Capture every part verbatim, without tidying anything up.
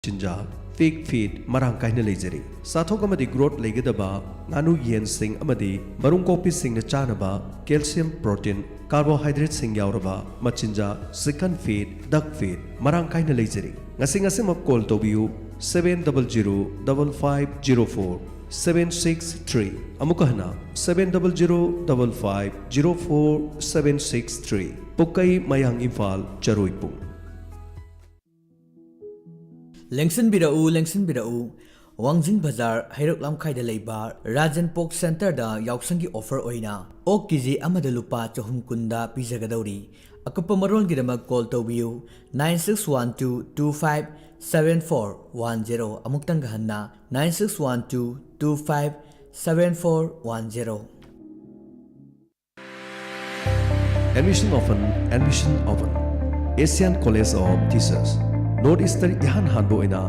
ꯃꯆꯤꯟꯖꯥꯛ, ꯐꯤꯒ ꯐꯤꯠ ꯃꯔꯥꯡ ꯀꯥꯏꯅ ꯂꯩꯖꯔꯤ꯫ ꯆꯥꯊꯣꯛ ꯑꯃꯗꯤ ꯒ꯭ꯔꯣꯠ ꯂꯩꯒꯗꯕ ꯉꯥꯅꯨ ꯌꯦꯟꯁꯤꯡ ꯑꯃꯗꯤ ꯃꯔꯨꯝ ꯀꯣꯛꯄꯤꯁꯤꯡꯅ ꯆꯥꯅꯕ ꯀꯦꯜꯁꯤꯌꯝ, ꯄ꯭ꯔꯣꯇꯤꯟ, ꯀꯥꯔꯕꯣꯍꯥꯏꯗ꯭ꯔꯦꯠꯁꯤꯡ ꯌꯥꯎꯔꯕ ꯃꯆꯤꯟꯖꯥꯛ, ꯆꯤꯀꯟ ꯐꯤꯠ, ꯗꯛ ꯐꯤꯠ ꯃꯔꯥꯡ ꯀꯥꯏꯅ ꯂꯩꯖꯔꯤ꯫ ꯉꯁꯤ ꯉꯁꯤꯃꯛ ꯀꯣꯜ ꯇꯧꯕꯤꯌꯨ, seven double zero double five zero four seven six three꯫ ꯑꯃꯨꯛꯀ ꯍꯟꯅ, seven double zero double five zero four seven six three꯫ ꯄꯨꯛꯀꯩ, ꯃꯌꯥꯡ ꯏꯝꯐꯥꯜ, ꯆꯔꯣꯏꯄꯨꯡ꯫ ꯂꯦꯡꯁꯤꯟꯕꯤꯔꯛꯎ, ꯂꯦꯡꯁꯤꯟꯕꯤꯔꯛꯎ꯫ ꯋꯥꯡꯖꯤꯡ ꯕꯖꯥꯔ ꯍꯩꯔꯣꯛ ꯂꯝꯈꯥꯏꯗ ꯂꯩꯕ ꯔꯥꯖꯟ ꯄꯣꯛ ꯁꯦꯟꯇꯔꯗ ꯌꯥꯎꯁꯪꯒꯤ ꯑꯣꯐꯔ ꯑꯣꯏꯅ ꯑꯣꯛ ꯀꯦꯖꯤ ꯑꯃꯗ ꯂꯨꯄꯥ ꯆꯍꯨꯝ ꯀꯨꯟꯗ ꯄꯤꯖꯒꯗꯧꯔꯤ꯫ ꯑꯀꯨꯞꯄ ꯃꯔꯣꯜꯒꯤꯗꯃꯛ ꯀꯣꯜ ꯇꯧꯕꯤꯌꯨ, nine six one two two five seven four one zero꯫ ꯑꯃꯨꯛꯇꯪꯒ ꯍꯟꯅ, nine six one two two five seven four one zero꯫ Admission open, admission open. Asian College of Teachers꯫ North Eastern ꯏꯍꯥꯟ ꯍꯥꯟꯕ ꯑꯣꯏꯅ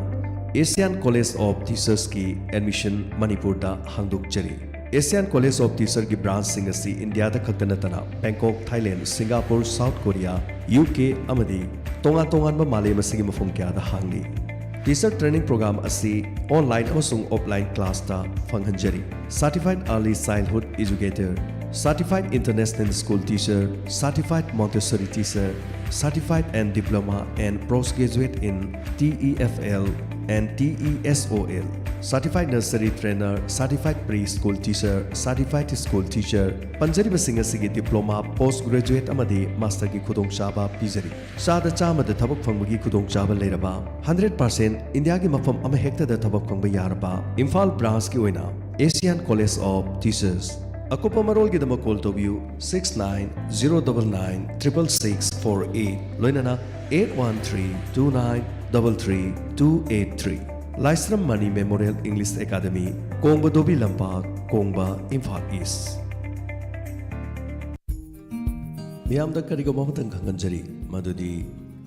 Asian College of Teachers ꯀꯤ admission ꯃꯅꯤꯄꯨꯔꯗ ꯍꯥꯡꯗꯣꯛꯆꯔꯤ꯫ Asian College of Teachers ꯀꯤ branch ꯁꯤꯡ ꯑꯁꯤ ꯏꯟꯗꯤꯌꯥꯗ ꯈꯛꯇ ꯅꯠꯇꯅ Bangkok, Thailand, Singapore, south Korea, U K ꯑꯃꯗꯤ ꯇꯣꯉꯥꯟ ꯇꯣꯉꯥꯟꯕ ꯃꯥꯂꯦꯝ ꯑꯁꯤꯒꯤ ꯃꯐꯝ ꯀꯌꯥꯗ ꯍꯥꯡꯂꯤ꯫ Teacher training program ꯑꯁꯤ online ꯑꯃꯁꯨꯡ offline class ꯇ ꯐꯪꯍꯟꯖꯔꯤ꯫ Certified Early Childhood Educator, Certified International School Teacher, Certified Montessori Teacher, Certified and Diploma and Postgraduate in T E F L and T E S O L, Certified Nursery Trainer, Certified Preschool Teacher, Certified School Teacher, ꯄꯟꯖꯔꯤꯕꯁꯤꯡ ꯑꯁꯤꯒꯤ diploma, post graduate ꯑꯃꯗꯤ master ꯒꯤ ꯈꯨꯗꯣꯡꯆꯥꯕ ꯄꯤꯖꯔꯤ꯫ ꯆꯥꯗ ꯆꯥꯝꯃꯗ ꯊꯕꯛ ꯐꯪꯕꯒꯤ ꯈꯨꯗꯣꯡꯆꯥꯕ ꯂꯩꯔꯕ, hundred percent ꯏꯟꯗꯤꯌꯥꯒꯤ ꯃꯐꯝ ꯑꯃꯍꯦꯛꯇꯗ ꯊꯕꯛ ꯐꯪꯕ ꯌꯥꯔꯕ, ꯏꯝꯐꯥꯜ branch ꯀꯤ ꯑꯣꯏꯅ Asian College of Teachers꯫ ꯑꯀꯨꯞꯄ ꯃꯔꯣꯜꯒꯤꯗꯃꯛ call ꯇꯧꯕꯤꯌꯨ, six nine zero double nine triple six four eight, ꯂꯣꯏꯅꯅ eight one three two nine double three two eight three꯫ ꯂꯥꯏꯁ꯭ꯔꯝ ꯃꯅꯤ Memorial English Academy, ꯀꯣꯡꯕ ꯗꯣꯕꯤ ꯂꯝꯄꯥꯛ, ꯀꯣꯡꯕ, ꯏꯝꯐꯥꯜ East꯫ ꯃꯤꯌꯥꯝꯗ ꯀꯔꯤꯒꯨꯝꯕ ꯑꯃꯇꯪ ꯈꯪꯍꯟꯖꯔꯤ, ꯃꯗꯨꯗꯤ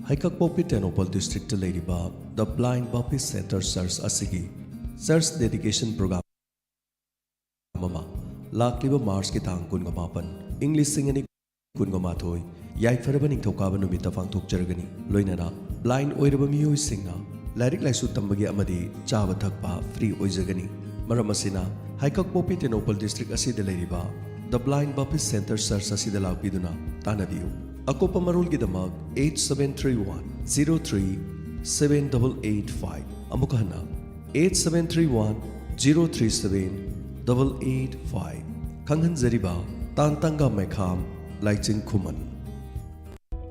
ꯍꯩꯀꯛꯄꯣꯛꯄꯤ ꯇꯦꯡꯅꯧꯄꯜ district ꯇ ꯂꯩꯔꯤꯕ The Blind Baptist Center Church ꯑꯁꯤꯒꯤ church dedication program ꯑꯃ ꯂꯥꯛꯂꯤꯕ March ꯀꯤ ꯇꯥꯡ ꯀꯨꯟꯒ ꯃꯥꯄꯟ, ꯏꯪ ꯂꯤꯁꯤꯡ ꯑꯅꯤ ꯀꯨꯟꯒ ꯃꯥꯊꯣꯏ, ꯌꯥꯏꯐꯔꯕ ꯅꯤꯡꯊꯧꯀꯥꯕ ꯅꯨꯃꯤꯠꯇ ꯄꯥꯡꯊꯣꯛꯆꯔꯒꯅꯤ꯫ ꯂꯣꯏꯅꯅ blind ꯑꯣꯏꯔꯕ ꯃꯤꯑꯣꯏꯁꯤꯡꯅ ꯂꯥꯏꯔꯤꯛ ꯂꯥꯏꯁꯨ ꯇꯝꯕꯒꯤ ꯑꯃꯗꯤ ꯆꯥꯕ ꯊꯛꯄ ꯐ꯭ꯔꯤ ꯑꯣꯏꯖꯒꯅꯤ꯫ ꯃꯔꯝ ꯑꯁꯤꯅ, ꯍꯩꯀꯛꯄꯣꯛꯄꯤ ꯇꯦꯡꯅꯧꯄꯜ ꯗꯤꯁꯇ꯭ꯔꯤꯛ ꯑꯁꯤꯗ ꯂꯩꯔꯤꯕ ꯗ ꯕ꯭ꯂꯥꯏꯟ ꯕꯥꯄꯤꯁ ꯁꯦꯟꯇꯔ ꯆꯔꯆ ꯑꯁꯤꯗ ꯂꯥꯛꯄꯤꯗꯨꯅ ꯇꯥꯟꯅꯕꯤꯌꯨ꯫ ꯑꯀꯨꯞꯄ ꯃꯔꯣꯜꯒꯤꯗꯃꯛ eight seven three one zero three seven double eight five, ꯑꯃꯨꯛ ꯍꯟꯅ eight seven three one zero three seven double eight five꯫ ꯈꯪꯍꯟꯖꯔꯤꯕ ꯇꯥꯟ ꯇꯪꯒꯥ ꯃꯩꯈꯥꯝ, ꯂꯥꯏꯆꯤꯡ ꯈꯨꯃꯟ꯫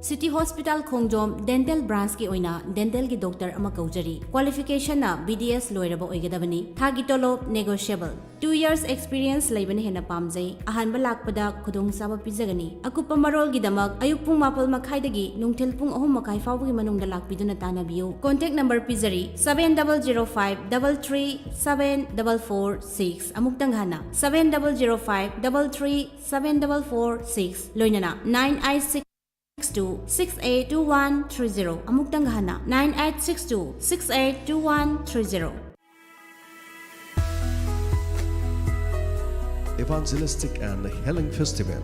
ꯁꯤꯇꯤ ꯍꯣꯁꯄꯤꯇꯥꯜ ꯈꯣꯡꯖꯣꯝ ꯗꯦꯟꯇꯦꯜ ꯕ꯭ꯔꯥꯟꯁꯀꯤ ꯑꯣꯏꯅ ꯗꯦꯟꯇꯦꯜꯒꯤ ꯗꯣꯛꯇꯔ ꯑꯃ ꯀꯧꯖꯔꯤ꯫ ꯀ꯭ꯋꯥꯂꯤꯐꯤꯀꯦꯁꯟꯅ ꯕꯤ ꯗꯤ ꯑꯦꯁ ꯂꯣꯏꯔꯕ ꯑꯣꯏꯒꯗꯕꯅꯤ꯫ ꯊꯥꯒꯤ ꯇꯣꯂꯣꯞ ꯅꯦꯒꯣꯁꯤꯌꯦꯕꯜ꯫ ꯇꯨ ꯌꯔꯁ ꯑꯦꯛꯁꯄꯤꯔꯤꯌꯦꯟꯁ ꯂꯩꯕꯅ ꯍꯦꯟꯅ ꯄꯥꯝꯖꯩ꯫ ꯑꯍꯥꯟꯕ ꯂꯥꯛꯄꯗ ꯈꯨꯗꯣꯡꯆꯥꯕ ꯄꯤꯖꯒꯅꯤ꯫ ꯑꯀꯨꯞꯄ ꯃꯔꯣꯜꯒꯤꯗꯃꯛ ꯑꯌꯨꯛ ꯄꯨꯡ ꯃꯥꯄꯜ ꯃꯈꯥꯏꯗꯒꯤ ꯅꯨꯡꯊꯤꯜ ꯄꯨꯡ ꯑꯍꯨꯝ ꯃꯈꯥꯏ ꯐꯥꯎꯕꯒꯤ ꯃꯅꯨꯡꯗ ꯂꯥꯛꯄꯤꯗꯨꯅ ꯇꯥꯟꯅꯕꯤꯌꯨ꯫ ꯀꯣꯟꯇꯦꯛ ꯅꯝꯕꯔ ꯄꯤꯖꯔꯤ, seven double zero five double three seven double four six꯫ ꯑꯃꯨꯛꯇꯪ ꯍꯟꯅ, seven double zero five double three seven double four six, ꯂꯣꯏꯅꯅ nine eight six two six eight two one three zero꯫ ꯑꯃꯨꯛꯇꯪ ꯍꯟꯅ, nine eight six two six eight two one three zero꯫ Evangelistic and Healing Festival꯫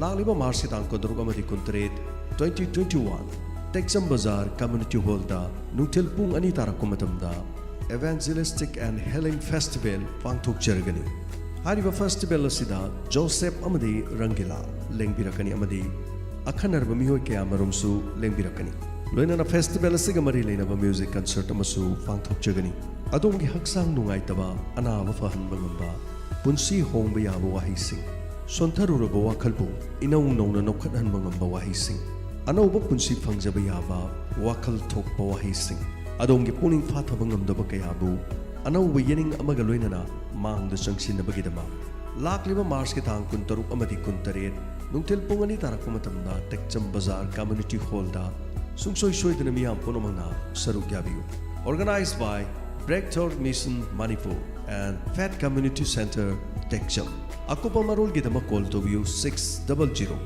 ꯂꯥꯛꯂꯤꯕ ꯃꯥꯔꯆꯀꯤ ꯇꯥꯡ ꯀꯨꯟꯇꯔꯨꯛ ꯑꯃꯗꯤ ꯀꯨꯟꯇꯔꯦꯠ, twenty twenty one, ꯇꯦꯛꯆꯝ ꯕꯖꯥꯔ community ꯍꯣꯜꯗ ꯅꯨꯡꯊꯤꯜ ꯄꯨꯡ ꯑꯅꯤ ꯇꯥꯔꯛꯄ ꯃꯇꯝꯗ Evangelistic and Healing Festival ꯄꯥꯡꯊꯣꯛꯆꯔꯒꯅꯤ꯫ ꯍꯥꯏꯔꯤꯕ ꯐꯦꯁꯇꯤꯚꯦꯜ ꯑꯁꯤꯗ ꯖꯣꯁꯦꯞ ꯑꯃꯗꯤ ꯔꯪꯒꯤꯂꯥ ꯂꯦꯡꯕꯤꯔꯛꯀꯅꯤ ꯑꯃꯗꯤ ꯑꯈꯟꯅꯔꯕ ꯃꯤꯑꯣꯏ ꯀꯌꯥꯃꯔꯨꯝꯁꯨ ꯂꯦꯡꯕꯤꯔꯛꯀꯅꯤ꯫ ꯂꯣꯏꯅꯅ ꯐꯦꯁꯇꯤꯚꯦꯜ ꯑꯁꯤꯒ ꯃꯔꯤ ꯂꯩꯅꯕ ꯃ꯭ꯌꯨꯖꯤꯛ ꯀꯟꯁꯔꯠ ꯑꯃꯁꯨ ꯄꯥꯡꯊꯣꯛꯆꯒꯅꯤ꯫ ꯑꯗꯣꯝꯒꯤ ꯍꯛꯆꯥꯡ ꯅꯨꯡꯉꯥꯏꯇꯕ, ꯑꯅꯥꯕ ꯐꯍꯟꯕ ꯉꯝꯕ, ꯄꯨꯟꯁꯤ ꯍꯣꯡꯕ ꯌꯥꯕ ꯋꯥꯍꯩꯁꯤꯡ, ꯁꯣꯟꯊꯔꯨꯔꯕ ꯋꯥꯈꯜꯕꯨ ꯏꯅꯧ ꯅꯧꯅ ꯅꯣꯛꯈꯠꯍꯟꯕ ꯉꯝꯕ ꯋꯥꯍꯩꯁꯤꯡ, ꯑꯅꯧꯕ ꯄꯨꯟꯁꯤ ꯐꯪꯖꯕ ꯌꯥꯕ ꯋꯥꯈꯜ ꯊꯣꯛꯄ ꯋꯥꯍꯩꯁꯤꯡ, ꯑꯗꯣꯝꯒꯤ ꯄꯨꯛꯅꯤꯡ ꯐꯥꯊꯕ ꯉꯝꯗꯕ ꯀꯌꯥꯕꯨ ꯑꯅꯧꯕ ꯌꯦꯅꯤꯡ ꯑꯃꯒ ꯂꯣꯏꯅꯅ ꯃꯥꯡꯗ ꯆꯪꯁꯤꯟꯅꯕꯒꯤꯗꯃꯛ ꯂꯥꯛꯂꯤꯕ ꯃꯥꯔꯆꯀꯤ ꯇꯥꯡ ꯀꯨꯟꯇꯔꯨꯛ ꯑꯃꯗꯤ ꯀꯨꯟꯇꯔꯦꯠ, ꯅꯨꯡꯊꯤꯜ ꯄꯨꯡ ꯑꯅꯤ ꯇꯥꯔꯛꯄ ꯃꯇꯝꯗ ꯇꯦꯛꯆꯝ ꯕꯖꯥꯔ ꯀꯝꯃ꯭ꯌꯨꯅꯤꯇꯤ ꯍꯣꯜꯗ ꯁꯨꯡꯁꯣꯏ ꯁꯣꯏꯗꯅ ꯃꯤꯌꯥꯝ ꯄꯨꯝꯅꯃꯛꯅ ꯁꯔꯨꯛ ꯌꯥꯕꯤꯌꯨ꯫ Organized by Breakthrough Mission Manipur and Faith Community Centre, ꯇꯦꯛꯆꯝ꯫ ꯑꯀꯨꯞꯄ ꯃꯔꯣꯜꯒꯤꯗꯃꯛ ꯀꯣꯜ ꯇꯧꯕꯤꯌꯨ, six double zero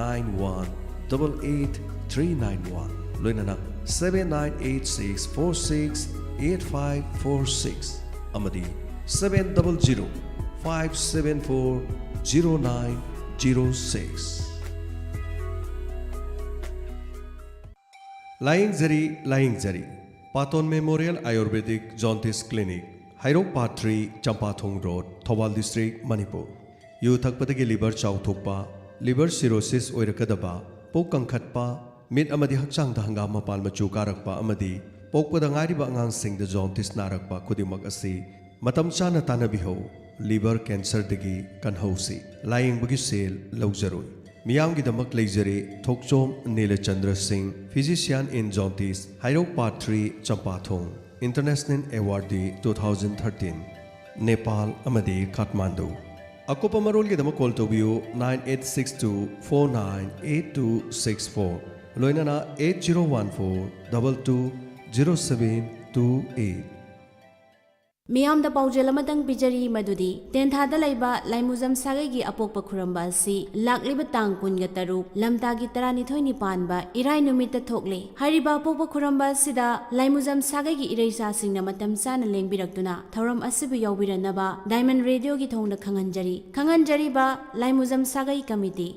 nine one double eight three nine one, ꯂꯣꯏꯅꯅ seven nine eight six four six eight five four six ꯑꯃꯗꯤ seven double zero five seven four zero nine zero six꯫ ꯂꯥꯌꯦꯡꯖꯔꯤ, ꯂꯥꯌꯦꯡꯖꯔꯤ꯫ Paton memorial ayurvedic jaundice clinic, Heirok part three, Champathong road, Thoubal district, Manipur. ꯌꯨ ꯊꯛꯄꯗꯒꯤ liver ꯆꯥꯎꯊꯣꯛꯄ, liver cirrhosis ꯑꯣꯏꯔꯛꯀꯗꯕ, ꯄꯨꯛ ꯀꯪꯈꯠꯄ, ꯃꯤꯠ ꯑꯃꯗꯤ ꯍꯛꯆꯥꯡꯗ ꯍꯪꯒꯥꯝ ꯃꯄꯥꯟ ꯃꯆꯨ ꯀꯥꯔꯛꯄ ꯑꯃꯗꯤ ꯄꯣꯛꯄꯗ ꯉꯥꯏꯔꯤꯕ ꯑꯉꯥꯡꯁꯤꯡꯗ ꯖꯣꯟꯇꯤꯁ ꯅꯥꯔꯛꯄ ꯈꯨꯗꯤꯡꯃꯛ ꯑꯁꯤ ꯃꯇꯝ ꯆꯥꯅ ꯇꯥꯟꯅꯕꯤꯍꯧ꯫ ꯂꯤꯚꯔ ꯀꯦꯟꯁꯔꯗꯒꯤ ꯀꯟꯍꯧꯁꯤ꯫ ꯂꯥꯌꯦꯡꯕꯒꯤ ꯁꯦꯜ ꯂꯧꯖꯔꯣꯏ꯫ ꯃꯤꯌꯥꯝꯒꯤꯗꯃꯛ ꯂꯩꯖꯔꯦ ꯊꯣꯛꯆꯣꯝ ꯅꯤꯂꯆꯟꯗ꯭ꯔ ꯁꯤꯡ, physician in jaundice, Heirok part three, Champathong. International Awardee two thousand thirteen, Nepal ꯑꯃꯗꯤ ꯀꯥꯊꯃꯥꯟꯗꯨ꯫ ꯑꯀꯨꯞꯄ ꯃꯔꯣꯜꯒꯤꯗꯃꯛ ꯀꯣꯜ ꯇꯧꯕꯤꯌꯨ nine eight six two four nine eight two six four, ꯂꯣꯏꯅꯅ eight zero one four double two zero seven two eight꯫ ꯃꯤꯌꯥꯝꯗ ꯄꯥꯎꯖꯦꯜ ꯑꯃꯇꯪ ꯄꯤꯖꯔꯤ, ꯃꯗꯨꯗꯤ ꯇꯦꯟꯊꯥꯗ ꯂꯩꯕ ꯂꯥꯏꯃꯨꯖꯝ ꯁꯥꯒꯩꯒꯤ ꯑꯄꯣꯛꯄ ꯈꯨꯔꯝꯕ ꯑꯁꯤ ꯂꯥꯛꯂꯤꯕ ꯇꯥꯡ ꯀꯨꯟꯒ ꯇꯔꯨꯛ, ꯂꯝꯇꯥꯒꯤ ꯇꯔꯥꯅꯤꯊꯣꯏꯅꯤ ꯄꯥꯟꯕ ꯏꯔꯥꯏ ꯅꯨꯃꯤꯠꯇ ꯊꯣꯛꯂꯦ꯫ ꯍꯥꯏꯔꯤꯕ ꯑꯄꯣꯛꯄ ꯈꯨꯔꯝꯕ ꯑꯁꯤꯗ ꯂꯥꯏꯃꯨꯖꯝ ꯁꯥꯒꯩꯒꯤ ꯏꯔꯩꯆꯥꯁꯤꯡꯅ ꯃꯇꯝ ꯆꯥꯅ ꯂꯦꯡꯕꯤꯔꯛꯇꯨꯅ ꯊꯧꯔꯝ ꯑꯁꯤꯕꯨ ꯌꯥꯎꯕꯤꯔꯅꯕ ꯗꯥꯏꯃꯟ ꯔꯦꯗꯤꯑꯣꯒꯤ ꯊꯣꯡꯅ ꯈꯪꯍꯟꯖꯔꯤ꯫ ꯈꯪꯍꯟꯖꯔꯤꯕ ꯂꯥꯏꯃꯨꯖꯝ ꯁꯥꯒꯩ ꯀꯃꯤꯇꯤ꯫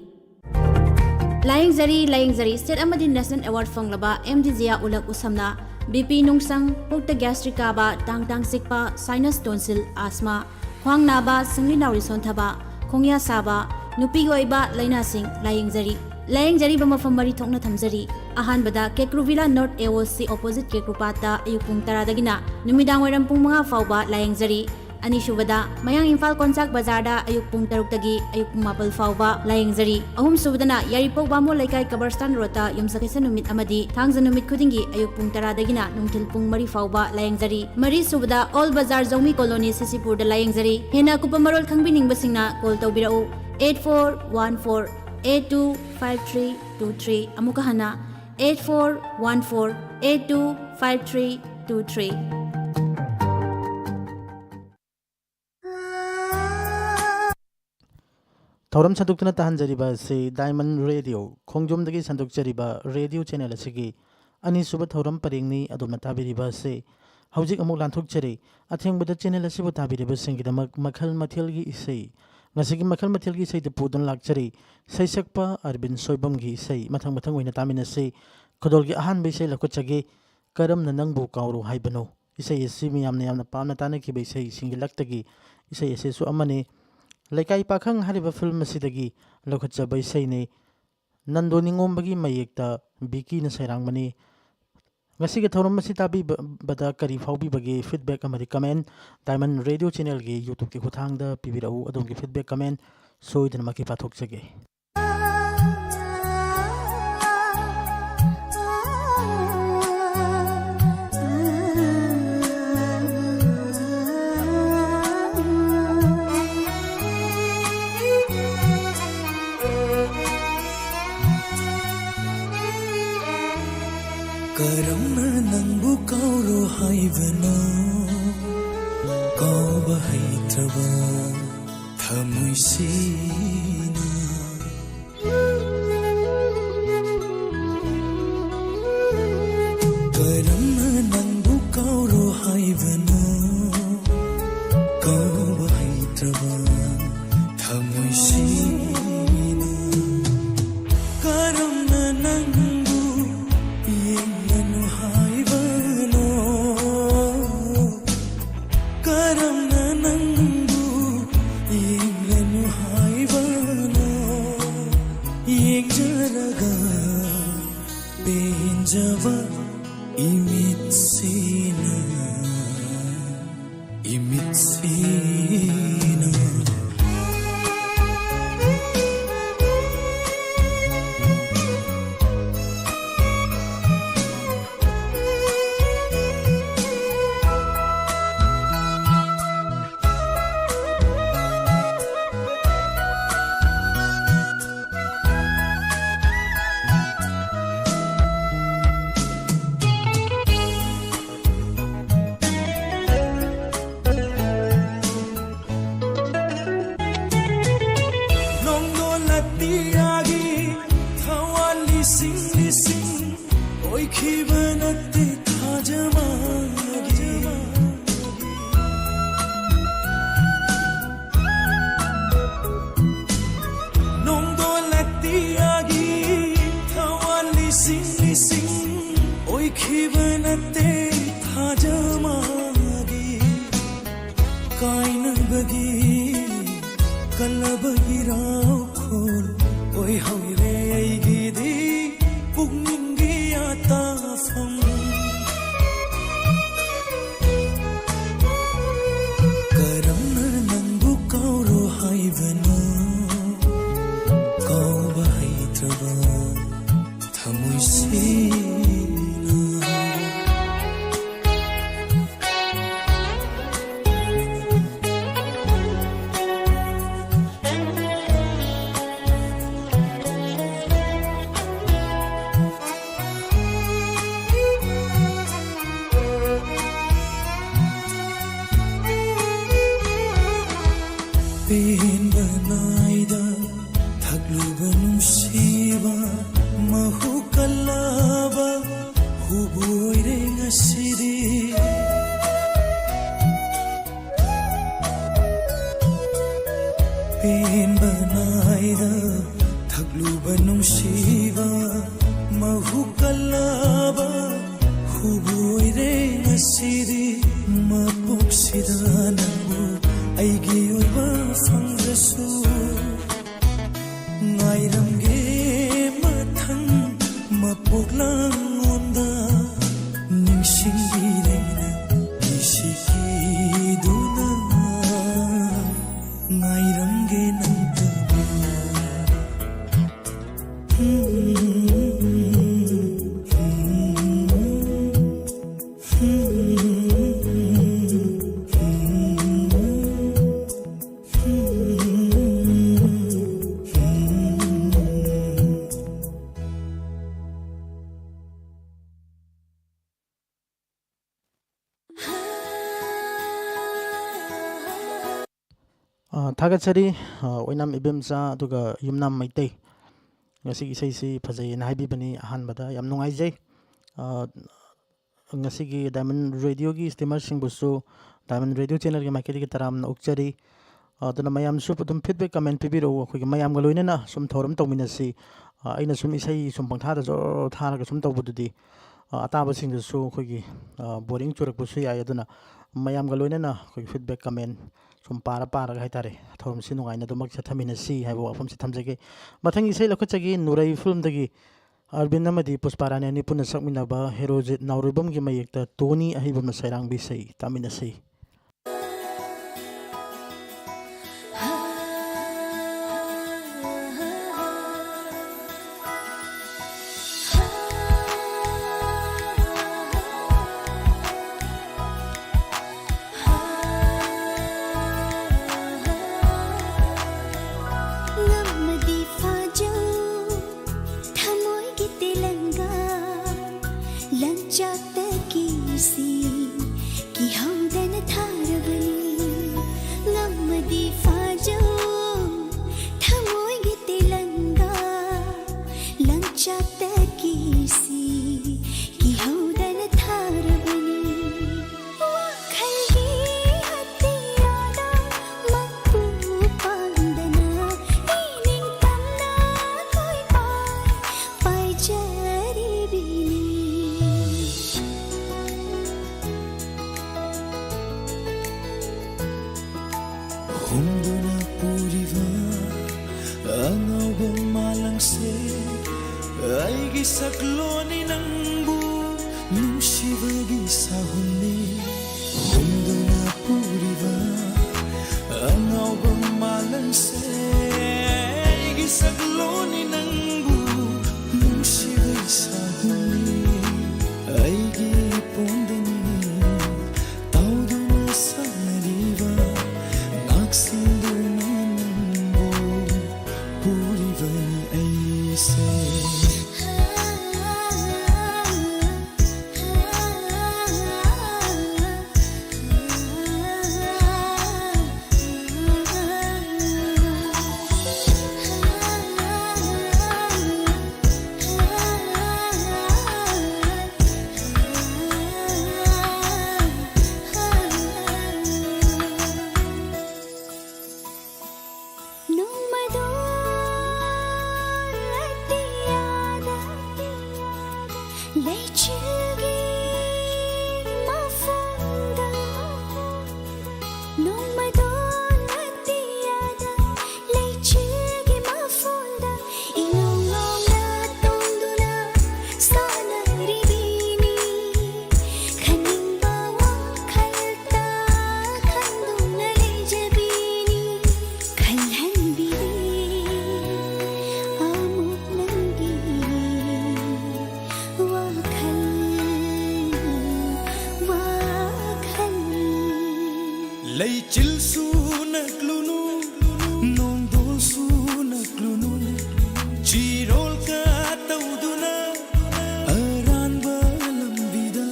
ꯂꯥꯌꯦꯡꯖꯔꯤ, ꯂꯥꯌꯦꯡꯖꯔꯤ꯫ ꯁ꯭ꯇꯦꯠ ꯑꯃꯗꯤ ꯅꯦꯁꯅꯦꯜ ꯑꯦꯋꯥꯔꯗ ꯐꯪꯂꯕ ꯑꯦꯝ ꯗꯤ ꯖꯤꯌꯥ ꯎꯂꯛ ꯎꯁꯝꯅ ꯕꯤ ꯄꯤ ꯅꯨꯡꯁꯪ, ꯄꯨꯛꯇ ꯒ꯭ꯌꯥꯁꯇ꯭ꯔꯤꯛ ꯀꯥꯕ, ꯇꯥꯡ ꯇꯥꯡ ꯆꯤꯛꯄ, ꯁꯥꯏꯅꯁ ꯇꯣꯟꯁꯤꯜ, ꯑꯥꯁꯃꯥ, ꯈ꯭ꯋꯥꯡ ꯅꯥꯕ, ꯁꯤꯡꯂꯤ ꯅꯥꯎꯔꯤ ꯁꯣꯟꯊꯕ, ꯈꯣꯡꯌꯥ ꯁꯥꯕ, ꯅꯨꯄꯤꯒꯤ ꯑꯣꯏꯕ ꯂꯥꯏꯅꯥꯁꯤꯡ ꯂꯥꯌꯦꯡꯖꯔꯤ꯫ ꯂꯥꯌꯦꯡꯖꯔꯤꯕ ꯃꯐꯝ ꯃꯔꯤ ꯊꯣꯛꯅ ꯊꯝꯖꯔꯤ꯫ ꯑꯍꯥꯟꯕꯗ ꯀꯦꯀ꯭ꯔꯨꯚꯤꯂꯥ ꯅꯣꯔꯠ ꯑꯦ ꯑꯣ ꯁꯤ ꯑꯣꯄꯣꯖꯤꯠ ꯀꯦꯀ꯭ꯔꯨꯄꯥꯠꯇ ꯑꯌꯨꯛ ꯄꯨꯡ ꯇꯔꯥꯗꯒꯤꯅ ꯅꯨꯃꯤꯗꯥꯡ ꯋꯥꯏꯔꯝ ꯄꯨꯡ ꯃꯉꯥ ꯐꯥꯎꯕ ꯂꯥꯌꯦꯡꯖꯔꯤ꯫ ꯑꯅꯤꯁꯨꯕꯗ ꯃꯌꯥꯡ ꯏꯝꯐꯥꯜ ꯀꯣꯟꯆꯥꯛ ꯕꯖꯥꯔꯗ ꯑꯌꯨꯛ ꯄꯨꯡ ꯇꯔꯨꯛꯇꯒꯤ ꯑꯌꯨꯛ ꯄꯨꯡ ꯃꯥꯄꯜ ꯐꯥꯎꯕ ꯂꯥꯌꯦꯡꯖꯔꯤ꯫ ꯑꯍꯨꯝꯁꯨꯕꯗꯅ ꯌꯥꯏꯔꯤꯄꯣꯛ ꯕꯥꯃꯣꯟ ꯂꯩꯀꯥꯏ ꯀꯕꯔꯁꯇꯥꯟ ꯔꯣꯗꯇ ꯌꯨꯝꯁꯀꯩꯁ ꯅꯨꯃꯤꯠ ꯑꯃꯗꯤ ꯊꯥꯡꯖ ꯅꯨꯃꯤꯠ ꯈꯨꯗꯤꯡꯒꯤ ꯑꯌꯨꯛ ꯄꯨꯡ ꯇꯔꯥꯗꯒꯤꯅ ꯅꯨꯡꯊꯤꯜ ꯄꯨꯡ ꯃꯔꯤ ꯐꯥꯎꯕ ꯂꯥꯌꯦꯡꯖꯔꯤ꯫ ꯃꯔꯤꯁꯨꯕꯗ ꯑꯣꯜ ꯕꯖꯥꯔ ꯖꯧꯃꯤ ꯀꯣꯂꯣꯅꯤ ꯁꯤ ꯁꯤ ꯄꯨꯔꯗ ꯂꯥꯌꯦꯡꯖꯔꯤ꯫ ꯍꯦꯟꯅ ꯑꯀꯨꯞꯄ ꯃꯔꯣꯜ ꯈꯪꯕꯤꯅꯤꯡꯕꯁꯤꯡꯅ ꯀꯣꯜ ꯇꯧꯕꯤꯔꯛꯎ eight four one four eight two five three two three꯫ ꯑꯃꯨꯛꯀ ꯍꯟꯅ eight four one four eight two five three two three꯫ ꯊꯧꯔꯝ ꯁꯟꯗꯣꯛꯇꯨꯅ ꯇꯥꯍꯟꯖꯔꯤꯕ ꯑꯁꯤ ꯗꯥꯏꯃꯟ ꯔꯦꯗꯤꯑꯣ, ꯈꯣꯡꯖꯣꯝꯗꯒꯤ ꯁꯟꯗꯣꯛꯆꯔꯤꯕ ꯔꯦꯗꯤꯑꯣ ꯆꯦꯅꯦꯜ ꯑꯁꯤꯒꯤ ꯑꯅꯤꯁꯨꯕ ꯊꯧꯔꯝ ꯄꯔꯦꯡꯅꯤ꯫ ꯑꯗꯣꯝꯅ ꯇꯥꯕꯤꯔꯤꯕ ꯑꯁꯤ ꯍꯧꯖꯤꯛ ꯑꯃꯨꯛ ꯂꯥꯟꯊꯣꯛꯆꯔꯤ꯫ ꯑꯊꯦꯡꯕꯗ ꯆꯦꯅꯦꯜ ꯑꯁꯤꯕꯨ ꯇꯥꯕꯤꯔꯤꯕꯁꯤꯡꯒꯤꯗꯃꯛ ꯃꯈꯜ ꯃꯊꯦꯜꯒꯤ ꯏꯁꯩ, ꯉꯁꯤꯒꯤ ꯃꯈꯜ ꯃꯊꯦꯜꯒꯤ ꯏꯁꯩꯗ ꯄꯨꯗꯨꯅ ꯂꯥꯛꯆꯔꯤ꯫ ꯁꯩꯁꯛꯄ ꯑꯔꯕꯤꯟ ꯁꯣꯏꯕꯝꯒꯤ ꯏꯁꯩ ꯃꯊꯪ ꯃꯊꯪ ꯑꯣꯏꯅ ꯇꯥꯃꯤꯟꯅꯁꯤ꯫ ꯈꯨꯗꯣꯜꯒꯤ ꯑꯍꯥꯟꯕ ꯏꯁꯩ ꯂꯧꯈꯠꯆꯒꯦ꯫ ꯀꯔꯝꯅ ꯅꯪꯕꯨ ꯀꯥꯎꯔꯣ ꯍꯥꯏꯕꯅꯣ? ꯏꯁꯩ ꯑꯁꯤ ꯃꯤꯌꯥꯝꯅ ꯌꯥꯝꯅ ꯄꯥꯝꯅ ꯇꯥꯅꯈꯤꯕ ꯏꯁꯩꯁꯤꯡꯒꯤ ꯂꯛꯇꯒꯤ ꯏꯁꯩ ꯑꯁꯤꯁꯨ ꯑꯃꯅꯤ꯫ ꯂꯩꯀꯥꯏ ꯄꯥꯈꯪ ꯍꯥꯏꯔꯤꯕ ꯐꯤꯂꯝ ꯑꯁꯤꯗꯒꯤ ꯂꯧꯈꯠꯆꯕ ꯏꯁꯩꯅꯤ꯫ ꯅꯟꯗꯣ ꯅꯤꯉꯣꯝꯕꯒꯤ ꯃꯌꯦꯛꯇ ꯕꯤꯀꯤꯅ ꯁꯩꯔꯥꯡꯕꯅꯤ꯫ ꯉꯁꯤꯒꯤ ꯊꯧꯔꯝ ꯑꯁꯤ ꯇꯥꯕꯤꯕꯗ ꯀꯔꯤ ꯐꯥꯎꯕꯤꯕꯒꯦ? Feedback ꯑꯃꯗꯤ comment Diamond Radio Channelꯒꯤ YouTubeꯀꯤ ꯈꯨꯠꯊꯥꯡꯗ ꯄꯤꯕꯤꯔꯛꯎ꯫ ꯑꯗꯣꯝꯒꯤ feedback comment ꯁꯣꯏꯗꯅꯃꯛꯀꯤ ꯄꯥꯊꯣꯛꯆꯒꯦ꯫ ꯀꯔꯝꯅ ꯅꯪꯕꯨ ꯀꯥꯎꯔꯣ ꯍꯥꯏꯕꯅꯣ? ꯀꯥꯎꯕ ꯍꯩꯇ꯭ꯔꯕ ꯊꯃꯣꯏꯁꯤꯅ꯫ ꯀꯔꯝꯅ ꯅꯪꯕꯨ ꯀꯥꯎꯔꯣ ꯍꯥꯏꯕꯅꯣ? ꯀꯥꯎꯕ ꯍꯩꯇ꯭ꯔꯕ ꯊꯃꯣꯏꯁꯤꯅ꯫ ꯀꯔꯝꯅ ꯅꯪꯕꯨ ꯌꯦꯡꯂꯅꯨ ꯍꯥꯏꯕꯅꯣ? ꯀꯔꯝꯅ ꯅꯪꯕꯨ ꯌꯦꯡꯂꯅꯨ ꯍꯥꯏꯕꯅꯣ? ꯌꯦꯡꯖꯔꯒ ꯄꯦꯟꯖꯕ ꯏꯃꯤꯠꯁꯤꯅ, ꯏꯃꯤꯠꯁꯤꯅ꯫ ꯀꯜꯂꯕꯒꯤ ꯏꯔꯥꯎꯈꯣꯜ ꯑꯣꯏꯍꯧꯔꯦ ꯑꯩꯒꯤꯗꯤ ꯄꯨꯛꯅꯤꯡꯒꯤ ꯑꯇꯥꯐꯝ꯫ ꯀꯔꯝꯅ ꯅꯪꯕꯨ ꯀꯥꯎꯔꯣ ꯍꯥꯏꯕꯅꯣ? ꯀꯥꯎꯕ ꯍꯩꯇ꯭ꯔꯕ ꯊꯃꯣꯏꯁꯤꯅ꯫ ꯄꯦꯟꯕ ꯅꯥꯏꯗ ꯊꯛꯂꯨꯕ ꯅꯨꯡꯁꯤꯕ ꯃꯍꯨ ꯀꯜꯂꯕ ꯍꯨꯕꯨ ꯑꯣꯏꯔꯦ ꯉꯁꯤꯗꯤ꯫ ꯄꯦꯟꯕ ꯅꯥꯏꯗ ꯊꯛꯂꯨꯕ ꯅꯨꯡꯁꯤꯕ ꯃꯍꯨ ꯀꯜꯂꯕ ꯍꯨꯕꯨ ꯑꯣꯏꯔꯦ ꯉꯁꯤꯗꯤ꯫ ꯃꯄꯣꯛꯁꯤꯗ ꯅꯪꯕꯨ ꯑꯩꯒꯤ ꯑꯣꯏꯕ ꯐꯪꯗ꯭ꯔꯁꯨ ꯉꯥꯏꯔꯝꯒꯦ ꯃꯊꯪ ꯃꯄꯣꯛꯂꯥꯡꯉꯣꯟꯗ꯫ ꯅꯤꯡꯁꯤꯡꯕꯤꯔꯦꯅ ꯅꯤꯡꯁꯤꯡꯕꯤꯗꯨꯅ ꯉꯥꯏꯔꯝꯒꯦ ꯅꯪꯇꯕꯨ꯫ ꯑ, ꯊꯥꯒꯠꯆꯔꯤ, ꯑ, ꯑꯣꯏꯅꯥꯝ ꯏꯕꯦꯝꯆꯥ ꯑꯗꯨꯒ ꯌꯨꯝꯅꯥꯝ ꯃꯩꯇꯩ꯫ ꯉꯁꯤꯒꯤ ꯏꯁꯩꯁꯤ ꯐꯖꯩꯌꯦꯅ ꯍꯥꯏꯕꯤꯕꯅꯤ ꯑꯍꯥꯟꯕꯗ꯫ ꯌꯥꯝ ꯅꯨꯡꯉꯥꯏꯖꯩ꯫ ꯑ, ꯉꯁꯤꯒꯤ ꯗꯥꯏꯃꯟ ꯔꯦꯗꯤꯑꯣꯒꯤ ꯁ꯭ꯇ꯭ꯔꯤꯃꯔꯁꯤꯡꯕꯨꯁꯨ ꯗꯥꯏꯃꯟ ꯔꯦꯗꯤꯑꯣ ꯆꯦꯅꯦꯜꯒꯤ ꯃꯥꯏꯀꯩꯗꯒꯤ ꯇꯔꯥꯝꯅ ꯑꯣꯛꯆꯔꯤ꯫ ꯑ, ꯑꯗꯨꯅ ꯃꯌꯥꯝꯁꯨ ꯑꯗꯨꯝ ꯐꯤꯗꯕꯦꯛ ꯀꯃꯦꯟ ꯄꯤꯕꯤꯔꯛꯎ꯫ ꯑꯩꯈꯣꯏꯒꯤ ꯃꯌꯥꯝꯒ ꯂꯣꯏꯅꯅ ꯁꯨꯝ ꯊꯧꯔꯝ ꯇꯧꯃꯤꯟꯅꯁꯤ꯫ ꯑ, ꯑꯩꯅ ꯁꯨꯝ ꯏꯁꯩ ꯁꯨꯝ ꯄꯪꯊꯥꯗ ꯖꯣꯔꯣ ꯊꯥꯔꯒ ꯁꯨꯝ ꯇꯧꯕꯗꯨꯗꯤ, ꯑ, ꯑꯇꯥꯕꯁꯤꯡꯗꯁꯨ ꯑꯩꯈꯣꯏꯒꯤ, ꯑ, ꯕꯣꯔꯤꯡ ꯆꯨꯔꯛꯄꯁꯨ ꯌꯥꯏ꯫ ꯑꯗꯨꯅ ꯃꯌꯥꯝꯒ ꯂꯣꯏꯅꯅ ꯑꯩꯈꯣꯏꯒꯤ ꯐꯤꯗꯕꯦꯛ ꯀꯃꯦꯟ ꯁꯨꯝ ꯄꯥꯔ ꯄꯥꯔꯒ ꯍꯥꯏꯇꯥꯔꯦ, ꯊꯧꯔꯝꯁꯤ ꯅꯨꯡꯉꯥꯏꯅ ꯑꯗꯨꯃꯛ ꯆꯠꯊꯃꯤꯟꯅꯁꯤ ꯍꯥꯏꯕ ꯋꯥꯐꯝꯁꯤ ꯊꯝꯖꯒꯦ꯫ ꯃꯊꯪꯒꯤ ꯏꯁꯩ ꯂꯧꯈꯠꯆꯒꯦ, ꯅꯨꯔꯩ ꯐꯤꯂꯝꯗꯒꯤ ꯑꯔꯕꯤꯟ ꯑꯃꯗꯤ ꯄꯨꯁꯄꯥꯔꯥꯅꯤ ꯑꯅꯤ ꯄꯨꯟꯅ ꯁꯛꯃꯤꯟꯅꯕ ꯍꯦꯔꯣꯖꯤꯠ ꯅꯥꯎꯔꯣꯏꯕꯝꯒꯤ ꯃꯌꯦꯛꯇ ꯇꯣꯅꯤ ꯑꯍꯩꯕꯝꯅ ꯁꯩꯔꯥꯡꯕ ꯏꯁꯩ ꯇꯥꯃꯤꯟꯅꯁꯤ꯫ ꯉꯝꯃꯗꯤ ꯐꯥꯖꯧ ꯊꯃꯣꯏꯒꯤ ꯇꯦꯂꯪꯒꯥ, ꯂꯪꯆꯥꯛꯇ ꯀꯤꯁꯤ ꯀꯤꯍꯧꯗꯅ ꯊꯥꯔꯕꯅꯤ꯫ ꯉꯝꯃꯗꯤ ꯐꯥꯖꯧ ꯊꯃꯣꯏꯒꯤ ꯇꯦꯂꯪꯒꯥ, ꯂꯪꯆꯥꯛꯇ ꯀꯤꯁꯤ ꯀꯤꯍꯧꯗꯅ ꯊꯥꯔꯕꯅꯤ꯫ ꯋꯥꯈꯜꯒꯤ ꯑꯇꯤꯌꯥꯗ ꯃꯄꯨ ꯄꯥꯡꯗꯅ ꯏꯅꯤꯡꯇꯝꯅ ꯀꯣꯏꯄꯥꯏ ꯄꯥꯏꯖꯔꯤꯕꯤꯅꯤ꯫ ꯍꯨꯝꯗꯨꯅ ꯄꯨꯔꯤꯕ ꯑꯉꯧꯕ ꯃꯥꯂꯪꯁꯦ ꯑꯩꯒꯤ ꯁꯛꯂꯣꯟꯅꯤ, ꯅꯪꯕꯨ ꯅꯨꯡꯁꯤꯕꯒꯤ ꯁꯥꯍꯨꯝꯅꯤ꯫ ꯍꯨꯝꯗꯨꯅ ꯄꯨꯔꯤꯕ ꯑꯉꯧꯕ ꯃꯥꯂꯪꯁꯦ ꯑꯩꯒꯤ ꯁꯛꯂꯣꯟꯅꯤ, ꯅꯪꯕꯨ ꯅꯨꯡꯁꯤꯕꯒꯤ ꯁꯥꯍꯨꯝꯅꯤ꯫ ꯑꯩꯒꯤ ꯏꯄꯣꯝꯗꯅꯤ ꯇꯥꯎꯗꯨꯅ ꯁꯥꯟꯅꯔꯤꯕ, ꯉꯥꯛꯁꯦꯟꯗꯨꯅ ꯅꯪꯕꯨ ꯄꯨꯔꯤꯕꯅꯤ ꯑꯩꯁꯦ꯫ ꯂꯩꯆꯤꯜꯁꯨ ꯅꯛꯂꯨꯅꯨ, ꯅꯣꯡꯗꯣꯜꯁꯨ ꯅꯛꯂꯨꯅꯨ, ꯆꯤꯔꯣꯜ ꯀꯥ ꯇꯧꯗꯨꯅ ꯑꯔꯥꯟꯕ ꯂꯝꯕꯤꯗ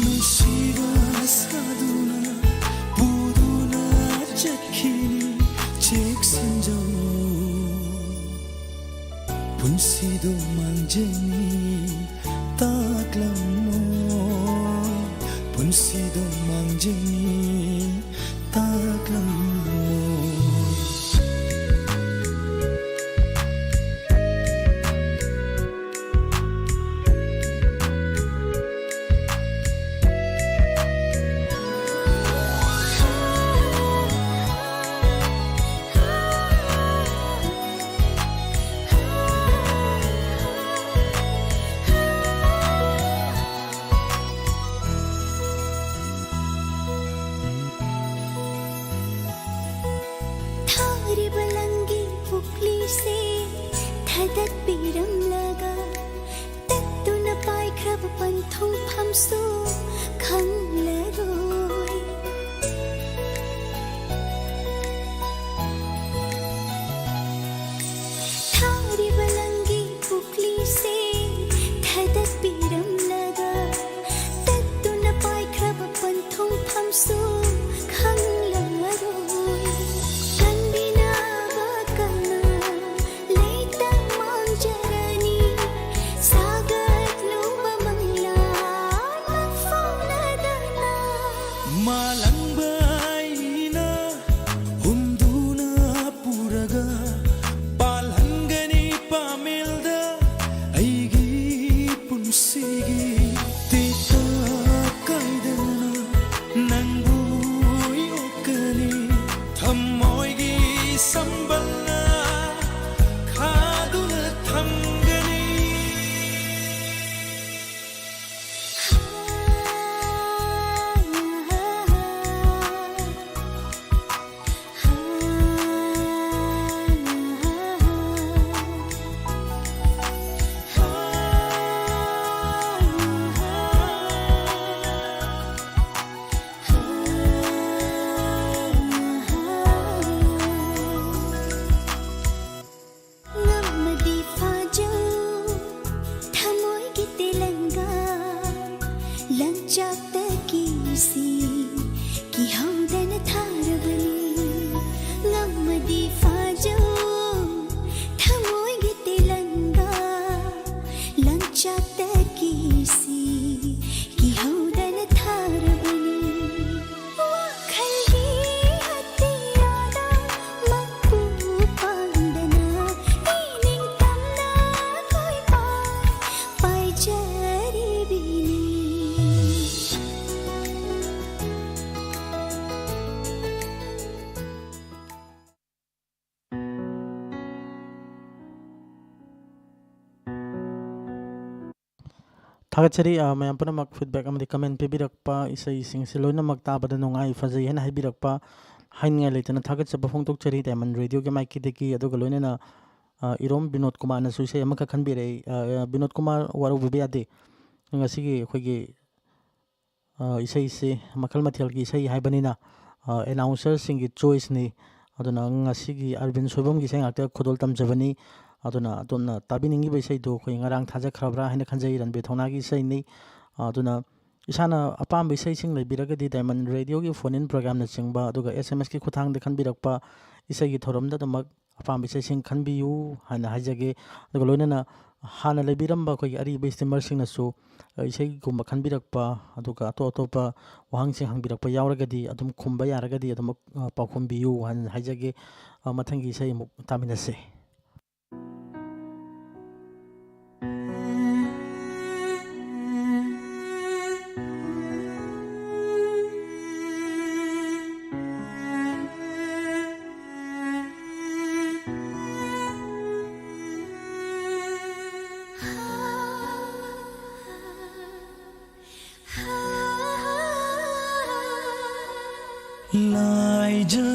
ꯅꯨꯡꯁꯤꯕ ꯁꯥꯗꯨꯅ ꯄꯨꯗꯨꯅ ꯆꯠꯈꯤꯅꯤ꯫ ꯆꯦꯛꯁꯤꯟꯖꯧ, ꯄꯨꯟꯁꯤꯗꯣ ꯃꯥꯡꯖꯅꯤ ꯇꯥꯛꯂꯝꯃꯣ, ꯄꯨꯟꯁꯤꯗꯣ ꯃꯥꯡꯖꯅꯤ ꯇꯥꯛꯂꯝꯃꯣ꯫ ꯊꯥꯔꯤꯕ ꯂꯪꯒꯤ ꯄꯨꯛꯂꯤꯁꯦ ꯊꯗꯠꯄꯤꯔꯝꯂꯒ ꯇꯠꯇꯨꯅ ꯄꯥꯏꯈ꯭ꯔꯕ ꯄꯟꯊꯨꯡꯐꯝꯁꯨ ꯈꯪꯂꯔꯣꯏ꯫ ꯊꯥꯔꯤꯕ ꯂꯪꯒꯤ ꯄꯨꯛꯂꯤꯁꯦ ꯊꯗꯠꯄꯤꯔꯝꯂꯒ ꯇꯠꯇꯨꯅ ꯄꯥꯏꯈ꯭ꯔꯕ ꯄꯟꯊꯨꯡꯐꯝꯁꯨ ꯈꯪꯂꯝꯃꯔꯣꯏ꯫ ꯀꯟꯕꯤꯅꯕ ꯀꯅꯥ ꯂꯩꯇ ꯃꯥꯡꯖꯔꯅꯤ꯫ ꯁꯥꯒꯠꯂꯨꯕ ꯃꯪꯂꯥꯟ ꯃꯪꯐꯥꯎꯅꯗꯅ ꯃꯥꯂꯪꯕ ꯑꯩꯅ ꯍꯨꯝꯗꯨꯅ ꯄꯨꯔꯒ ꯄꯥꯜꯍꯟꯒꯅꯤ ꯄꯥꯃꯦꯜꯗ ꯑꯩꯒꯤ ꯄꯨꯟꯁꯤꯒꯤ꯫ ꯇꯦꯛꯇ ꯀꯥꯏꯗꯅ ꯅꯪꯕꯨ ꯌꯣꯛꯀꯅꯤ, ꯊꯃꯣꯏꯒꯤ ꯁꯝꯕꯜꯅ ꯈꯥꯗꯨꯅ ꯊꯝꯒꯅꯤ꯫ ꯀꯤꯁꯤ ꯀꯤꯍꯧꯗꯅ ꯊꯥꯔꯕꯅꯤ꯫ ꯉꯝꯃꯗꯤ ꯐꯥꯖꯧ ꯊꯃꯣꯏꯒꯤ ꯇꯦꯂꯪꯒꯥ꯫ ꯂꯪꯆꯥꯛꯇ ꯀꯤꯁꯤ ꯀꯤꯍꯧꯗꯅ ꯊꯥꯔꯕꯅꯤ꯫ ꯋꯥꯈꯜꯒꯤ ꯑꯇꯤꯌꯥꯗ ꯃꯀꯨ ꯄꯥꯟꯗꯅ ꯏꯅꯤꯡꯇꯝꯅ ꯀꯣꯏꯄꯥꯏ ꯄꯥꯏꯖꯔꯤꯕꯤꯅꯤ꯫ ꯊꯥꯒꯠꯆꯔꯤ, ꯑ, ꯃꯌꯥꯝ ꯄꯨꯝꯅꯃꯛ feedback ꯑꯃꯗꯤ comment ꯄꯤꯕꯤꯔꯛꯄ, ꯏꯁꯩꯁꯤꯡꯁꯤ ꯂꯣꯏꯅꯃꯛ ꯇꯥꯕꯗ ꯅꯨꯡꯉꯥꯏ, ꯐꯖꯩ ꯍꯥꯏꯅ ꯍꯥꯏꯕꯤꯔꯛꯄ, ꯍꯥꯏꯅꯤꯡꯉꯥꯏ ꯂꯩꯇꯅ ꯊꯥꯒꯠꯆꯕ ꯐꯣꯡꯗꯣꯛꯆꯔꯤ Diamond Radio ꯒꯤ ꯃꯥꯏꯀꯩꯗꯒꯤ꯫ ꯑꯗꯨꯒ ꯂꯣꯏꯅꯅ, ꯑ, ꯏꯔꯣꯝ ꯕꯤꯅꯣꯗ ꯀꯨꯃꯥꯔꯅꯁꯨ ꯏꯁꯩ ꯑꯃꯈꯛ ꯈꯟꯕꯤꯔꯛꯏ꯫ ꯑ, ꯑ, ꯕꯤꯅꯣꯗ ꯀꯨꯃꯥꯔ, ꯋꯥꯔꯧꯕꯤꯕ ꯌꯥꯗꯦ꯫ ꯉꯁꯤꯒꯤ ꯑꯩꯈꯣꯏꯒꯤ, ꯑ, ꯏꯁꯩꯁꯤ ꯃꯈꯜ ꯃꯊꯦꯜꯒꯤ ꯏꯁꯩ ꯍꯥꯏꯕꯅꯤꯅ, ꯑ, announcer ꯁꯤꯡꯒꯤ choice ꯅꯤ꯫ ꯑꯗꯨꯅ ꯉꯁꯤꯒꯤ ꯑꯔꯕꯤꯟ ꯁꯣꯏꯕꯝꯒꯤ ꯏꯁꯩ ꯉꯥꯛꯇ ꯈꯨꯗꯣꯜ ꯇꯝꯖꯕꯅꯤ꯫ ꯑꯗꯨꯅ ꯑꯗꯣꯝꯅ ꯇꯥꯕꯤꯅꯤꯡꯉꯤꯕ ꯏꯁꯩꯗꯨ ꯑꯩꯈꯣꯏ ꯉꯔꯥꯡ ꯊꯥꯖꯈ꯭ꯔꯕ꯭ꯔꯥ ꯍꯥꯏꯅ ꯈꯟꯖꯩ, ꯔꯟꯕꯤꯔ ꯊꯧꯅꯥꯒꯤ ꯏꯁꯩꯅꯤ꯫ ꯑꯗꯨꯅ ꯏꯁꯥꯅ ꯑꯄꯥꯝꯕ ꯏꯁꯩꯁꯤꯡ ꯂꯩꯕꯤꯔꯒꯗꯤ Diamond Radio ꯒꯤ phone in program ꯅꯆꯤꯡꯕ, ꯑꯗꯨꯒ S M S ꯀꯤ ꯈꯨꯠꯊꯥꯡꯗ ꯈꯟꯕꯤꯔꯛꯄ ꯏꯁꯩꯒꯤ ꯊꯧꯔꯝꯗ ꯑꯗꯨꯃꯛ ꯑꯄꯥꯝꯕ ꯏꯁꯩꯁꯤꯡ ꯈꯟꯕꯤꯌꯨ ꯍꯥꯏꯅ ꯍꯥꯏꯖꯒꯦ꯫ ꯑꯗꯨꯒ ꯂꯣꯏꯅꯅ ꯍꯥꯟꯅ ꯂꯩꯕꯤꯔꯝꯕ ꯑꯩꯈꯣꯏꯒꯤ ꯑꯔꯤꯕ streamer ꯁꯤꯡꯅꯁꯨ, ꯑ, ꯏꯁꯩꯒꯨꯝꯕ ꯈꯟꯕꯤꯔꯛꯄ, ꯑꯗꯨꯒ ꯑꯇꯣꯞ ꯑꯇꯣꯞꯄ ꯋꯥꯍꯪꯁꯤꯡ ꯍꯪꯕꯤꯔꯛꯄ ꯌꯥꯎꯔꯒꯗꯤ ꯑꯗꯨꯝ ꯈꯨꯝꯕ ꯌꯥꯔꯒꯗꯤ ꯑꯗꯨꯃꯛ, ꯑ, ꯄꯥꯎꯈꯨꯝꯕꯤꯌꯨ ꯍꯥꯏꯅ ꯍꯥꯏꯖꯒꯦ꯫ ꯑ, ꯃꯊꯪꯒꯤ ꯏꯁꯩ ꯑꯃꯨꯛ ꯇꯥꯃꯤꯟꯅꯁꯦ꯫ ꯂꯥꯏꯖ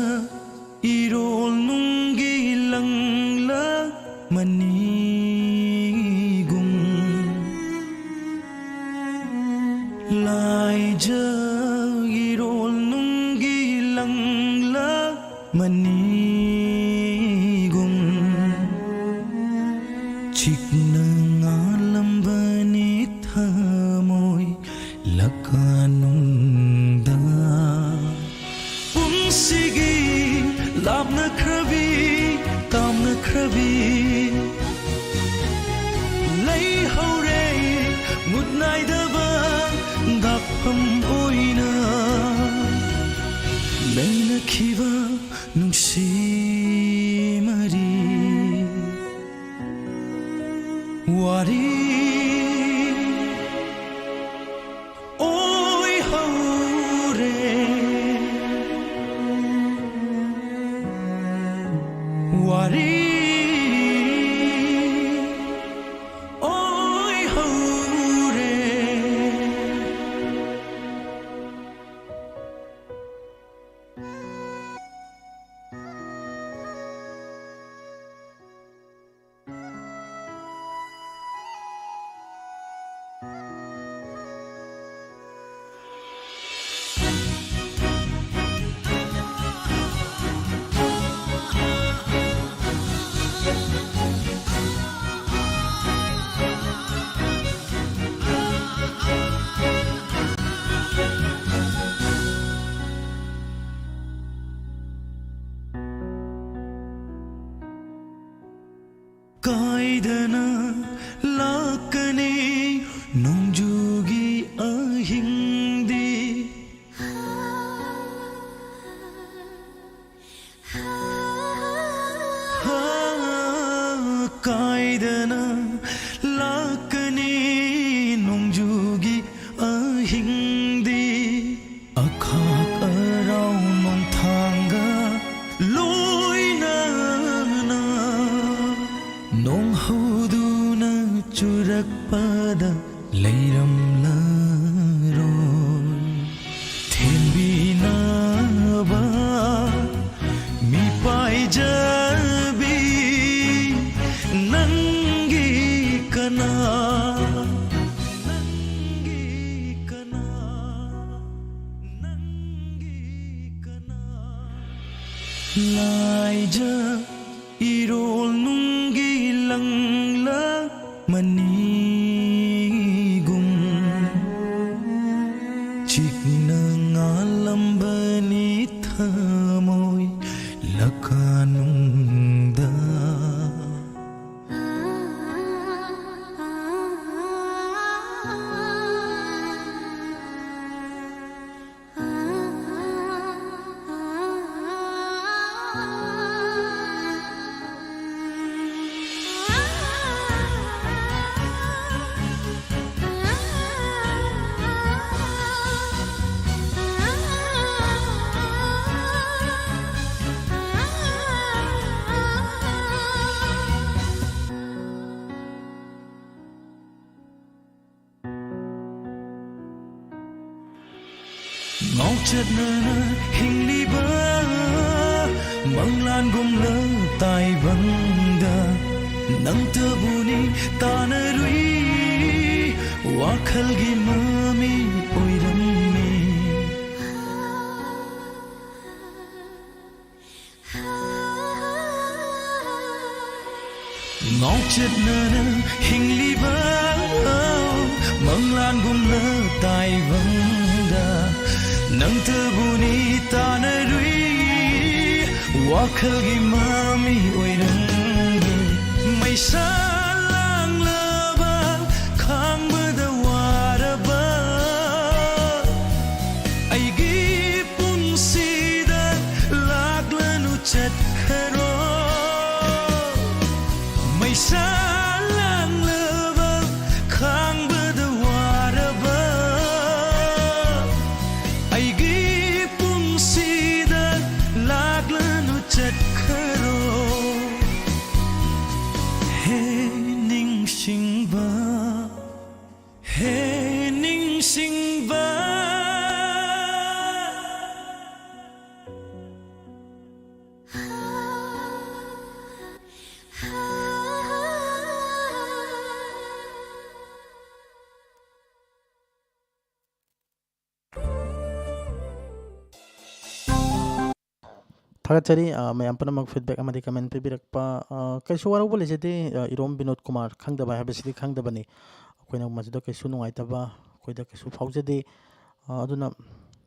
ꯏꯔꯣꯜ ꯅꯨꯡꯒꯤ ꯂꯪꯂꯛ ꯃꯅꯤꯒꯨꯝ, ꯂꯥꯏꯖ ꯏꯔꯣꯜ ꯅꯨꯡꯒꯤ ꯂꯪꯂꯛ ꯃꯅꯤꯒꯨꯝ, ꯆꯤꯛꯅ ꯉꯥꯜꯂꯝꯕꯅꯤ ꯊꯃꯣꯏ ꯂꯀꯥꯟ ꯂꯩꯍꯧꯔꯦ ꯃꯨꯠ ꯅꯥꯏꯗꯕ ꯗꯥꯛꯐꯝ ꯑꯣꯏꯅ꯫ ꯂꯩꯅꯈꯤꯕ ꯅꯨꯡꯁꯤ ꯃꯔꯤ ꯋꯥꯔꯤ ꯑꯣꯏꯍꯧꯔꯦ꯫ ꯋꯥꯔꯤ ꯑꯣꯏꯍꯧꯔꯦ꯫ ꯀꯥꯏꯗꯅ ꯂꯥꯛꯀꯅꯤ ꯅꯣꯡꯖꯨꯒꯤ ꯑꯍꯤꯡꯗꯤ꯫ ꯍꯥ, ꯀꯥꯏꯗꯅ ꯂꯥꯛꯀꯅꯤ ꯅꯣꯡꯖꯨꯒꯤ ꯑꯍꯤꯡꯗꯤ꯫ ꯑꯈꯥꯛ ꯑꯔꯥꯎ ꯅꯣꯡꯊꯥꯡꯒ ꯂꯣꯏꯅꯅ ꯅꯣꯡ ꯍꯧꯗꯨꯅ ꯆꯨꯔꯛꯄꯗ ꯂꯩꯔꯝꯂꯔꯣꯏ꯫ ꯊꯦꯝꯕꯤꯅꯕ ꯃꯤꯄꯥꯏꯖꯕꯤ ꯅꯪꯒꯤ ꯀꯅꯥ, ꯅꯪꯒꯤ ꯀꯅꯥ, ꯅꯪꯒꯤ ꯀꯅꯥ? ꯂꯥꯏꯖ ꯏꯔꯣꯜ ꯅꯨꯡꯒꯤ ꯂꯪꯂꯛ ꯃꯅꯤꯒꯨꯝ ꯆꯤꯛꯅ ꯉꯥꯜꯂꯝꯕꯅꯤ ꯊꯃꯣꯏ ꯂꯀꯥꯅꯨꯡꯗ꯫ ꯉꯥꯎꯆꯠꯅꯅ ꯍꯤꯡꯂꯤꯕ ꯃꯪꯂꯥꯟꯒꯨꯝꯂ ꯇꯥꯏꯕꯪꯗ ꯅꯪꯇꯕꯨꯅꯤ ꯇꯥꯅꯔꯨꯏ, ꯋꯥꯈꯜꯒꯤ ꯃꯃꯤ ꯑꯣꯏꯔꯝꯃꯤ꯫ ꯉꯥꯎꯆꯠꯅꯅ ꯍꯤꯡꯂꯤꯕ ꯃꯪꯂꯥꯟꯒꯨꯝꯅ ꯇꯥꯏꯕꯪꯗ ꯅꯪꯇꯕꯨꯅꯤ ꯇꯥꯅꯔꯨꯏ, ꯋꯥꯈꯜꯒꯤ ꯃꯃꯤ ꯑꯣꯏꯔꯝꯃꯤ꯫ ꯃꯩꯁꯥ ꯂꯥꯡꯂꯕ ꯈꯥꯡꯕꯗ ꯋꯥꯔꯕ ꯑꯩꯒꯤ ꯄꯨꯟꯁꯤꯗ ꯂꯥꯛꯂꯅꯨ ꯆꯠꯈ꯭ꯔꯣ꯫ ꯃꯩꯁꯥ ꯂꯥꯡꯂꯕ ꯈꯥꯡꯕꯗ ꯋꯥꯔꯕ ꯑꯩꯒꯤ ꯄꯨꯟꯁꯤꯗ ꯂꯥꯛꯂꯅꯨ ꯆꯠꯈ꯭ꯔꯣ꯫ ꯍꯦ ꯅꯤꯡꯁꯤꯡꯕ, ꯍꯦ ꯅꯤꯡꯁꯤꯡꯕ꯫ ꯊꯥꯒꯠꯆꯔꯤ, ꯑ, ꯃꯌꯥꯝ ꯄꯨꯝꯅꯃꯛ feedback ꯑꯃꯗꯤ comment ꯄꯤꯕꯤꯔꯛꯄ꯫ ꯑ, ꯀꯩꯁꯨ ꯋꯥꯔꯧꯕ ꯂꯩꯖꯗꯦ꯫ ꯑ, ꯏꯔꯣꯝ ꯕꯤꯅꯣꯗ ꯀꯨꯃꯥꯔ ꯈꯪꯗꯕ ꯍꯥꯏꯕꯁꯤꯗꯤ ꯈꯪꯗꯕꯅꯤ꯫ ꯑꯩꯈꯣꯏꯅ ꯃꯁꯤꯗ ꯀꯩꯁꯨ ꯅꯨꯡꯉꯥꯏꯇꯕ ꯑꯩꯈꯣꯏꯗ ꯀꯩꯁꯨ ꯐꯥꯎꯖꯗꯦ꯫ ꯑ, ꯑꯗꯨꯅ,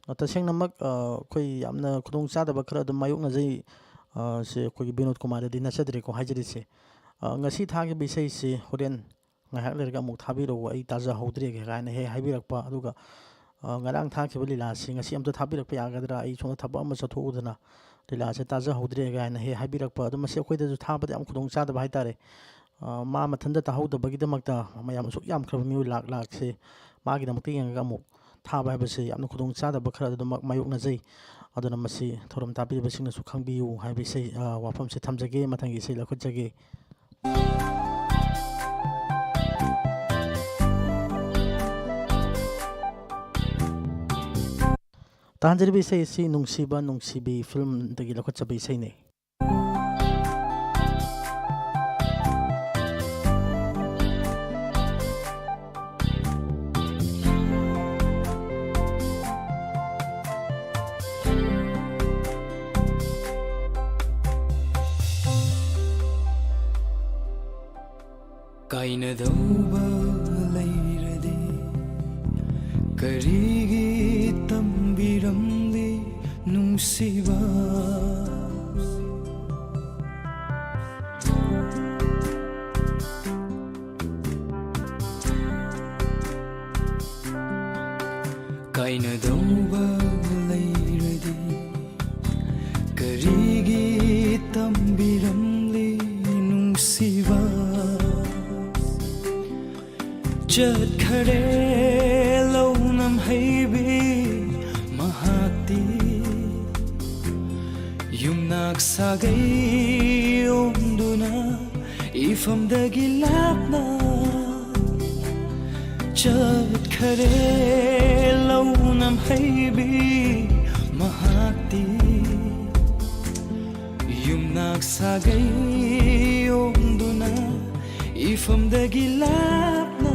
ꯑ, ꯇꯁꯦꯡꯅꯃꯛ, ꯑ, ꯑꯩꯈꯣꯏ ꯌꯥꯝꯅ ꯈꯨꯗꯣꯡꯆꯥꯗꯕ ꯈꯔ ꯑꯗꯨꯝ ꯃꯥꯌꯣꯛꯅꯖꯩ, ꯑ, ꯁꯦ ꯑꯩꯈꯣꯏꯒꯤ ꯕꯤꯅꯣꯗ ꯀꯨꯃꯥꯔꯗꯗꯤ ꯅꯠꯆꯗ꯭ꯔꯦꯀꯣ ꯍꯥꯏꯖꯔꯤꯁꯦ꯫ ꯑ, ꯉꯁꯤ ꯊꯥꯈꯤꯕ ꯏꯁꯩꯁꯤ ꯍꯣꯔꯦꯟ ꯉꯥꯏꯍꯥꯛ ꯂꯩꯔꯒ ꯑꯃꯨꯛ ꯊꯥꯕꯤꯔꯛꯎ, ꯑꯩ ꯇꯥꯖꯍꯧꯗ꯭ꯔꯦꯒ ꯀꯥꯏꯅ ꯍꯦꯛ ꯍꯥꯏꯕꯤꯔꯛꯄ꯫ ꯑꯗꯨꯒ, ꯑ, ꯉꯔꯥꯡ ꯊꯥꯈꯤꯕ ꯂꯤꯂꯥꯁꯤ ꯉꯁꯤ ꯑꯝꯇ ꯊꯥꯕꯤꯔꯛꯄ ꯌꯥꯒꯗ꯭ꯔꯥ? ꯑꯩ ꯁꯣꯝꯗ ꯊꯕꯛ ꯑꯃ ꯆꯠꯊꯣꯛꯎꯗꯅ ꯂꯤꯂꯥꯁꯦ ꯇꯥꯖꯍꯧꯗ꯭ꯔꯦ ꯀꯥꯏꯅ ꯍꯦꯛ ꯍꯥꯏꯕꯤꯔꯛꯄ꯫ ꯑꯗꯨ ꯃꯁꯤ ꯑꯩꯈꯣꯏꯗꯁꯨ ꯊꯥꯕꯗ ꯌꯥꯝ ꯈꯨꯗꯣꯡꯆꯥꯗꯕ ꯍꯥꯏꯇꯥꯔꯦ꯫ ꯑ, ꯃꯥ ꯃꯊꯟꯇ ꯇꯥꯍꯧꯗꯕꯒꯤꯗꯃꯛꯇ ꯃꯌꯥꯝ ꯑꯁꯨꯛ ꯌꯥꯝꯈ꯭ꯔꯕ ꯃꯤꯑꯣꯏ ꯂꯥꯛ ꯂꯥꯛꯁꯦ ꯃꯥꯒꯤꯗꯃꯛꯇ ꯌꯦꯡꯉꯒ ꯑꯃꯨꯛ ꯊꯥꯕ ꯍꯥꯏꯕꯁꯦ ꯌꯥꯝꯅ ꯈꯨꯗꯣꯡꯆꯥꯗꯕ ꯈꯔ ꯑꯗꯨꯃꯛ ꯃꯥꯌꯣꯛꯅꯖꯩ꯫ ꯑꯗꯨꯅ ꯃꯁꯤ ꯊꯧꯔꯝ ꯇꯥꯕꯤꯔꯤꯕꯁꯤꯡꯅꯁꯨ ꯈꯪꯕꯤꯌꯨ ꯍꯥꯏꯕ ꯏꯁꯩ, ꯑ, ꯋꯥꯐꯝꯁꯦ ꯊꯝꯖꯒꯦ꯫ ꯃꯊꯪꯒꯤ ꯏꯁꯩ ꯂꯧꯈꯠꯆꯒꯦ꯫ ꯇꯥꯍꯟꯖꯔꯤꯕ ꯏꯁꯩ ꯑꯁꯤ ꯅꯨꯡꯁꯤꯕ ꯅꯨꯡꯁꯤꯕꯤ ꯐꯤꯂꯝꯗꯒꯤ ꯂꯧꯈꯠꯆꯕ ꯏꯁꯩꯅꯤ꯫ ꯀꯥꯏꯅꯗꯧꯕ ꯂꯩꯔꯗꯤ ꯀꯔꯤꯒꯤ ꯇꯝꯕꯤꯔꯝꯂꯤ ꯅꯨꯡꯁꯤꯕ? ꯀꯥꯏꯅꯗꯧꯕ ꯂꯩꯔꯗꯤ ꯀꯔꯤꯒꯤ ꯇꯝꯕꯤꯔꯝꯂꯤ ꯅꯨꯡꯁꯤꯕ? ꯆꯠꯈꯔꯦ ꯂꯧꯅꯝ ꯍꯩꯕꯤ ꯃꯍꯥꯛꯇꯤ, ꯌꯨꯝꯅꯥꯛ ꯁꯥꯒꯩ ꯑꯣꯟꯗꯨꯅ ꯏꯐꯝꯗꯒꯤ ꯂꯥꯞꯅ ꯆꯠꯈꯔꯦ ꯂꯧꯅꯝ ꯍꯩꯕꯤ ꯃꯍꯥꯛꯇꯤ, ꯌꯨꯝꯅꯥꯛ ꯁꯥꯒꯩ ꯑꯣꯟꯗꯨꯅ ꯏꯐꯝꯗꯒꯤ ꯂꯥꯞꯅ꯫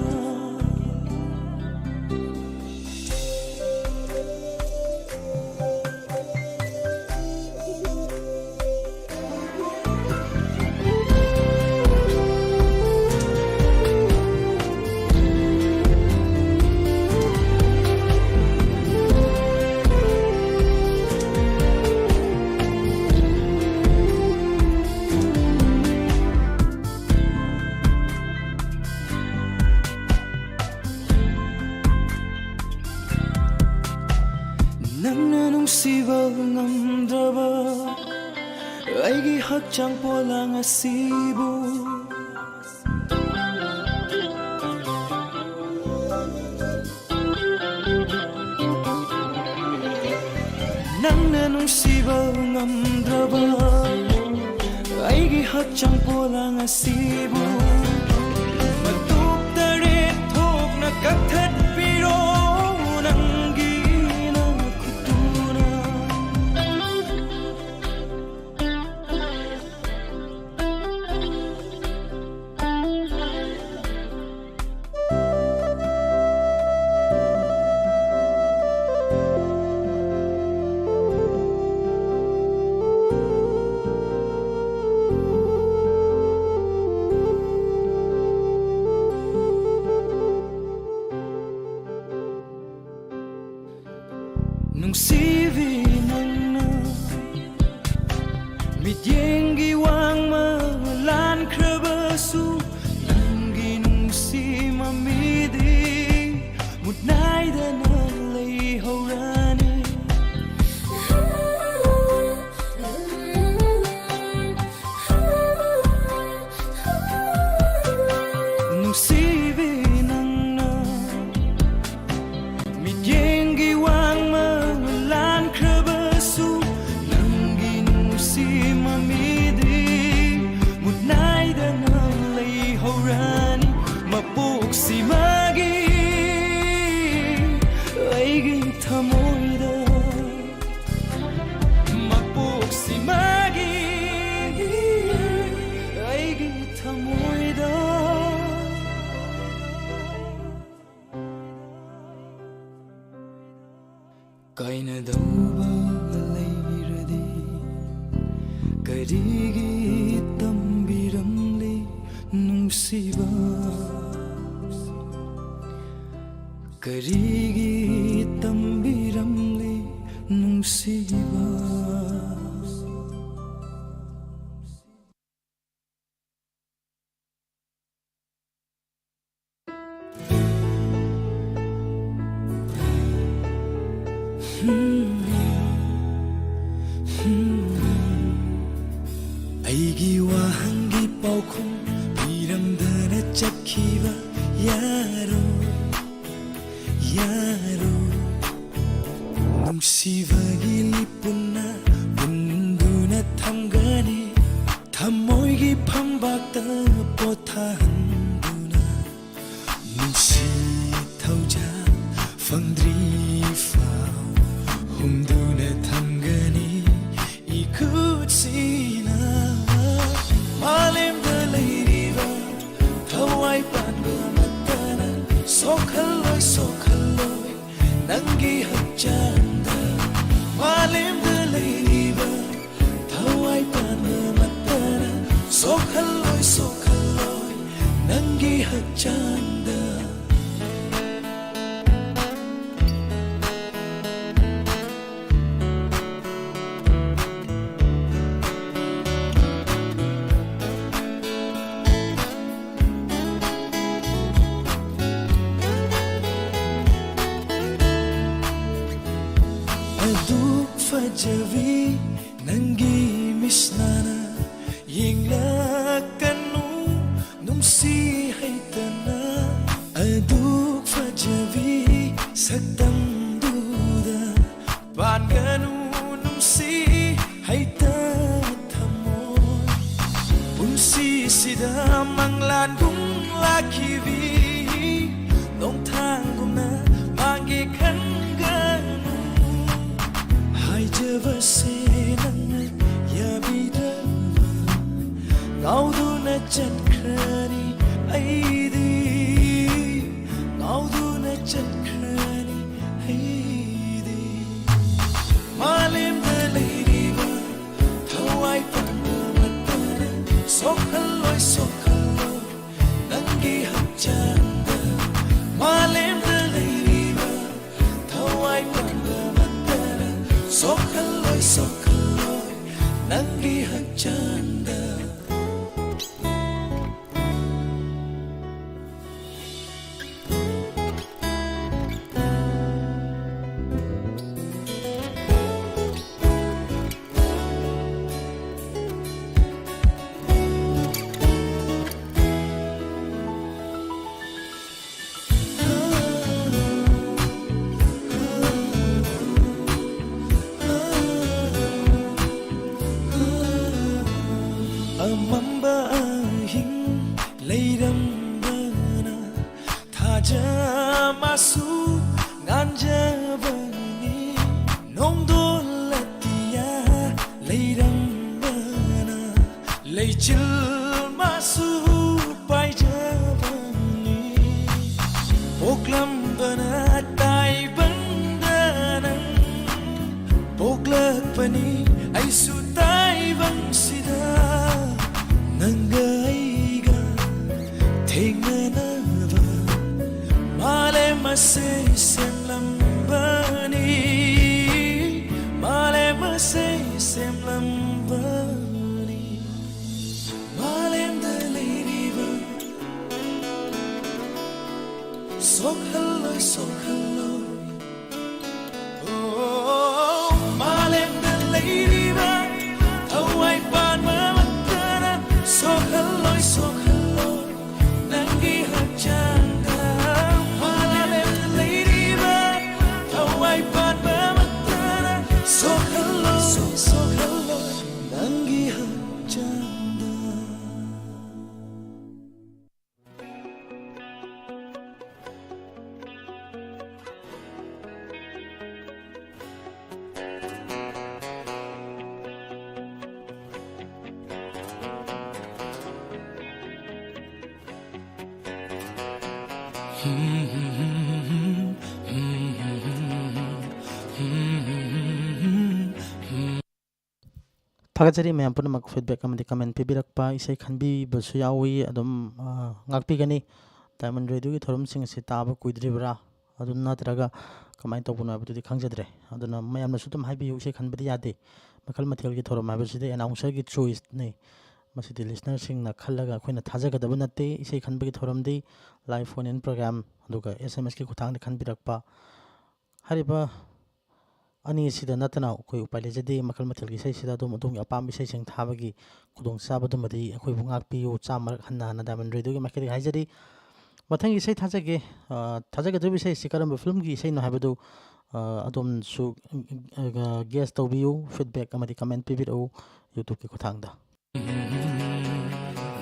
ꯅꯪꯅ ꯅꯨꯡꯁꯤꯕ ꯉꯝꯗ꯭ꯔꯕ ꯑꯩꯒꯤ ꯍꯛꯆꯥꯡ ꯄꯣꯂꯥꯡ ꯑꯁꯤꯕꯨ, ꯅꯪꯅ ꯅꯨꯡꯁꯤꯕ ꯉꯝꯗ꯭ꯔꯕ ꯑꯩꯒꯤ ꯍꯛꯆꯥꯡ ꯄꯣꯂꯥꯡ ꯑꯁꯤꯕꯨ ꯃꯇꯣꯞ ꯇꯔꯦꯠ ꯊꯣꯛꯅ ꯀꯛꯊꯠꯄꯤꯔꯣ ꯅꯪꯒꯤ ꯅꯈꯨꯠꯇꯨ꯫ ꯅꯨꯡꯁꯤꯕꯤ, ꯅꯪꯅ ꯃꯤꯠꯌꯦꯡꯒꯤ ꯋꯥꯡꯃ ꯂꯥꯟꯈ꯭ꯔꯕꯁꯨ, ꯅꯪꯒꯤ ꯅꯨꯡꯁꯤ ꯃꯃꯤꯗꯤ ꯃꯨꯠ ꯅꯥꯏꯗꯅ ꯂꯩꯍꯧꯔꯅꯤ꯫ ꯅꯨꯡꯁꯤꯕꯤ, ꯅꯪꯅ ꯃꯤꯠꯌꯦꯡꯒꯤ ꯋꯥꯡꯃ ꯂꯥꯟꯈ꯭ꯔꯕꯁꯨ, ꯅꯪꯒꯤ ꯅꯨꯡꯁꯤ ꯃꯃꯤꯗꯤ ꯃꯨꯠ ꯅꯥꯏꯗꯅ ꯂꯩꯍꯧꯔꯅꯤ꯫ ꯃꯄꯣꯛꯁꯤꯃꯒꯤ ꯑꯩꯒꯤ ꯊꯃꯣꯏꯗ, ꯃꯄꯣꯛꯁꯤꯃꯒꯤ ꯑꯩꯒꯤ ꯊꯃꯣꯏꯗ꯫ ꯀꯥꯏꯅꯗꯧꯕ ꯂꯩꯔꯗꯤ ꯀꯔꯤꯒꯤ ꯇꯝꯕꯤꯔꯝꯂꯤ ꯅꯨꯡꯁꯤꯕ? ꯀꯔꯤꯒꯤ ꯇꯝꯕꯤꯔꯝꯂꯤ ꯅꯨꯡꯁꯤꯕ? ꯑꯩꯒꯤ ꯋꯥꯍꯪꯒꯤ ꯄꯥꯎꯈꯨꯝ ꯄꯤꯔꯝꯗꯅ ꯆꯠꯈꯤꯕ ꯌꯥꯔꯣ, ꯌꯥꯔꯣ꯫ ꯅꯨꯡꯁꯤꯕꯒꯤ ꯂꯤꯄꯨꯟꯅ ꯄꯨꯟꯗꯨꯅ ꯊꯝꯒꯅꯤ꯫ ꯊꯃꯣꯏꯒꯤ ꯐꯝꯕꯥꯛꯇ ꯄꯣꯊꯥꯍꯟꯗꯨꯅ, ꯅꯨꯡꯁꯤ ꯊꯧꯖꯥꯜ ꯐꯪꯗ꯭ꯔꯤ ꯐꯥꯎ ꯍꯨꯝꯗꯨꯅ ꯊꯝꯒꯅꯤ ꯏꯈꯨꯠꯁꯤꯅ꯫ ꯃꯥꯂꯦꯝꯗ ꯂꯩꯔꯤꯕ ꯊꯋꯥꯏ ꯄꯥꯟꯕ ꯑꯃꯠꯇꯅ ꯁꯣꯛꯍꯜꯂꯣꯏ, ꯁꯣꯛꯍꯜꯂꯣꯏ ꯅꯪꯒꯤ ꯍꯛꯆꯥꯡꯗ꯫ ꯃꯥꯂꯦꯝꯗ ꯂꯩꯔꯤꯕ ꯊꯋꯥꯏ ꯄꯥꯟꯕ ꯑꯃꯠꯇꯅ ꯁꯣꯛꯍꯜꯂꯣꯏ, ꯁꯣꯛꯍꯜꯂꯣꯏ ꯅꯪꯒꯤ ꯍꯛꯆꯥꯡꯗ꯫ ꯑꯗꯨꯛ ꯐꯖꯕꯤ ꯅꯪꯒꯤ ꯃꯤꯠꯁꯅꯥꯅ ꯌꯦꯡꯂꯛꯀꯅꯨ, ꯅꯨꯡꯁꯤ ꯍꯩꯇꯅ꯫ ꯑꯗꯨꯛ ꯐꯖꯕꯤ ꯁꯛꯇꯝꯗꯨꯗ ꯄꯥꯟꯒꯅꯨ, ꯅꯨꯡꯁꯤ ꯍꯩꯇ ꯊꯝꯃꯣꯏ꯫ ꯄꯨꯟꯁꯤꯁꯤꯗ ꯃꯪꯂꯥꯟꯒꯨꯝ ꯂꯥꯛꯈꯤꯕꯤ ꯅꯣꯡꯊꯥꯡꯒꯨꯝꯅ ꯃꯥꯡꯒꯦ ꯈꯟꯒꯅꯨ꯫ ꯍꯥꯏꯖꯕꯁꯦ ꯅꯪꯅ ꯌꯥꯕꯤꯗ꯭ꯔꯕ, ꯉꯥꯎꯗꯨꯅ ꯆꯠꯈ꯭ꯔꯅꯤ ꯑꯩꯗꯤ, ꯉꯥꯎꯗꯨꯅ ꯆꯠꯈ꯭ꯔꯅꯤ ꯑꯩꯗꯤ꯫ ꯃꯥꯂꯦꯝꯗ ꯂꯩꯔꯤꯕ ꯊꯋꯥꯏ ꯄꯥꯟꯕ ꯑꯃꯠꯇꯅ ꯁꯣꯛꯍꯜꯂꯣꯏ, ꯁꯣꯛꯍꯜꯂꯣꯏ ꯅꯪꯒꯤ ꯍꯛꯆꯥꯡꯗ꯫ ꯃꯥꯂꯦꯝꯗ ꯂꯩꯔꯤꯕ ꯊꯋꯥꯏ ꯄꯥꯟꯕ ꯑꯃꯠꯇꯅ ꯁꯣꯛꯍꯜꯂꯣꯏ, ꯁꯣꯛꯍꯜꯂꯣꯏ ꯅꯪꯒꯤ ꯍꯛꯆꯥꯡꯗ꯫ ꯑꯃꯝꯕ ꯑꯍꯤꯡ ꯂꯩꯔꯝꯕꯅ ꯊꯥꯖ ꯃꯥꯁꯨ ꯉꯥꯟꯖꯕꯅꯤ꯫ ꯅꯣꯡꯗꯣꯜ ꯑꯇꯤꯌꯥ ꯂꯩꯔꯝꯕꯅ ꯂꯩꯆꯤꯜ ꯃꯥꯁꯨ ꯄꯥꯏꯖꯕꯅꯤ꯫ ꯄꯣꯛꯂꯝꯕꯅ ꯇꯥꯏꯕꯪꯗ ꯅꯪ ꯄꯣꯛꯂꯛꯄꯅꯤ꯫ ꯑꯩꯁꯨ ꯇꯥꯏꯕꯪꯁꯤꯗ ꯅꯪꯒ ꯑꯩꯒ ꯊꯦꯡꯅꯅꯕ ꯃꯥꯂꯦꯝ ꯑꯁꯦ ꯁꯦꯝꯂꯝꯕꯅꯤ, ꯃꯥꯂꯦꯝ ꯑꯁꯦ ꯁꯦꯝꯂꯝꯕꯅꯤ꯫ ꯃꯥꯂꯦꯝꯗ ꯂꯩꯔꯤꯕ ꯁꯣꯛꯍꯜꯂꯣꯏ, ꯁꯣꯛꯍꯜꯂꯣꯏ꯫ ꯑꯣ, ꯁꯣꯛꯍꯜꯂꯣꯏ ꯅꯪꯒꯤ ꯍꯛꯆꯥꯡꯗ꯫ ꯊꯥꯒꯠꯆꯔꯤ ꯃꯌꯥꯝ ꯄꯨꯝꯅꯃꯛ feedback ꯑꯃꯗꯤ comment ꯄꯤꯕꯤꯔꯛꯄ, ꯏꯁꯩ ꯈꯟꯕꯤꯕꯁꯨ ꯌꯥꯎꯏ꯫ ꯑꯗꯨꯝ, ꯑ, ꯉꯥꯛꯄꯤꯒꯅꯤ꯫ Diamond Radioꯒꯤ ꯊꯧꯔꯝꯁꯤꯡ ꯑꯁꯤ ꯇꯥꯕ ꯀꯨꯏꯗ꯭ꯔꯤꯕ꯭ꯔꯥ? ꯑꯗꯨ ꯅꯠꯇ꯭ꯔꯒ ꯀꯃꯥꯏꯅ ꯇꯧꯕꯅꯣ ꯍꯥꯏꯕꯗꯨꯗꯤ ꯈꯪꯖꯗ꯭ꯔꯦ꯫ ꯑꯗꯨꯅ ꯃꯌꯥꯝꯅꯁꯨ ꯑꯗꯨꯝ ꯍꯥꯏꯕꯤꯌꯨ, ꯏꯁꯩ ꯈꯟꯕꯗꯤ ꯌꯥꯗꯦ꯫ ꯃꯈꯜ ꯃꯊꯦꯜꯒꯤ ꯊꯧꯔꯝ ꯍꯥꯏꯕꯁꯤꯗꯤ announcerꯒꯤ choiceꯅꯤ꯫ ꯃꯁꯤꯗꯤ listenerꯁꯤꯡꯅ ꯈꯜꯂꯒ ꯑꯩꯈꯣꯏꯅ ꯊꯥꯖꯒꯗꯕ ꯅꯠꯇꯦ꯫ ꯏꯁꯩ ꯈꯟꯕꯒꯤ ꯊꯧꯔꯝꯗꯤ live phone in program, ꯑꯗꯨꯒ SMSꯀꯤ ꯈꯨꯠꯊꯥꯡꯗ ꯈꯟꯕꯤꯔꯛꯄ, ꯍꯥꯏꯔꯤꯕ ꯑꯅꯤ ꯑꯁꯤꯗ ꯅꯠꯇꯅ ꯑꯩꯈꯣꯏ ꯎꯄꯥꯏ ꯂꯩꯖꯗꯦ꯫ ꯃꯈꯜ ꯃꯊꯦꯜꯒꯤ ꯏꯁꯩꯁꯤꯗ ꯑꯗꯨꯝ ꯑꯗꯣꯝꯒꯤ ꯑꯄꯥꯝꯕ ꯏꯁꯩꯁꯤꯡ ꯊꯥꯕꯒꯤ ꯈꯨꯗꯣꯡꯆꯥꯕꯗꯨꯃꯗꯤ ꯑꯩꯈꯣꯏꯕꯨ ꯉꯥꯛꯄꯤꯌꯨ꯫ ꯆꯥꯝꯃꯔꯛ ꯍꯟꯅ ꯍꯟꯅ Diamond Radioꯒꯤ ꯃꯥꯏꯀꯩꯗꯒꯤ ꯍꯥꯏꯖꯔꯤ꯫ ꯃꯊꯪꯒꯤ ꯏꯁꯩ ꯊꯥꯖꯒꯦ꯫ ꯑ, ꯊꯥꯖꯒꯗꯧꯔꯤꯕ ꯏꯁꯩꯁꯤ ꯀꯔꯝꯕ filmꯒꯤ ꯏꯁꯩꯅꯣ ꯍꯥꯏꯕꯗꯨ, ꯑ, ꯑꯗꯣꯝꯁꯨ, ꯑ, guess ꯇꯧꯕꯤꯌꯨ꯫ Feedback ꯑꯃꯗꯤ comment ꯄꯤꯕꯤꯔꯛꯎ YouTubeꯀꯤ ꯈꯨꯠꯊꯥꯡꯗ꯫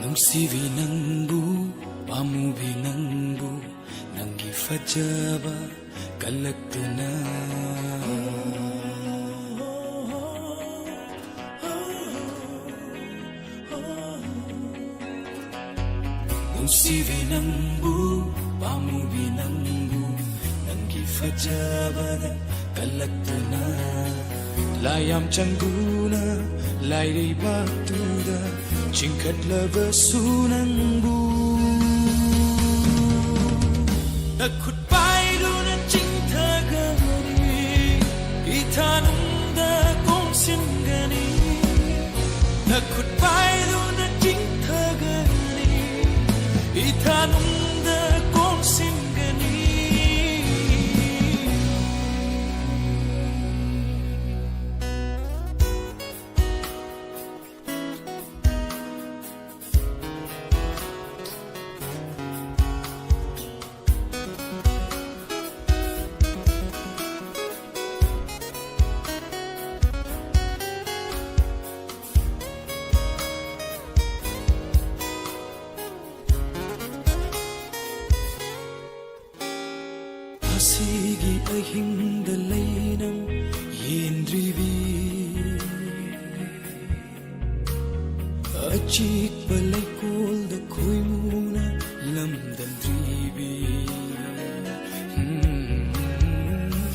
ꯅꯨꯡꯁꯤꯕꯤ ꯅꯪꯕꯨ, ꯄꯥꯝꯃꯨꯕꯤ ꯅꯪꯕꯨ, ꯅꯪꯒꯤ ꯐꯖꯕ ꯀꯜꯂꯛꯇꯨꯅ꯫ ꯅꯨꯡꯁꯤꯕꯤ ꯅꯪꯕꯨ, ꯄꯥꯝꯃꯨꯕꯤ ꯅꯪꯕꯨ, ꯅꯪꯒꯤ ꯐꯖꯕꯗ ꯀꯜꯂꯛꯇꯨꯅ꯫ ꯂꯥꯏ ꯌꯥꯝ ꯆꯪꯗꯨꯅ ꯂꯥꯏꯔꯩꯕꯥꯛꯇꯨꯗ ꯆꯤꯡꯈꯠꯂꯕꯁꯨ ꯅꯪꯕꯨ ꯅꯈꯨꯠ ꯄꯥꯏꯗꯨꯅ ꯆꯤꯡꯊꯒꯅꯤ, ꯏꯊꯥꯅꯨꯡꯗ ꯀꯣꯡꯁꯤꯟꯒꯅꯤ꯫ ꯅꯈꯨꯠ ꯄꯥꯏꯗꯨꯅ ꯆꯤꯡꯊꯒꯅꯤ, ꯏꯊꯥꯅꯨꯡꯗ ꯀꯣꯡꯁꯤꯟꯒꯅꯤ꯫ ꯑꯍꯤꯡꯗ ꯂꯩ ꯅꯪ ꯌꯦꯡꯗ꯭ꯔꯤꯕꯤ, ꯑꯆꯤꯛꯄ ꯂꯩꯀꯣꯜꯗ ꯈꯣꯏꯃꯨꯅ ꯂꯝꯗꯝꯗ꯭ꯔꯤꯕꯤ꯫ ꯎꯝ,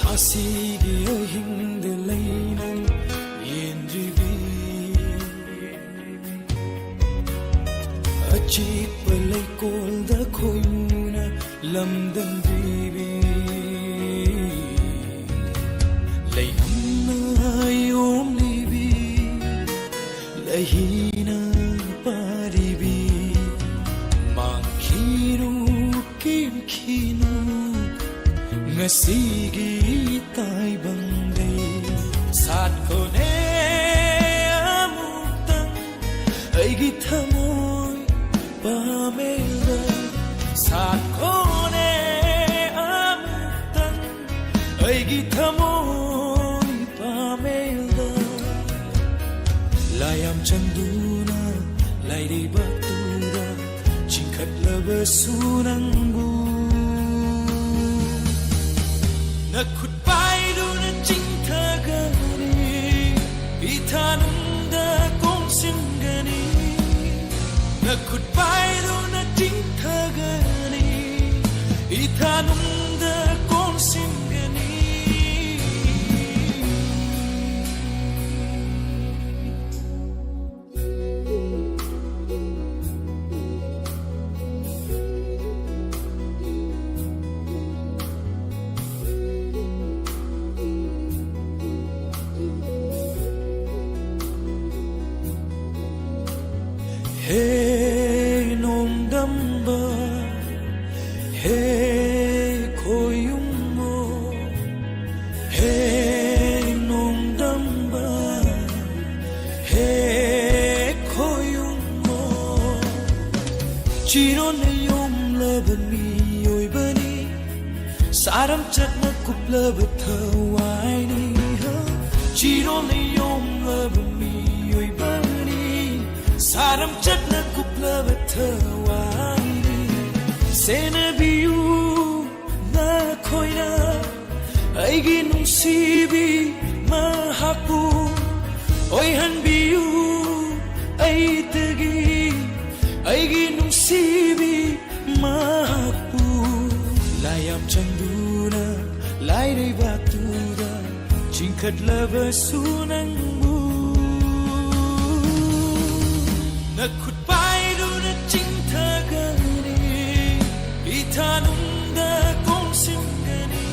ꯊꯥꯁꯤꯒꯤ ꯑꯍꯤꯡꯗ ꯂꯩ ꯅꯪ ꯌꯦꯡꯗ꯭ꯔꯤꯕꯤ, ꯑꯆꯤꯛꯄ ꯂꯩꯀꯣꯜꯗ ꯈꯣꯏꯃꯨꯅ ꯂꯝꯗꯝꯕꯤꯕꯤ꯫ ꯂꯩꯅꯝꯅ ꯌꯣꯝꯂꯤꯕꯤ, ꯂꯩꯍꯤꯅ ꯄꯥꯔꯤꯕꯤ, ꯃꯥꯡꯈꯤꯅꯨ ꯀꯤꯝꯈꯤꯅꯨ ꯉꯁꯤꯒꯤ ꯇꯥꯏꯕꯪꯗꯩ꯫ ꯁꯥꯠꯈꯣꯅꯦ ꯑꯃꯨꯛꯇꯪ ꯑꯩꯒꯤ ꯊꯃꯣꯏ ꯄꯥꯃꯦꯜꯗ꯫ ꯁꯥꯠꯈꯣꯅꯦ ꯑꯃꯨꯛꯇꯪ ꯑꯩꯒꯤ ꯊꯃꯣꯏ ꯄꯥꯃꯦꯜꯗ꯫ ꯂꯥꯏꯌꯥꯝ ꯆꯪꯗꯨꯅ ꯂꯥꯏꯔꯩꯕꯥꯛꯇꯨꯗ ꯆꯤꯡꯈꯠꯂꯕꯁꯨ ꯅꯪꯕꯨ ꯅꯈꯨꯠ ꯄꯥꯏꯗꯨꯅ ꯆꯤꯡꯊꯒꯅꯤ, ꯏꯊꯥꯅꯨꯡꯗ ꯀꯣꯟꯁꯤꯟꯒꯅꯤ꯫ ꯅꯈꯨꯠ ꯄꯥꯏꯗꯨꯅ ꯆꯤꯡꯊꯒꯅꯤ, ꯏꯊꯥꯅꯨꯡꯗ ꯀꯣꯟꯁꯤꯟꯒꯅꯤ꯫ ꯍꯦ ꯅꯣꯡꯗꯝꯕ, ꯍꯦ ꯈꯣꯌꯨꯝꯕꯣ, ꯍꯦ ꯅꯣꯡꯗꯝꯕ, ꯍꯦ ꯈꯣꯌꯨꯝꯕꯣ꯫ ꯆꯤꯔꯣꯜꯅ ꯌꯣꯝꯂꯕ ꯃꯤꯑꯣꯏꯕꯅꯤ, ꯁꯥꯔꯝ ꯆꯠꯅ ꯀꯨꯞꯂꯕ ꯊꯋꯥꯏꯅꯤ꯫ ꯆꯤꯔꯣꯜꯅ ꯌꯣꯝꯂꯕ ꯃꯤꯑꯣꯏꯕꯅꯤ, ꯁꯥꯔꯝ ꯆꯠꯅ ꯀꯨꯞꯂꯕ ꯊꯋꯥꯏꯅꯤ꯫ ꯁꯦꯟꯅꯕꯤꯌꯨ ꯅꯈꯣꯏꯅ ꯑꯩꯒꯤ ꯅꯨꯡꯁꯤꯕꯤ ꯃꯍꯥꯛꯄꯨ ꯑꯣꯏꯍꯟꯕꯤꯌꯨ ꯑꯩꯗꯒꯤ꯫ ꯑꯩꯒꯤ ꯅꯨꯡꯁꯤꯕꯤ ꯃꯍꯥꯛꯄꯨ ꯂꯥꯏ ꯌꯥꯝ ꯆꯪꯗꯨꯅ ꯂꯥꯏꯔꯩꯕꯥꯛꯇꯨꯗ ꯆꯤꯡꯈꯠꯂꯕꯁꯨ ꯅꯪꯕꯨ ꯅꯈꯨꯠ ꯄꯥꯏꯗꯨꯅ ꯆꯤꯡꯊꯒꯅꯤ, ꯏꯊꯥꯅꯨꯡꯗ ꯀꯣꯟꯁꯤꯟꯒꯅꯤ꯫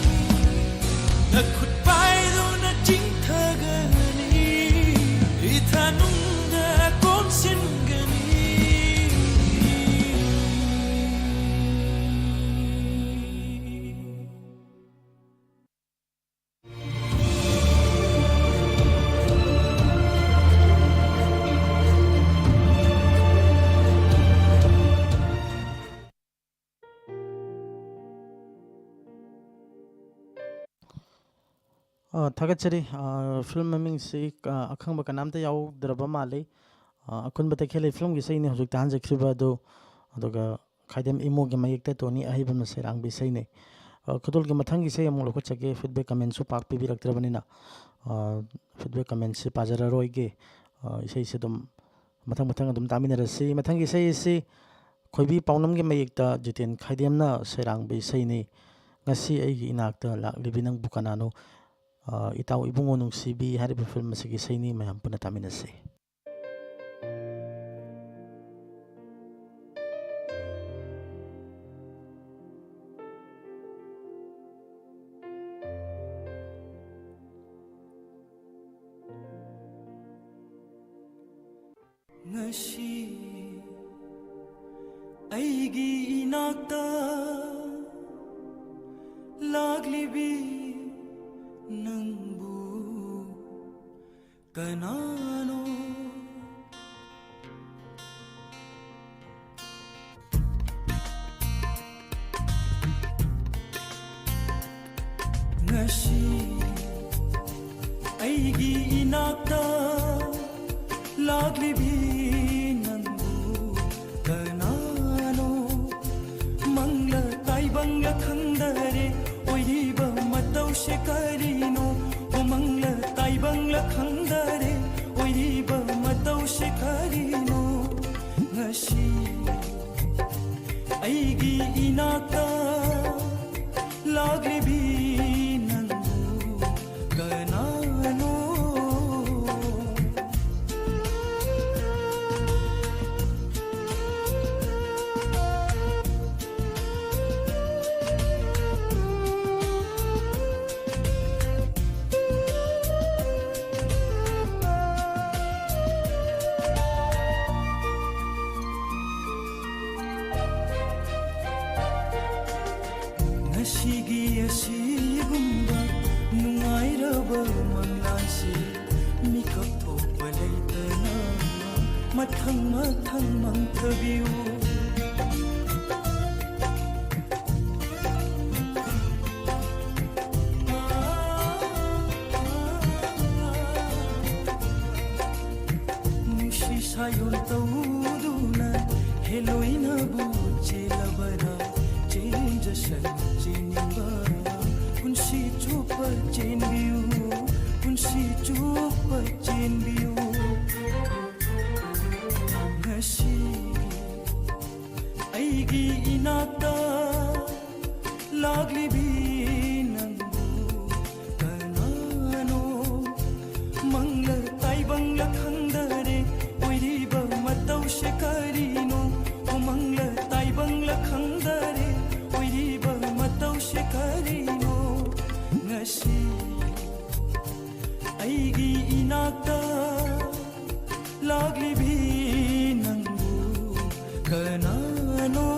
ꯅꯈꯨꯠ ꯄꯥꯏꯗꯨꯅ ꯆꯤꯡꯊꯒꯅꯤ, ꯏꯊꯥꯅꯨꯡꯗ ꯀꯣꯟꯁꯤꯟꯒꯅꯤ꯫ ꯑ, ꯊꯥꯒꯠꯆꯔꯤ꯫ ꯑ, ꯐꯤꯂꯝ ꯃꯃꯤꯡꯁꯤ, ꯑ, ꯑꯈꯪꯕ ꯀꯅꯥꯝꯇ ꯌꯥꯎꯗ꯭ꯔꯕ ꯃꯥꯜꯂꯤ꯫ ꯑ, ꯑꯀꯨꯟꯕ ꯇꯈꯦꯜꯂꯩ ꯐꯤꯂꯝꯒꯤ ꯏꯁꯩꯅꯤ ꯍꯧꯖꯤꯛ ꯇꯥꯍꯟꯖꯈ꯭ꯔꯤꯕ ꯑꯗꯨ꯫ ꯑꯗꯨꯒ ꯈꯥꯏꯗꯦꯝ ꯏꯃꯣꯒꯤ ꯃꯌꯦꯛꯇ ꯇꯣꯅꯤ ꯑꯍꯩꯕꯝꯅ ꯁꯩꯔꯥꯡꯕ ꯏꯁꯩꯅꯤ꯫ ꯑ, ꯈꯨꯗꯣꯜꯒꯤ ꯃꯊꯪꯒꯤ ꯏꯁꯩ ꯑꯃꯨꯛ ꯂꯧꯈꯠꯆꯒꯦ꯫ Feedback commentꯁꯨ ꯄꯥꯛ ꯄꯤꯕꯤꯔꯛꯇ꯭ꯔꯕꯅꯤꯅ, ꯑ, feedback commentꯁꯤ ꯄꯥꯖꯔꯔꯣꯏꯒꯦ꯫ ꯑ, ꯏꯁꯩꯁꯦ ꯑꯗꯨꯝ ꯃꯊꯪ ꯃꯊꯪ ꯑꯗꯨꯝ ꯇꯥꯃꯤꯟꯅꯔꯁꯤ꯫ ꯃꯊꯪꯒꯤ ꯏꯁꯩ ꯑꯁꯤ ꯈꯣꯏꯕꯤ ꯄꯥꯎꯅꯝꯒꯤ ꯃꯌꯦꯛꯇ ꯖꯤꯇꯦꯟ ꯈꯥꯏꯗꯦꯝꯅ ꯁꯩꯔꯥꯡꯕ ꯏꯁꯩꯅꯤ꯫ ꯉꯁꯤ ꯑꯩꯒꯤ ꯏꯅꯥꯛꯇ ꯂꯥꯛꯂꯤꯕꯤ ꯅꯪꯕꯨ ꯀꯅꯥꯅꯣ? ꯑ, ꯏꯇꯥꯎ ꯏꯕꯨꯡꯉꯣ ꯅꯨꯡꯁꯤꯕꯤ ꯍꯥꯏꯔꯤꯕ ꯐꯤꯂꯝ ꯑꯁꯤꯒꯤ ꯏꯁꯩꯅꯤ꯫ ꯃꯌꯥꯝ ꯄꯨꯟꯅ ꯇꯥꯃꯤꯟꯅꯁꯤ꯫ ꯉꯁꯤ ꯑꯩꯒꯤ ꯏꯅꯥꯛꯇ ꯂꯥꯛꯂꯤꯕꯤ ꯅꯪꯕꯨ ꯀꯅꯥꯅꯣ? ꯉꯁꯤ ꯑꯩꯒꯤ ꯏꯅꯥꯛꯇ ꯂꯥꯛꯂꯤꯕꯤ ꯅꯪꯕꯨ ꯀꯅꯥꯅꯣ? ꯃꯪꯂ ꯇꯥꯏꯕꯪꯂ ꯈꯪꯗꯔꯦ, ꯑꯣꯏꯔꯤꯕ ꯃꯇꯧ ꯁꯦ ꯀꯔꯤꯅꯣ? ꯎꯃꯪꯂ ꯇꯥꯏꯕꯪꯂ ꯈꯪꯗꯔꯦ, ꯑꯣꯏꯔꯤꯕ ꯃꯇꯧꯁꯦ ꯀꯔꯤꯅꯣ? ꯉꯁꯤ ꯑꯩꯒꯤ ꯏꯅꯥꯛꯇ ꯂꯥꯛꯂꯤꯕꯤ ꯅꯪꯕꯨ ꯀꯅꯥꯅꯣ? ꯉꯁꯤꯒꯤ ꯑꯁꯤꯒꯨꯝꯕ ꯅꯨꯡꯉꯥꯏꯔꯕ ꯃꯪꯂꯥꯟꯁꯤ ꯃꯤꯀꯞ ꯊꯣꯛꯄ ꯂꯩꯇꯅ ꯃꯊꯪ ꯃꯊꯪ ꯃꯪꯊꯕꯤꯌꯨ꯫ ꯅꯨꯡꯁꯤ ꯁꯥꯌꯣꯟ ꯇꯧꯗꯨꯅ ꯍꯦꯂꯣꯏꯅꯕꯨ ꯆꯦꯜꯂꯕꯔꯥ? ꯆꯦꯟꯖꯁꯅꯨ ꯆꯦꯟꯅꯤꯡꯕ, ꯄꯨꯟꯁꯤ ꯆꯨꯞꯄ ꯆꯦꯟꯕꯤꯌꯨ, ꯄꯨꯟꯁꯤ ꯆꯨꯞꯄ ꯆꯦꯟꯕꯤꯌꯨ꯫ ꯉꯁꯤ ꯑꯩꯒꯤ ꯏꯅꯥꯛꯇ ꯂꯥꯛꯂꯤꯕꯤ ꯅꯪꯕꯨ ꯀꯅꯥꯅꯣ? ꯃꯪꯂ ꯇꯥꯏꯕꯪꯂ ꯈꯪꯗꯔꯦ, ꯑꯣꯏꯔꯤꯕ ꯃꯇꯧꯁꯦ ꯀꯔꯤꯅꯣ? ꯎꯃꯪꯂ ꯇꯥꯏꯕꯪꯂ ꯈꯪꯗꯔꯦ, ꯑꯣꯏꯔꯤꯕ ꯃꯇꯧꯁꯦ ꯀꯔꯤꯅꯣ? ꯉꯁꯤ ꯑꯩꯒꯤ ꯏꯅꯥꯛꯇ ꯂꯥꯛꯂꯤꯕꯤ ꯅꯪꯕꯨ ꯀꯅꯥꯅꯣ?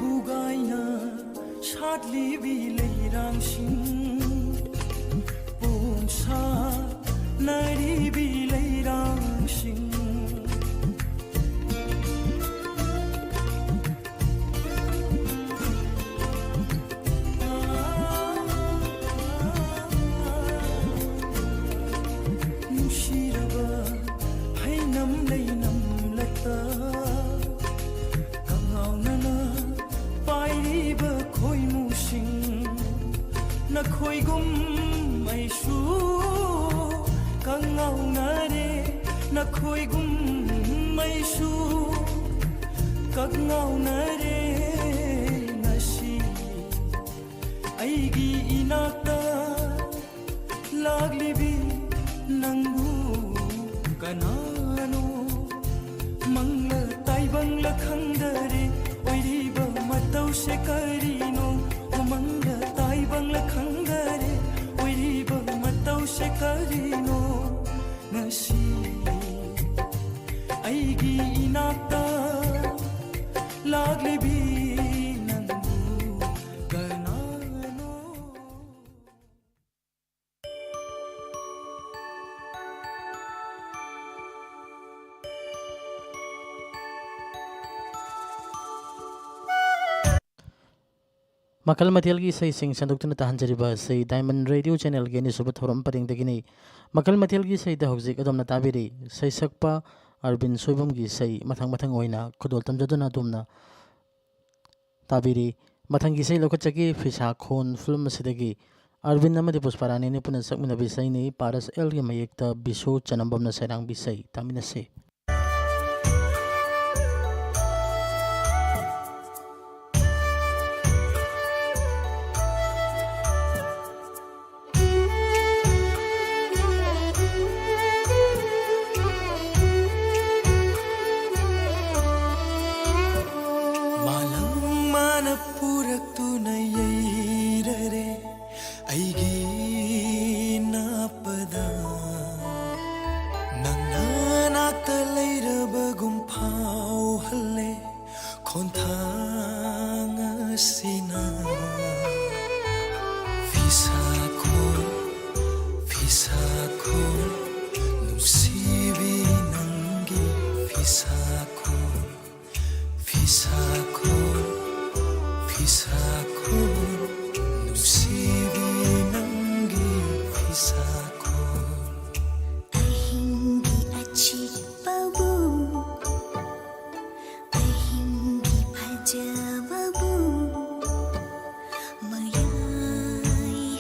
ꯍꯨꯒꯥꯏꯅ ꯁꯥꯠꯂꯤꯕꯤ ꯂꯩꯔꯥꯡꯁꯤꯡ, ꯄꯣꯝꯁꯥꯠꯅꯔꯤꯕꯤ ꯂꯩꯔꯥꯡꯁꯤꯡ, ꯅꯈꯣꯏꯒꯨꯝ ꯑꯩꯁꯨ ꯀꯛꯉꯥꯎꯅꯔꯦ, ꯅꯈꯣꯏꯒꯨꯝ ꯑꯩꯁꯨ ꯀꯛꯉꯥꯎꯅꯔꯦ꯫ ꯉꯁꯤ ꯑꯩꯒꯤ ꯏꯅꯥꯛꯇ ꯂꯥꯛꯂꯤꯕꯤ ꯅꯪꯕꯨ ꯀꯅꯥꯅꯣ? ꯃꯪꯂ ꯇꯥꯏꯕꯪꯂ ꯈꯪꯗꯔꯦ, ꯑꯣꯏꯔꯤꯕ ꯃꯇꯧꯁꯦ ꯀꯔꯤꯅꯣ? ꯃꯪꯂ ꯇꯥꯏꯕꯪꯂ ꯈꯪꯗꯔꯦ, ꯑꯣꯏꯔꯤꯕ ꯃꯇꯧꯁꯦ ꯀꯔꯤꯅꯣ? ꯉꯁꯤ ꯑꯩꯒꯤ ꯏꯅꯥꯛꯇ ꯂꯥꯛꯂꯤꯕꯤ ꯅꯪꯕꯨ ꯀꯅꯥꯅꯣ? ꯃꯈꯜ ꯃꯊꯦꯜꯒꯤ ꯏꯁꯩꯁꯤꯡ ꯁꯟꯗꯣꯛꯇꯨꯅ ꯇꯥꯍꯟꯖꯔꯤꯕ ꯑꯁꯤ Diamond Radio Channelꯒꯤ ꯑꯅꯤꯁꯨꯕ ꯊꯧꯔꯝ ꯄꯔꯦꯡꯗꯒꯤꯅꯤ꯫ ꯃꯈꯜ ꯃꯊꯦꯜꯒꯤ ꯏꯁꯩꯗ ꯍꯧꯖꯤꯛ ꯑꯗꯣꯝꯅ ꯇꯥꯕꯤꯔꯤ ꯁꯩꯁꯛꯄ ꯑꯔꯕꯤꯟ ꯁꯣꯏꯕꯝꯒꯤ ꯏꯁꯩ꯫ ꯃꯊꯪ ꯃꯊꯪ ꯑꯣꯏꯅ ꯈꯨꯗꯣꯜ ꯇꯝꯖꯗꯨꯅ ꯑꯗꯣꯝꯅ ꯇꯥꯕꯤꯔꯤ꯫ ꯃꯊꯪꯒꯤ ꯏꯁꯩ ꯂꯧꯈꯠꯆꯒꯦ ꯐꯤꯁꯥ ꯈꯣꯟ ꯐꯤꯂꯝ ꯑꯁꯤꯗꯒꯤ꯫ ꯑꯔꯕꯤꯟ ꯑꯃꯗꯤ ꯄꯨꯁꯄꯥꯔꯥꯅꯤꯅ ꯄꯨꯟꯅ ꯁꯛꯃꯤꯟꯅꯕ ꯏꯁꯩꯅꯤ꯫ ꯄꯥꯔꯁ ꯑꯦꯜꯒꯤ ꯃꯌꯦꯛꯇ ꯕꯤꯁꯨ ꯆꯅꯝꯕꯝꯅ ꯁꯩꯔꯥꯡꯕ ꯏꯁꯩ꯫ ꯇꯥꯃꯤꯟꯅꯁꯤ꯫ ꯃꯥꯂꯪ ꯃꯥꯅ ꯄꯨꯔꯛꯇꯨꯅ ꯌꯩꯔꯔꯦ ꯑꯩꯒꯤ ꯅꯥꯞꯄꯗ꯫ ꯅꯪꯅ ꯅꯥꯛꯇ ꯂꯩꯔꯕꯒꯨꯝ ꯐꯥꯎꯍꯜꯂꯦ ꯈꯣꯟꯊꯥꯡ ꯑꯁꯤꯅ꯫ ꯐꯤꯁꯥꯈꯣꯜ, ꯐꯤꯁꯥꯈꯣꯜ, ꯅꯨꯡꯁꯤꯕꯤ ꯅꯪꯒꯤ ꯐꯤꯁꯥꯈꯣꯜ꯫ ꯐꯤꯁꯥꯈꯣꯜ, ꯐꯤꯁꯥꯈꯣꯜ, ꯅꯨꯡꯁꯤꯕꯤ ꯅꯪꯒꯤ ꯐꯤꯁꯥꯈꯣꯜ꯫ ꯑꯍꯤꯡꯒꯤ ꯑꯆꯤꯛꯄꯕꯨ, ꯑꯍꯤꯡꯒꯤ ꯐꯖꯕꯕꯨ, ꯃꯌꯥꯏ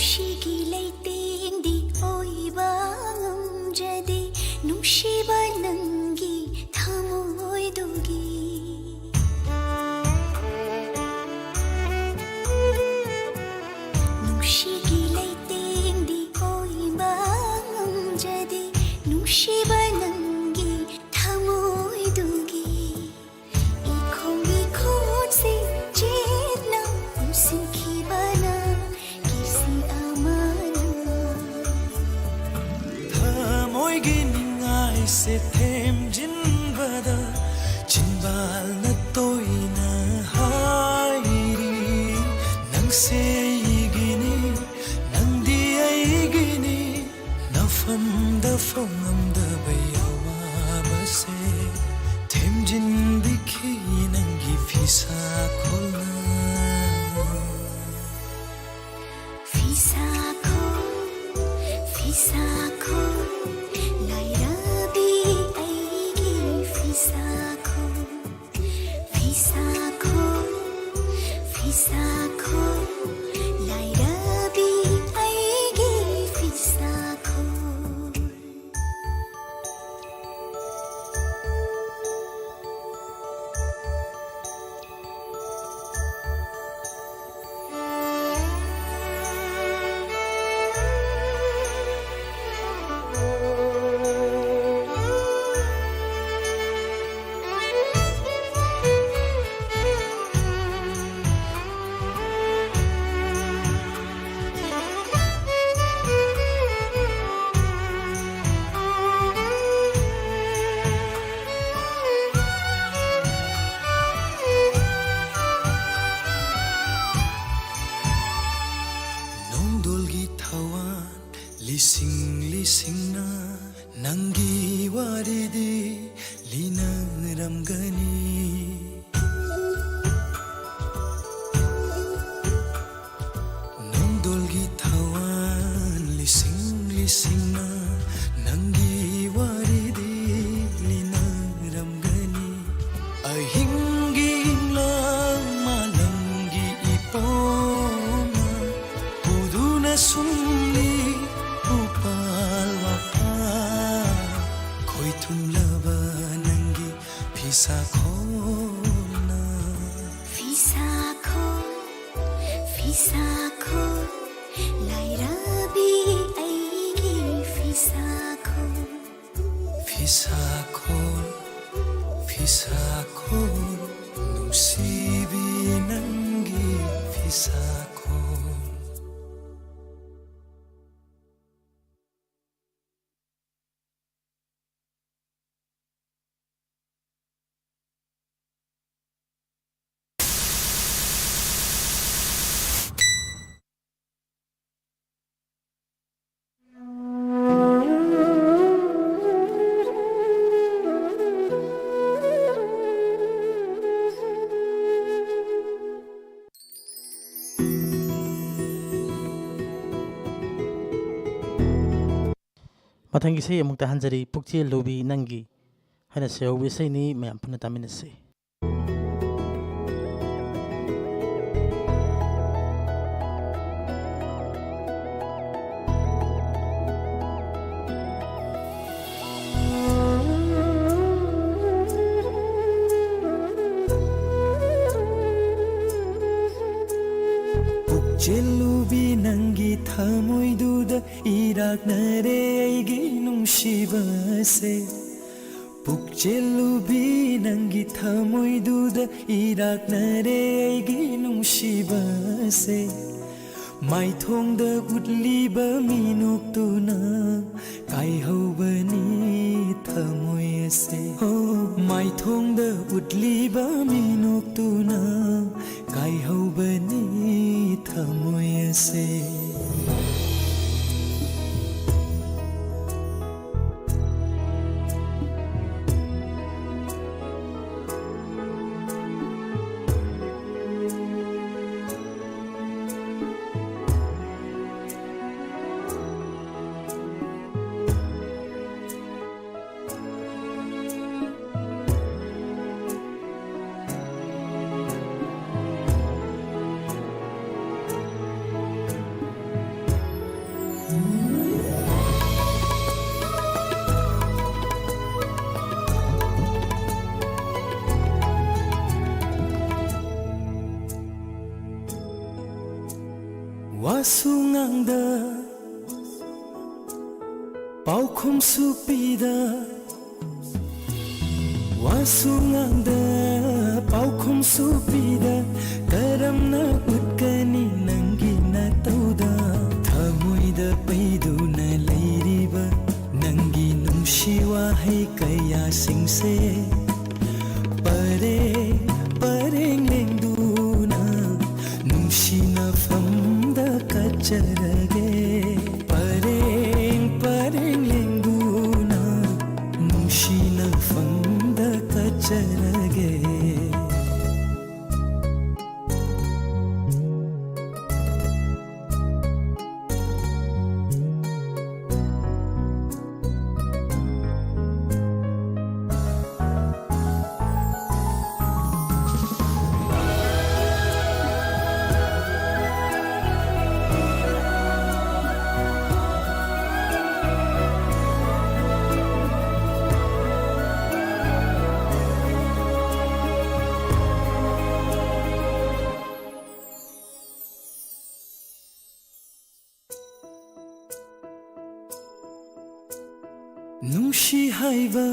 ꯅꯨꯡꯁꯤꯒꯤ ꯂꯩꯇꯦꯡꯗꯤ ꯑꯣꯏꯕ ꯉꯝꯖꯗꯦ, ꯅꯨꯡꯁꯤꯕ ꯅꯪꯒꯤ ꯊꯃꯣꯏꯗꯨꯒꯤ꯫ ꯅꯨꯡꯁꯤꯒꯤ ꯂꯩꯇꯦꯡꯗꯤ ꯑꯣꯏꯕ ꯉꯝꯖꯗꯦ, ꯅꯨꯡꯁꯤꯕ ꯅꯪꯒꯤ ꯊꯃꯣꯏꯗꯨꯒꯤ꯫ ꯏꯈꯣꯡ ꯏꯈꯨꯠꯁꯤꯡ ꯆꯦꯠꯅ ꯎꯝꯁꯤꯟꯈꯤꯕꯅ ꯀꯤꯁꯤ ꯑꯃꯅ꯫ ꯊꯃꯣꯏꯒꯤ ꯅꯤꯡꯉꯥꯏꯁꯦ ꯊꯦꯝꯖꯤꯟꯕꯗ ꯆꯤꯟꯕꯥꯜꯅ ꯇꯣꯏꯅ ꯍꯥꯏꯔꯤ, ꯅꯪꯁꯦ ꯑꯩꯒꯤꯅꯤ, ꯅꯪꯗꯤ ꯑꯩꯒꯤꯅꯤ꯫ ꯅꯐꯝꯗ ꯐꯪꯉꯝꯗꯕ ꯑꯋꯥꯕꯁꯦ ꯊꯦꯝꯖꯤꯟꯕꯤꯈꯤ ꯅꯪꯒꯤ ꯐꯤꯁꯥ ꯈꯣꯜꯅ꯫ ꯐꯤꯁꯥꯈꯣ, ꯐꯤꯁꯥꯈꯣ, ꯂꯥꯏꯔꯕꯤ ꯑꯩꯒꯤ ꯐꯤꯁꯥꯈꯣ꯫ ꯐꯤꯁꯥꯈꯣ, ꯐꯤꯁꯥꯈꯣ, ꯂꯥꯏꯔꯕꯤ ꯑꯩꯒꯤ ꯐꯤꯁꯥꯈꯣ꯫ ꯑꯁꯨꯝꯅꯤ ꯎꯄꯥꯜ ꯋꯥꯄꯥꯜ ꯈꯣꯏꯊꯨꯝꯂꯕ ꯅꯪꯒꯤ ꯐꯤꯁꯥꯈꯣꯜꯅ꯫ ꯐꯤꯁꯥꯈꯣꯜ, ꯐꯤꯁꯥꯈꯣꯜ, ꯂꯥꯏꯔꯕꯤ ꯑꯩꯒꯤ ꯐꯤꯁꯥꯈꯣꯜ꯫ ꯐꯤꯁꯥꯈꯣꯜ, ꯐꯤꯁꯥꯈꯣꯜ, ꯅꯨꯡꯁꯤꯕꯤ ꯅꯪꯒꯤ ꯐꯤꯁꯥꯈꯣꯜ꯫ ꯃꯊꯪꯒꯤ ꯏꯁꯩ ꯑꯃꯨꯛꯇ ꯍꯟꯖꯔꯤ, ꯄꯨꯛꯆꯦꯜ ꯂꯨꯕꯤ ꯅꯪꯒꯤ ꯍꯥꯏꯅ ꯁꯩꯍꯧꯕ ꯏꯁꯩꯅꯤ, ꯃꯌꯥꯝ ꯄꯨꯟꯅ ꯇꯥꯃꯤꯟꯅꯁꯤ꯫ ꯄꯨꯛꯆꯦꯜꯂꯨꯕꯤ ꯅꯪꯒꯤ ꯊꯃꯣꯏꯗꯨꯗ ꯏꯔꯥꯛꯅꯔꯦ ꯑꯩꯒꯤ ꯅꯨꯡꯁꯤꯕꯁꯦ꯫ ꯄꯨꯛꯆꯦꯜꯂꯨꯕꯤ ꯅꯪꯒꯤ ꯊꯃꯣꯏꯗꯨꯗ ꯏꯔꯥꯛꯅꯔꯦ ꯑꯩꯒꯤ ꯅꯨꯡꯁꯤꯕꯁꯦ꯫ ꯃꯥꯏꯊꯣꯡꯗ ꯎꯠꯂꯤꯕ ꯃꯤꯅꯣꯛꯇꯨꯅ ꯀꯥꯏꯍꯧꯕꯅꯤ ꯊꯃꯣꯏ ꯑꯁꯦ꯫ ꯍꯣ, ꯃꯥꯏꯊꯣꯡꯗ ꯎꯠꯂꯤꯕ ꯃꯤꯅꯣꯛꯇꯨꯅ ꯀꯥꯏꯍꯧꯕꯅꯤ ꯊꯃꯣꯏ ꯑꯁꯦ꯫ ꯋꯥꯁꯨ ꯉꯥꯡꯗ, ꯄꯥꯎꯈꯨꯝꯁꯨ ꯄꯤꯗ, ꯋꯥꯁꯨ ꯉꯥꯡꯗ, ꯄꯥꯎꯈꯨꯝꯁꯨ ꯄꯤꯗ, ꯀꯔꯝꯅ ꯎꯠꯀꯅꯤ ꯅꯪꯒꯤ ꯅꯇꯧꯗ? ꯊꯃꯣꯏꯗ ꯄꯩꯗꯨꯅ ꯂꯩꯔꯤꯕ ꯅꯪꯒꯤ ꯅꯨꯡꯁꯤ ꯋꯥꯍꯩ ꯀꯌꯥꯁꯤꯡꯁꯦ ꯄꯔꯦꯡ ꯄꯔꯦꯡ ꯂꯦꯡꯗꯨꯅ ꯅꯨꯡꯁꯤꯅ ꯐꯝꯗ ꯀꯠꯆꯔꯒꯦ꯫ ꯄꯔꯦꯡ ꯄꯔꯦꯡ ꯂꯦꯡꯗꯨꯅ ꯅꯨꯡꯁꯤꯅ ꯐꯝꯗ ꯀꯠꯆꯔꯒꯦ꯫ ꯅꯨꯡꯁꯤ ꯍꯥꯏꯕ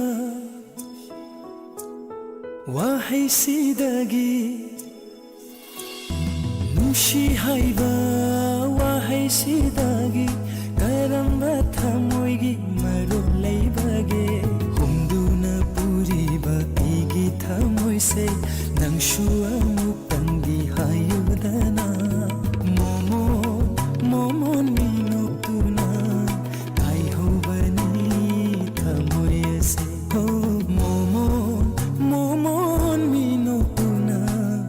ꯋꯥꯍꯩꯁꯤꯗꯒꯤ, ꯅꯨꯡꯁꯤ ꯍꯥꯏꯕ ꯋꯥꯍꯩꯁꯤꯗꯒꯤ ꯀꯔꯝꯕ ꯊꯃꯣꯏꯒꯤ ꯃꯔꯨꯞ ꯂꯩꯕꯒꯦ? ꯍꯨꯝꯗꯨꯅ ꯄꯨꯔꯤꯕ ꯑꯩꯒꯤ ꯊꯃꯣꯏꯁꯦ ꯅꯪꯁꯨ ꯑꯃꯨꯛꯇꯪꯗꯤ ꯍꯥꯏꯌꯨꯗꯅ꯫ ꯃꯣꯃꯣꯟ, ꯃꯣꯃꯣꯟ ꯃꯤꯅꯣꯛꯇꯨꯅ ꯀꯥꯏꯍꯧꯕꯅꯤ ꯊꯃꯣꯏ ꯑꯁꯦ꯫ ꯍꯣ, ꯃꯣꯃꯣꯟ, ꯃꯣꯃꯣꯟ ꯃꯤꯅꯣꯛꯇꯨꯅ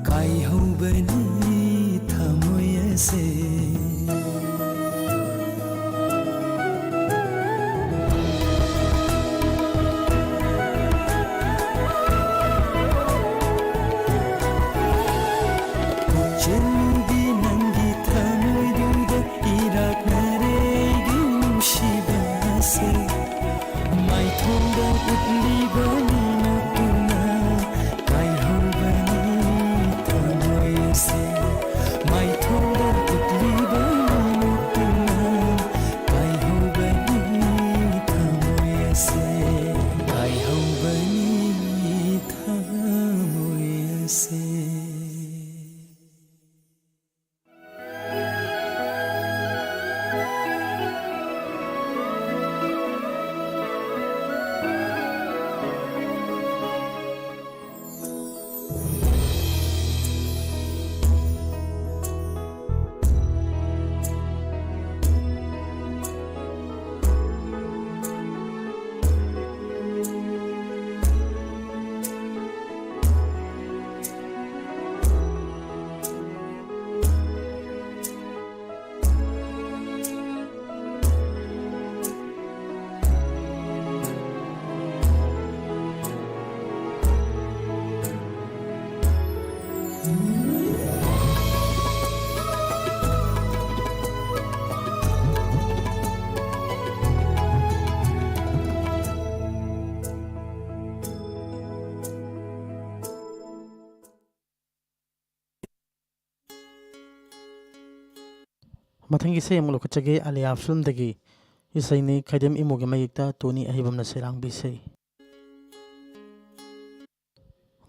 ꯀꯥꯏꯍꯧꯕꯅꯤ ꯊꯃꯣꯏ ꯑꯁꯦ꯫ ꯄꯨꯛꯆꯦꯜꯗꯤ ꯅꯪꯒꯤ ꯊꯃꯣꯏꯗꯨꯗ ꯏꯔꯥꯛꯅꯔꯦ ꯑꯩꯒꯤ ꯅꯨꯡꯁꯤꯕ ꯑꯁꯦ꯫ ꯃꯥꯏꯊꯣꯡꯗ ꯎꯠꯂꯤꯕ ꯃꯤꯅꯣꯛꯇꯨꯅ ꯀꯥꯏꯍꯧꯕꯅꯤ ꯊꯃꯣꯏ ꯑꯁꯦ꯫ ꯃꯥꯏꯊꯣꯡꯗ ꯎꯠꯂꯤꯕ ꯃꯊꯪꯒꯤ ꯏꯁꯩ ꯑꯃꯨꯛ ꯂꯧꯈꯠꯆꯒꯦ, ꯑꯂꯤꯌꯥ ꯐꯤꯂꯝꯗꯒꯤ ꯏꯁꯩꯅꯤ, ꯈꯩꯗꯦꯝ ꯏꯃꯣꯒꯤ ꯃꯌꯦꯛꯇ ꯇꯣꯅꯤ ꯑꯍꯩꯕꯝꯅ ꯁꯩꯔꯥꯡꯕ ꯏꯁꯩ꯫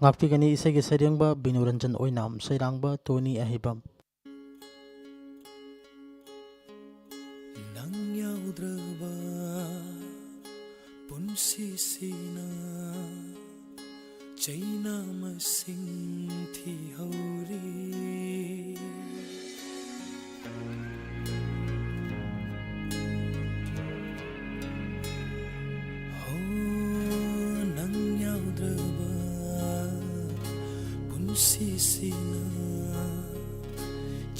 ꯉꯥꯛꯄꯤꯒꯅꯤ ꯏꯁꯩꯒꯤ ꯁꯩꯔꯦꯡꯕ ꯕꯤꯅꯨ ꯔꯟꯖꯟ ꯑꯣꯏꯅꯥꯝ, ꯁꯩꯔꯥꯡꯕ ꯇꯣꯅꯤ ꯑꯍꯩꯕꯝ꯫ ꯅꯪ ꯌꯥꯎꯗ꯭ꯔꯕ ꯄꯨꯟꯁꯤꯁꯤꯅ ꯆꯩꯅꯥ ꯃꯁꯤꯡ ꯊꯤꯍꯧꯔꯤ꯫ ꯍꯣ, ꯅꯪ ꯌꯥꯎꯗ꯭ꯔꯕ ꯄꯨꯟꯁꯤꯁꯤꯅ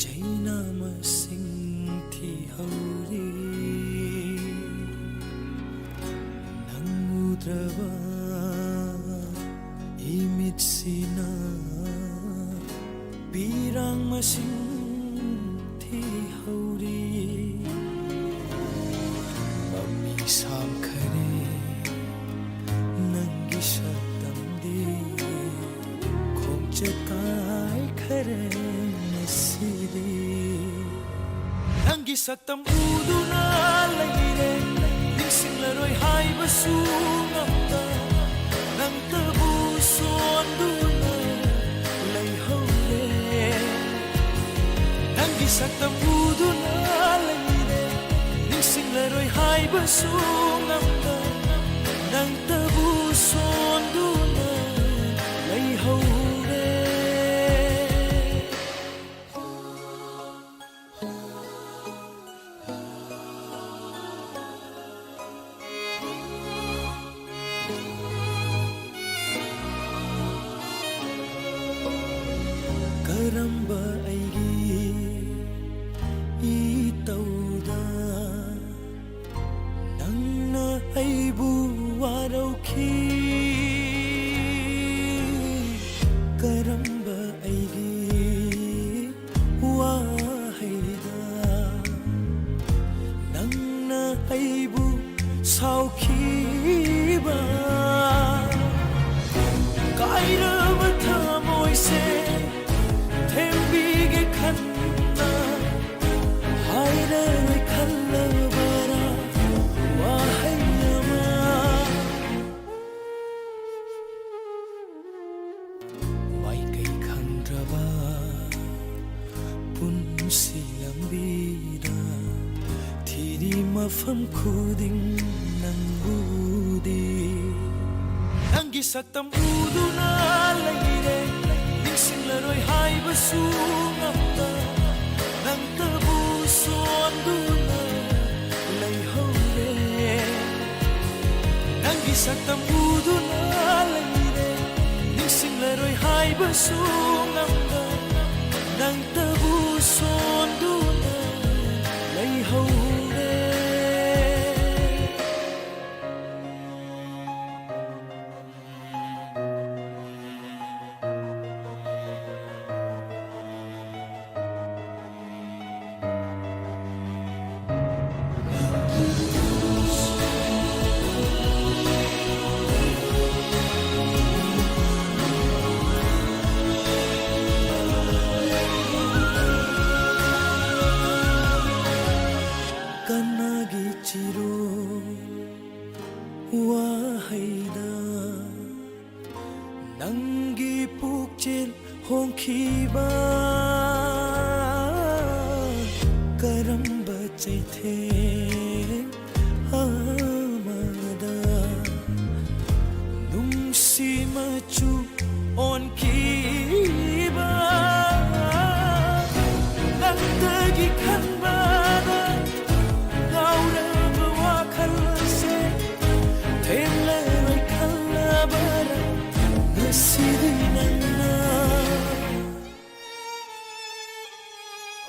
ꯆꯩꯅꯥ ꯃꯁꯤꯡ ꯊꯤꯍꯧꯔꯤ꯫ ꯅꯪ ꯎꯗ꯭ꯔꯕ ꯏꯃꯤꯠꯁꯤꯅ ꯄꯤꯔꯥꯡ ꯃꯁꯤꯡ ꯊꯤꯍꯧꯔꯤ꯫ ꯃꯃꯤ ꯁꯥꯝꯈꯔꯦ ꯅꯪꯒꯤ ꯁꯛꯇꯝꯗꯤ, ꯈꯣꯡꯆꯠ ꯀꯥꯏꯈꯔꯦ ꯉꯁꯤꯗꯤ꯫ ꯅꯪꯒꯤ ꯁꯛꯇꯝ ꯎꯗꯨꯅ ꯂꯩꯔꯦ, ꯅꯤꯡꯁꯤꯡꯂꯔꯣꯏ ꯍꯥꯏꯕꯁꯨ ꯉꯝꯗ, ꯅꯪꯇꯕꯨ ꯁꯣꯟꯗꯨꯅ ꯂꯩꯍꯧꯔꯦ꯫ ꯅꯪꯒꯤ ꯁꯛꯇꯝ ꯎꯗꯨꯅ ꯂꯩꯔꯦ, ꯅꯤꯡꯁꯤꯡꯂꯔꯣꯏ ꯍꯥꯏꯕꯁꯨ ꯉꯝꯗ, ꯅꯪꯇꯕꯨ ꯁꯣꯟꯗꯨꯅ ꯂꯩꯍꯧꯔꯦ꯫ ꯀꯔꯝꯕ ꯑꯩꯒꯤ ꯏꯇꯧꯗ ꯅꯪꯅ ꯑꯩꯕꯨ ꯋꯥꯔꯧꯈꯤ? ꯀꯔꯝꯕ ꯑꯩꯒꯤ ꯋꯥꯍꯩꯗ ꯅꯪꯅ ꯑꯩꯕꯨ ꯁꯥꯎꯈꯤꯕ? ꯀꯥꯏꯔꯕ ꯊꯃꯣꯏꯁꯦ ꯊꯦꯝꯕꯤꯒꯦ ꯈꯟꯅ ꯁꯤ ꯂꯝꯕꯤꯗ ꯊꯤꯔꯤ ꯃꯐꯝ ꯈꯨꯗꯤꯡ ꯅꯪꯕꯨꯗꯤ꯫ ꯅꯪꯒꯤ ꯁꯛꯇꯝ ꯎꯗꯨꯅ ꯂꯩꯔꯦ, ꯅꯤꯡꯁꯤꯡꯂꯔꯣꯏ ꯍꯥꯏꯕꯁꯨ ꯉꯝꯗ, ꯅꯪꯇꯕꯨ ꯁꯣꯟꯗꯨꯅ ꯂꯩꯍꯧꯔꯦ꯫ ꯅꯪꯒꯤ ꯁꯛꯇꯝ ꯎꯗꯨꯅ ꯂꯩꯔꯦ, ꯅꯤꯡꯁꯤꯡꯂꯔꯣꯏ ꯍꯥꯏꯕꯁꯨ ꯉꯝꯗ, ꯅꯪꯇꯕꯨ ꯁꯣꯟꯗꯨꯅ ꯂꯩꯍꯧꯔꯦ꯫ ꯀꯅꯥꯒꯤ ꯆꯤꯔꯨ ꯋꯥꯍꯩꯗ ꯅꯪꯒꯤ ꯄꯨꯛꯆꯦꯜ ꯍꯣꯡꯈꯤꯕ? ꯀꯔꯝꯕ ꯆꯩꯊꯦꯡ ꯑꯃꯗ ꯅꯨꯡꯁꯤ ꯃꯆꯨ ꯑꯣꯟꯈꯤꯕ? ꯅꯪꯗꯒꯤ ꯈꯟꯕꯗ ꯉꯥꯎꯔꯕ ꯋꯥꯈꯜ ꯑꯁꯦ ꯊꯦꯡꯂꯔꯣꯏ ꯈꯜꯂꯕꯔꯥ ꯉꯁꯤꯗꯤ ꯅꯪꯅ?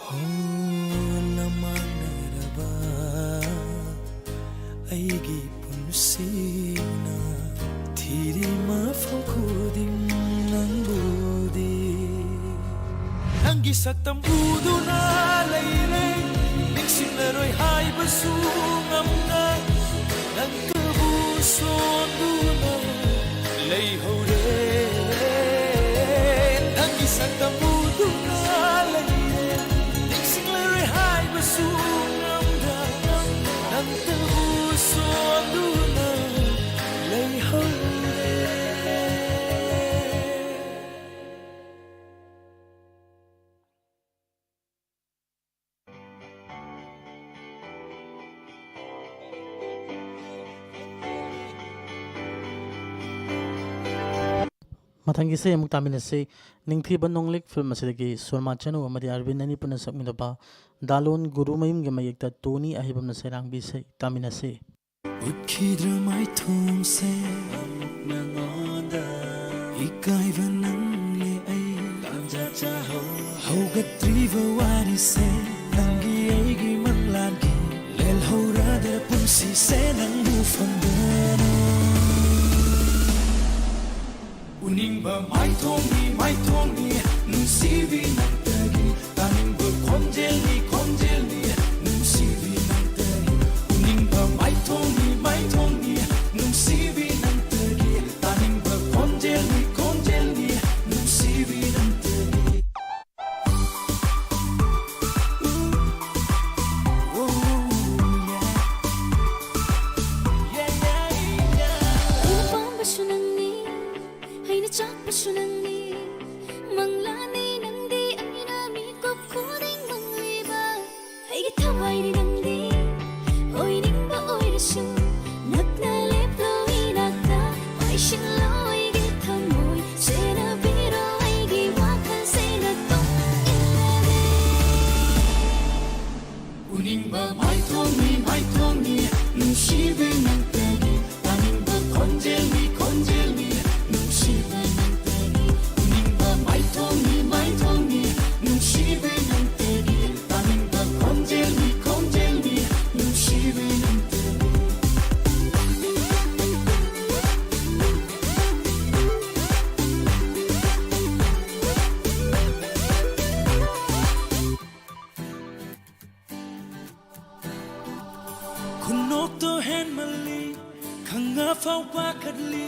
ꯍꯣ, ꯂꯃꯥꯡꯅꯔꯕ ꯑꯩꯒꯤ ꯄꯨꯟꯁꯤꯅ ꯊꯤꯔꯤ ꯃꯐꯝ ꯈꯨꯗꯤꯡ ꯅꯪꯕꯨꯗꯤ꯫ ꯅꯪꯒꯤ ꯁꯛꯇꯝ ꯎꯗꯨꯅ ꯂꯩꯔꯦ, ꯅꯤꯡꯁꯤꯡꯂꯔꯣꯏ ꯍꯥꯏꯕꯁꯨ ꯉꯝꯅ, ꯅꯪꯇꯕꯨ ꯁꯣꯟꯗꯨꯅ ꯂꯩꯍꯧꯔꯦ꯫ ꯅꯪꯒꯤ ꯁꯛꯇꯝ ꯎꯗꯨꯅ ꯂꯩꯔꯦ, ꯅꯤꯡꯁꯤꯡꯂꯔꯣꯏ ꯍꯥꯏꯕꯁꯨ ꯉꯝꯗ, ꯅꯪꯇꯕꯨ ꯁꯣꯟꯗꯨꯅ ꯂꯩꯍꯧꯔꯦ꯫ ꯃꯊꯪꯒꯤ ꯏꯁꯩ ꯑꯃꯨꯛ ꯇꯥꯃꯤꯟꯅꯁꯤ꯫ ꯅꯤꯡꯊꯤꯕ ꯅꯣꯡꯂꯤꯛ ꯐꯤꯂꯝ ꯑꯁꯤꯗꯒꯤ ꯁꯨꯔꯃꯥ ꯆꯅꯨ ꯑꯃꯗꯤ ꯑꯔꯕꯤꯟ ꯑꯅꯤ ꯄꯨꯟꯅ ꯁꯛꯃꯤꯟꯅꯕ ꯗꯥꯂꯣꯟ ꯒꯨꯔꯨꯃꯌꯨꯝꯒꯤ ꯃꯌꯦꯛꯇ ꯇꯣꯅꯤ ꯑꯍꯩꯕꯝꯅ ꯁꯩꯔꯥꯡꯕꯤ ꯏꯁꯩ ꯇꯥꯃꯤꯟꯅꯁꯤ꯫ ꯎꯠꯈꯤꯗ꯭ꯔ ꯃꯥꯏꯊꯣꯡꯁꯦ ꯅꯉꯣꯟꯗ ꯏꯀꯥꯏꯕ ꯅꯪꯂꯦ ꯑꯩ ꯇꯥꯟꯖꯥ ꯆꯥꯍꯧ ꯍꯧꯒꯠꯇ꯭ꯔꯤꯕ ꯋꯥꯔꯤꯁꯦ ꯅꯪꯒꯤ ꯑꯩꯒꯤ ꯃꯪꯂꯥꯟꯒꯤ ꯂꯦꯜꯍꯧꯔꯗ꯭ꯔ ꯄꯨꯟꯁꯤꯁꯦ ꯅꯪꯕꯨ ꯐꯪꯗꯅ ꯎꯅꯤꯡꯕ ꯃꯥꯏꯊꯣꯡꯅꯤ ꯃꯥꯏꯊꯣꯡꯅꯤ ꯅꯨꯡꯁꯤꯕꯤ ꯅꯪꯇꯒꯤ ꯇꯥꯅꯤꯡꯕ ꯈꯣꯟꯖꯦꯜꯅꯤ ꯈꯣꯟꯖꯦꯜꯅꯤ ꯅꯨꯡꯁꯤꯕꯤ ꯅꯪꯇꯒꯤ ꯎꯅꯤꯡꯕ ꯃꯥꯏꯊꯣꯡꯅꯤ ꯃꯥꯏꯊꯣꯡꯅꯤ ꯅꯨꯡꯁꯤꯕꯤ ꯅꯪꯇꯒꯤ ꯇꯥꯅꯤꯡꯕ ꯈꯣꯟꯖꯦꯜꯅꯤ ꯈꯣꯟꯖꯦꯜꯅꯤ ꯅꯨꯡꯁꯤꯕꯤ ꯅꯪꯇꯒꯤ ꯑꯩꯅ ꯄꯥꯝꯕꯁꯨ ꯅꯪꯅꯤ ꯑꯩꯅ ꯆꯥꯛꯄꯁꯨ ꯅꯪꯅꯤ ꯃꯪꯂꯥꯅꯤ ꯅꯪꯗꯤ ꯑꯩꯅ ꯃꯤꯀꯨꯞ ꯈꯨꯗꯤꯡ ꯃꯪꯂꯤꯕ ꯑꯩꯒꯤ ꯊꯋꯥꯏꯅꯤ ꯅꯪꯗꯤ ꯑꯣꯏꯅꯤꯡꯕ ꯑꯣꯏꯔꯁꯨ ꯅꯛꯅ ꯂꯦꯞꯂꯣ ꯏꯅꯥꯛꯇ ꯄꯥꯏꯁꯤꯜꯂꯣ ꯑꯩꯒꯤ ꯊꯃꯣꯏ ꯁꯦꯟꯅꯕꯤꯔꯣ ꯑꯩꯒꯤ ꯋꯥꯈꯜꯁꯦ ꯅꯇꯨꯡ ꯏꯜꯂꯒꯦ ꯎꯅꯤꯡꯕ ꯃꯥꯏꯊꯣꯡꯅꯤ ꯃꯥꯏꯊꯣꯡꯅꯤ ꯅꯨꯡꯁꯤꯕꯤ ꯅꯪꯇꯒꯤ ꯇꯥꯅꯤꯡꯕ ꯈꯣꯟꯖꯦꯜꯅꯤ ꯈꯣꯟꯖꯦꯜꯅꯤ ꯅꯨꯡꯁꯤꯕ ꯅꯪꯇꯒꯤ ꯎꯅꯤꯡꯕ ꯃꯥꯏꯊꯣꯡꯅꯤ ꯃꯥꯏꯊꯣꯡꯅꯤ ꯅꯨꯡꯁꯤꯕꯤ ꯅꯪꯇꯒꯤ ꯇꯥꯅꯤꯡꯕ ꯈꯣꯟꯖꯦꯜꯅꯤ ꯈꯣꯟꯖꯦꯜꯅꯤ ꯅꯨꯡꯁꯤꯕꯤ ꯅꯪꯇꯒꯤ ꯈꯨꯅꯣꯛꯇꯣ ꯍꯦꯟꯃꯜꯂꯤ ꯈꯪꯉꯐꯥꯎ ꯄꯥꯈꯠꯂꯤ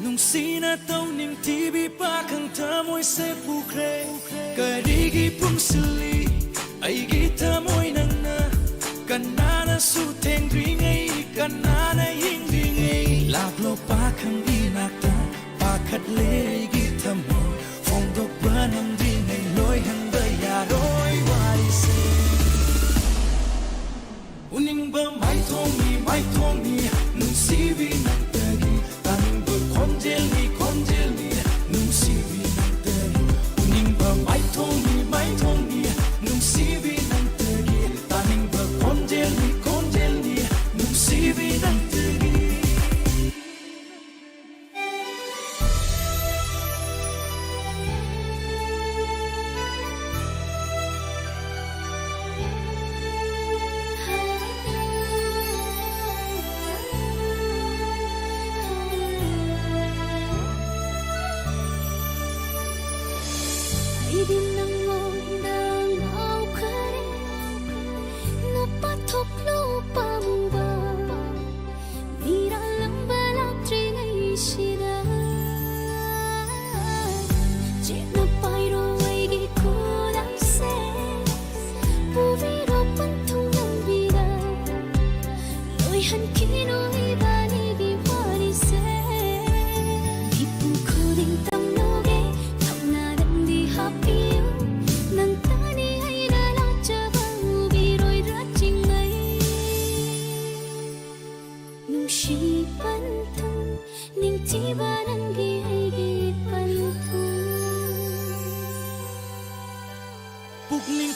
ꯅꯨꯡꯁꯤꯅ ꯇꯧꯅꯤꯡꯊꯤꯕꯤ ꯄꯥꯈꯪ ꯊꯃꯣꯏꯁꯦ ꯄꯨꯈ꯭ꯔꯦ ꯀꯔꯤꯒꯤ ꯄꯨꯟꯁꯤꯜꯂꯤ ꯑꯩꯒꯤ ꯊꯃꯣꯏ ꯅꯪꯅ ꯀꯅꯥꯅꯁꯨ ꯊꯦꯡꯗ꯭ꯔꯤꯉꯩ ꯀꯅꯥꯅ ꯌꯦꯡꯗ꯭ꯔꯤꯉꯩ ꯂꯥꯛꯂꯣ ꯄꯥꯈꯪꯒꯤ ꯅꯥꯛꯇ ꯄꯥꯈꯠꯂꯦ ꯑꯩꯒꯤ ꯊꯃꯣꯏ ꯐꯣꯡꯗꯣꯛꯄ ꯅꯪꯗ꯭ꯔꯤꯉꯩ ꯂꯣꯏꯍꯟꯕ ꯌꯥꯔꯣꯏ ꯋꯥꯔꯤꯁꯦ ꯎꯅꯤꯡꯕ ꯃꯥꯏꯊꯣꯡꯅꯤ ꯃꯥꯏꯊꯣꯡꯅꯤ ꯅꯨꯡꯁꯤꯕꯤ ꯅꯪꯇꯒꯤ ꯇꯥꯅꯤꯡꯕ ꯈꯣꯟꯖꯦꯜꯅꯤ ꯈꯣꯟꯖꯦꯜꯅꯤ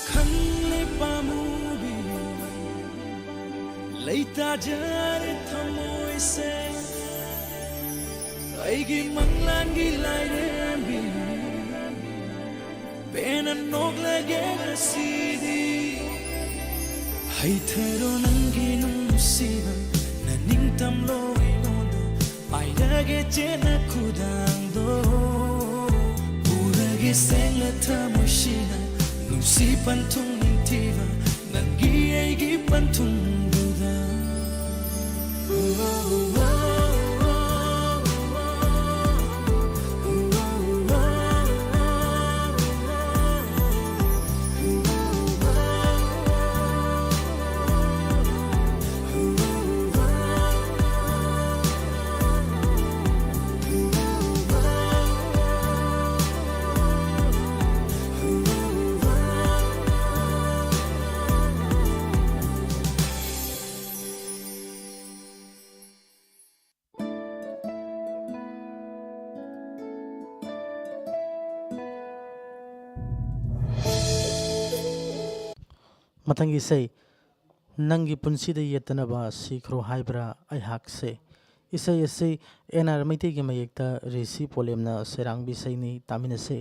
ꯈꯪꯂꯦ ꯄꯥꯝꯃꯨꯕꯤ, ꯂꯩꯇꯥꯖꯔꯦ ꯊꯃꯣꯏꯁꯦ꯫ ꯑꯩꯒꯤ ꯃꯪꯂꯥꯟꯒꯤ ꯂꯥꯏꯔꯦꯝꯕꯤ, ꯄꯦꯟꯅ ꯅꯣꯛꯂꯒꯦ ꯉꯁꯤꯗꯤ꯫ ꯍꯩꯊꯔꯣ ꯅꯪꯒꯤ ꯅꯨꯡꯁꯤꯕ, ꯅꯅꯤꯡꯇꯝꯂꯣ ꯑꯩꯉꯣꯟꯗ, ꯄꯥꯏꯔꯒꯦ ꯆꯦꯠꯅ ꯈꯨꯗꯥꯡꯗꯣ꯫ ꯄꯨꯔꯒꯦ ꯁꯦꯡꯅ ꯊꯃꯣꯏꯁꯤꯅ, ꯅꯨꯡꯁꯤ ꯄꯟꯊꯨꯡ ꯅꯤꯡꯊꯤꯕ, ꯅꯪꯒꯤ ꯑꯩꯒꯤ ꯄꯟꯊꯨꯡꯗꯨꯗ꯫ ꯃꯊꯪꯒꯤ ꯏꯁꯩ, ꯅꯪꯒꯤ ꯄꯨꯟꯁꯤꯗ ꯌꯦꯠꯇꯅꯕ ꯁꯤꯈ꯭ꯔꯣ ꯍꯥꯏꯕ꯭ꯔꯥ ꯑꯩꯍꯥꯛꯁꯦ꯫ ꯏꯁꯩ ꯑꯁꯤ ꯑꯦꯟ ꯑꯥꯔ ꯃꯩꯇꯩꯒꯤ ꯃꯌꯦꯛꯇ ꯔꯤꯁꯤ ꯄꯣꯂꯦꯝꯅ ꯁꯩꯔꯥꯡꯕ ꯏꯁꯩꯅꯤ, ꯇꯥꯃꯤꯟꯅꯁꯦ꯫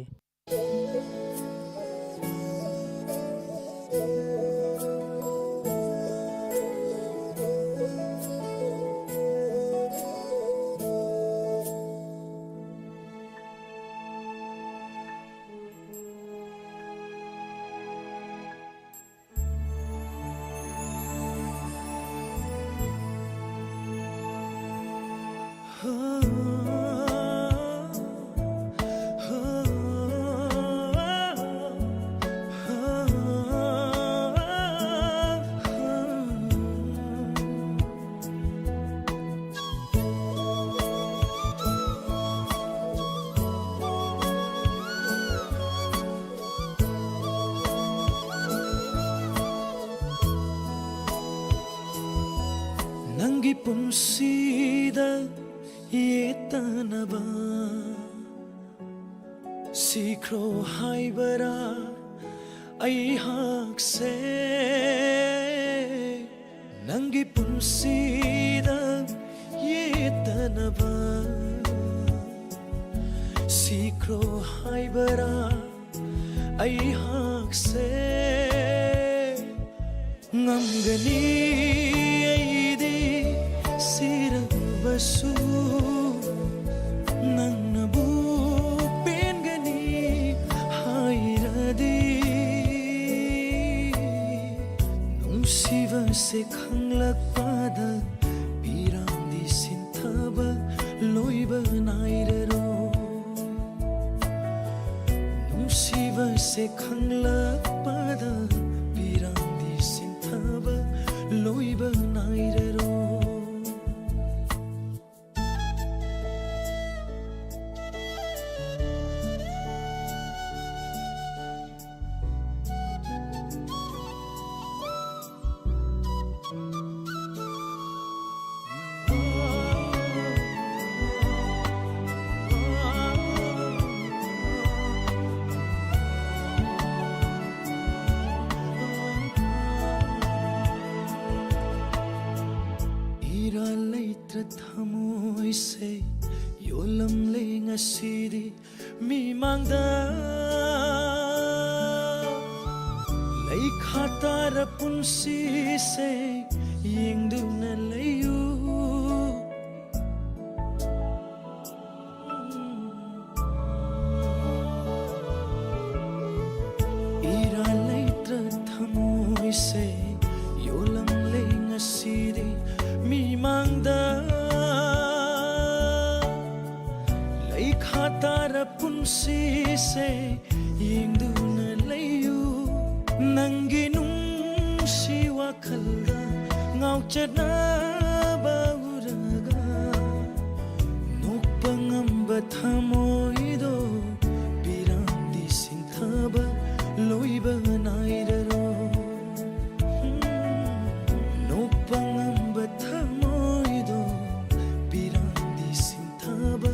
ꯅꯪꯒꯤ ꯄꯨꯟꯁꯤꯗ ꯌꯦꯠꯇꯅꯕ ꯁꯤꯈ꯭ꯔꯣ ꯍꯥꯏꯕꯔꯥ? ꯑꯩꯍꯥꯛꯁꯦ ꯅꯪꯒꯤ ꯄꯨꯟꯁꯤꯗ ꯌꯦꯠꯇꯅꯕ ꯁꯤꯈ꯭ꯔꯣ ꯍꯥꯏꯕꯔꯥ? ꯑꯩꯍꯥꯛꯁꯦ ꯉꯝꯒꯅꯤ ꯑꯩꯗꯤ ꯁꯤꯔꯕꯁꯨ, ꯅꯪꯅꯕꯨ ꯄꯦꯟꯒꯅꯤ ꯍꯥꯏꯔꯗꯤ꯫ ꯅꯨꯡꯁꯤꯕꯁꯦ ꯈꯪꯂꯛꯄꯗ ꯄꯤꯔꯥꯡꯗꯤ ꯁꯤꯟꯊꯕ ꯂꯣꯏꯕ ꯅꯥꯏꯔꯔꯣꯏ꯫ ꯅꯨꯡꯁꯤꯕꯁꯦ ꯈꯪꯂꯛꯄꯗ ꯄꯤꯔꯥꯡꯗꯤ ꯁꯤꯟꯊꯕ ꯂꯣꯏꯕ ꯅꯥꯏꯔꯔꯣꯏ꯫ ꯏꯔꯥꯜ ꯂꯩꯇ꯭ꯔ ꯊꯃꯣꯏꯁꯦ ꯌꯣꯜꯂꯝꯂꯦ ꯉꯁꯤꯗꯤ ꯃꯤꯃꯥꯡꯗ꯫ ꯂꯩꯈꯥ ꯇꯥꯔ ꯄꯨꯟꯁꯤꯁꯦ ꯌꯦꯡꯗꯨꯅ ꯂꯩꯌꯨ꯫ ꯏꯔꯥꯜ ꯂꯩꯇ꯭ꯔ ꯊꯃꯣꯏꯁꯦ ꯌꯣꯜꯂꯝꯂꯦ ꯉꯁꯤꯗꯤ ꯃꯤꯃꯥꯡꯗ꯫ ꯂꯩꯈꯥ ꯇꯥꯔ ꯄꯨꯟꯁꯤꯁꯦ ꯌꯦꯡꯗꯨꯅ ꯂꯩꯌꯨ꯫ ꯅꯪꯒꯤ ꯅꯨꯡꯁꯤ ꯋꯥꯈꯜꯗ ꯉꯥꯎꯆꯠꯅꯕ ꯎꯔꯒ ꯅꯣꯛꯄ ꯉꯝꯕ ꯊꯃꯣꯏꯗꯣ ꯄꯤꯔꯥꯡꯗꯤ ꯁꯤꯟꯊꯕ ꯂꯣꯏꯕ ꯅꯥꯏꯔꯔꯣꯏ꯫ ꯅꯣꯛꯄ ꯉꯝꯕ ꯊꯃꯣꯏꯗꯣ ꯄꯤꯔꯥꯡꯗꯤ ꯁꯤꯟꯊꯕ